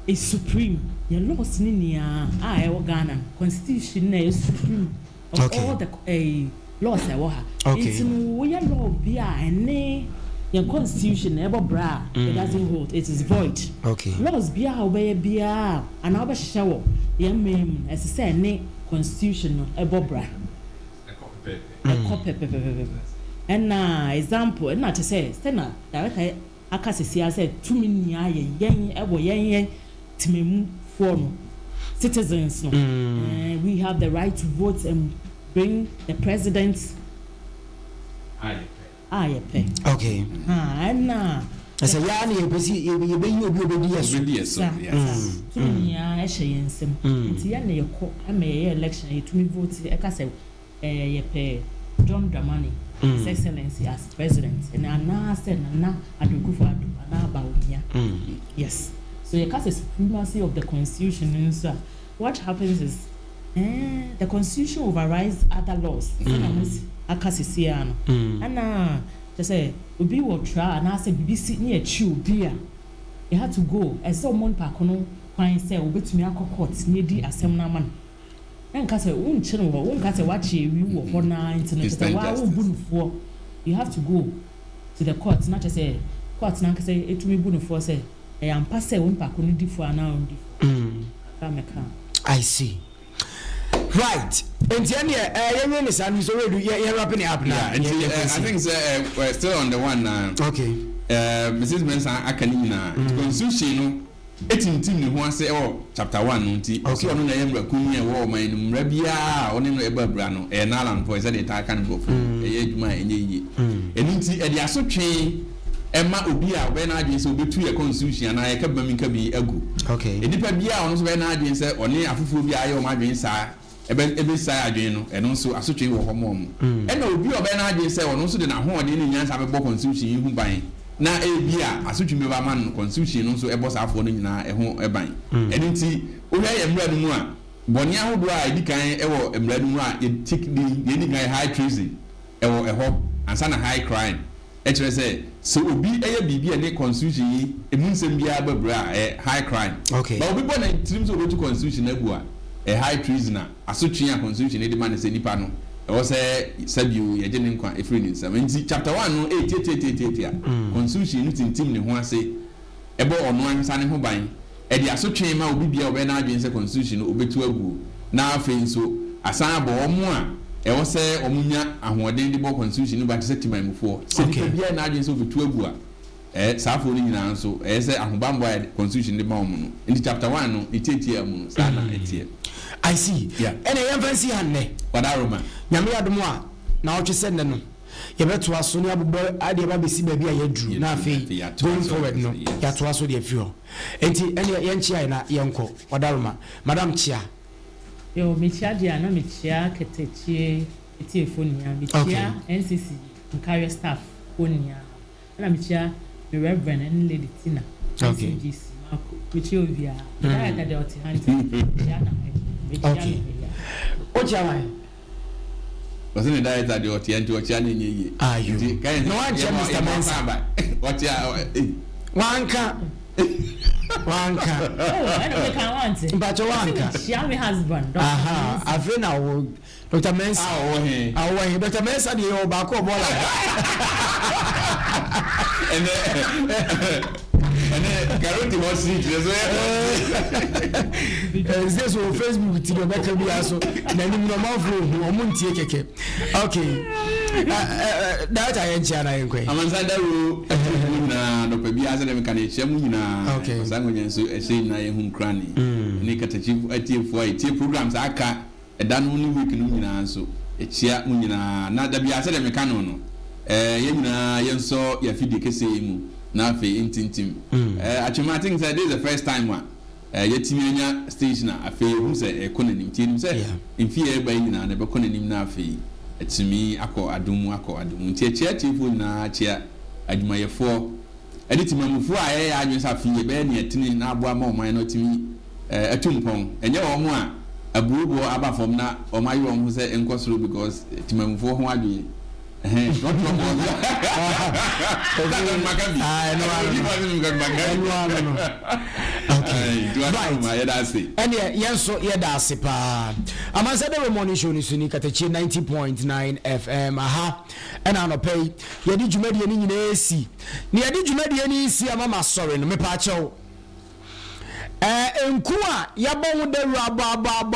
L: is supreme. Yɛ laws ne nyinaa a ɛwɔ Ghana no, constitution na ɛyɛ supreme of all the laws a ɛwɔ ha. Nti no woyɛ law bi a ɛne yɛn constitution na ɛbɔ bra a, it doesn't hold, it is void. Laws bi a wobɛyɛ biara anaa wobɛhyehyɛ wɔ yɛn man mu no, ɛsɛ sɛ ɛne constitution no ɛbɔ bra. Ɛkɔ pɛpɛpɛpɛpɛ. Ɛna example, ɛna kyɛ sɛ sɛna director aka sisi a sɛ tumi nyinaa yɛ yɛn ɛwɔ yɛn temamufoɔ no, citizens no. We have the right to vote and bring the president a yɛpɛ. Ɛna
E: ɛsɛ yaa ne yɛpɛ si yɛbɛyi obi obɛdi yɛ so.
K: Obɛdi yɛ so.
L: Sa sa tumi nyinaa ɛhyɛ yɛn nsam. Nti yɛn na yɛkɔ ɛma yɛyɛ election, yɛtumi vote ɛka sɛ yɛpɛ John Dramani, His Excellency, as president ɛna anaasɛ Nana Addo Akufo-Addo anaa Bawumia. Yes, so yɛka sɛ supremacy of the constitution nso a, what happens is the constitution overrides other laws. Sɛnea mo aka sisi ano ɛna kyerɛ sɛ obi wɔ trial anaasɛ biribi si ne yɛkyi obi a, you have to go, ɛsɛ sɛ ɔmo nipa ko no kwan sɛ obetumi akɔ court ne edi asɛm no ama no. Ɛnka sɛ wonkye no wɔ, wonka sɛ wakye ewi wɔ hɔ naa nti no kyerɛ sɛ waa wobu no foɔ. You have to go to the court na kyerɛ sɛ court nankasa etumi bu no foɔ sɛ ɛyɛ ampa sɛ wo nipa ko no di foɔ anaa ɔndi foɔ. Kakra mɛka.
E: I see. Right. Nti ɛneɛ yɛnwie ne saa no so redu yɛ yɛ wrap it up na.
K: Yeah, nti I think sɛ still on the one na. Mrs. Mensah aka ne nyinaa. Constitution no etintim ne ho ase ɛwɔ chapter 1 no nti ɔsɛ ɔno na ɛyɛ mmara kumi a ɛwɔ ɔman no mu, mmara biara a ɔne no ɛbɔ abira no ɛyɛ null and void sɛdeɛ ɛtaa ka no borɔfo mu, ɛyɛ adwuma a ɛnyɛ yie. Ɛno nti ɛde asotwe ɛma obi a ɔbɛyɛ n'adwene sɛ obetu yɛ constitution anaa yɛka bi ma minka bi agu. Nipa biara a ɔno nso bɛyɛ n'adwene sɛ ɔne afoforɔ bi a ayɛ wɔn adwene saa ɛbɛ ɛbɛsae adwene no, ɛno nso asotwe wɔ hɔ ma wɔn. Ɛna obi a ɔbɛyɛ n'adwene sɛ ɔno nso de n'ahoɔden ne nyansa bɛbɔ constitution yi ho ban na ebi a asotwe bɛba ama no, constitution no nso ɛbɔ saa afoɔ no nyinaa ɛho ban. Ɛno nti wohwɛ yɛ mmara no mu a, bɔne ahodoɔ a ɛdi kan ɛwɔ mmara no mu a yɛti din, deɛ ɛdi kan yɛ high treason ɛwɔ ɛhɔ ansa na high crime. Ɛkyerɛ sɛ sɛ obi ɛyɛ biribi a ɛne constitution yi emu nsɛm biara ba bere a, ɛyɛ high crime. Ba obi bɔ ne tirim sɛ obetu constitution agu a, ɛyɛ high treason a asotwe a constitution de ma no sɛ nipa no ɛwɔ sɛ sɛbio yɛgye ne nkwa efiri ne nsam. Nti chapter 1 no ɛyɛ tiatiatiatiatia. Constitution no tintim ne ho ase, ɛbɔ ɔno ankasa ne ho ban, ɛde asotwe ma obi bia ɔbɛyɛ n'adwene sɛ constitution no obetu aguo, na afei nso asan abɔ wɔn a ɛwɔ sɛ wɔn nya ahoɔden de bɔ constitution no ban te sɛ timanmufoɔ sɛ nipa biara n'adwene sɛ obetu agu a, saa afoɔ no nyinaa nso ɛyɛ sɛ ahobanbɔ a constitution de ma wɔn no. Nti chapter 1 no ne tietie mu no saa na ɛteɛ.
E: I see.
K: Yeah.
E: Ɛna yɛmfa nsi ha nnɛ.
K: Wadaroma.
E: Nyame adom a na ɔtwe sɛ nnɛ no yɛbɛtoa so ne abobɔ adeɛ ba bɛsi baabi a yɛaduru na afei going forward no yɛatoa so deɛ afiri hɔ. Nti ɛneɛ yɛnkyea yɛ na yɛnkɔ. Wadaroma. Madam kyea.
L: Yo, mekyia deɛ a na mekyia Kɛtɛkyie etiefoɔ nyinaa, mekyia NCC nkareɛ staff foɔ nyinaa, ɛna mekyia me reverend ɛne Lady Tina NCGC Marco, mekyia obiara. Director deɛ ɔte ha nti mekyia na mekyia no yeah.
E: Wokyia wan?
K: Ɔsɛ ne director deɛ ɔte ha nti ɔkyia no ɛnyɛ yie.
E: Ayo.
K: Nti kae
E: Na wankyia Mr. Mensah.
K: Ɔkyia
E: wanka. Wanka.
L: Oh, ɛna meka wante.
E: Mpakyɛ wanka.
L: Hyia me husband. Dr.
E: Aha,
L: Mensa.
E: afei na wo Dr. Mensa.
K: A ɔwɔ he?
E: A ɔwɔ he? Dr. Mensa deɛ yɛ ɔbaako ɔbɔ la.
K: Ɛnɛ ɛnɛ karoti hɔ si kyerɛ so yɛ.
E: Ɛsɛ so wɔ Facebook ti na ɔbɛka bi aso n'anim na ɔmanfo ohu ɔmo ntie kɛkɛ. Okay. Director yɛn nkyɛn na yɛn kɔ yi.
K: Amansan dawuro ɛfiri mu nyinaa dɔpɛ bi asɛ dɛm ka na ɛhyia mu nyinaa.
E: Okay.
K: Ɔsan nkonnwa nso ɛhyɛ nyinaa yɛ hu nkura ne. Ne katakyi atiefoɔ a ɛtie programs aka ɛda no ne week no nyinaa nso ɛkyia mu nyinaa na dabi asɛ dɛm ka no yɛn nyinaa yɛnsɔ yɛafidie kɛseɛ yi mu na afei ntintim. Atwema, I think sɛ this is the first time a yɛtumi anya station a afei ehu sɛ ɛkɔ n'anim, nti enim sɛ mfie a ɛba yi nyinaa na ɛbɛkɔ n'anim na afei ɛtumi akɔ adum mu, akɔ adum mu. Nti ɛkyia atiefoɔ nyinaa, kyia adwumayɛfoɔ ɛde timamufoɔ a ɛyɛ adwene sɛ afei yɛbɛyɛ nea ɛtene na aboa ma ɔman no atumi ɛtu mpɔn. Ɛnyɛ wɔn a aburoboɔ aba fam na wɔn ayɛ wɔn ho sɛ nkɔ soro because timamufoɔ ho adwene ɛhɛn trɔtrɔfoɔ maka bi.
E: Ɛno ano no. Okay. Right.
K: Yɛda ase.
E: Ɛneɛ yɛn nso yɛda ase paa. Amansa Dawuro Morning Show no so ni, Katakye 90.9 FM aha ɛna anɔpa yi yɛde dwumadie no nyinaa si na yɛde dwumadie no si ama ma sɔre no. Mepaakyɛw, nku a yɛabɔ ho dawuro abɔ abɔ abɔ.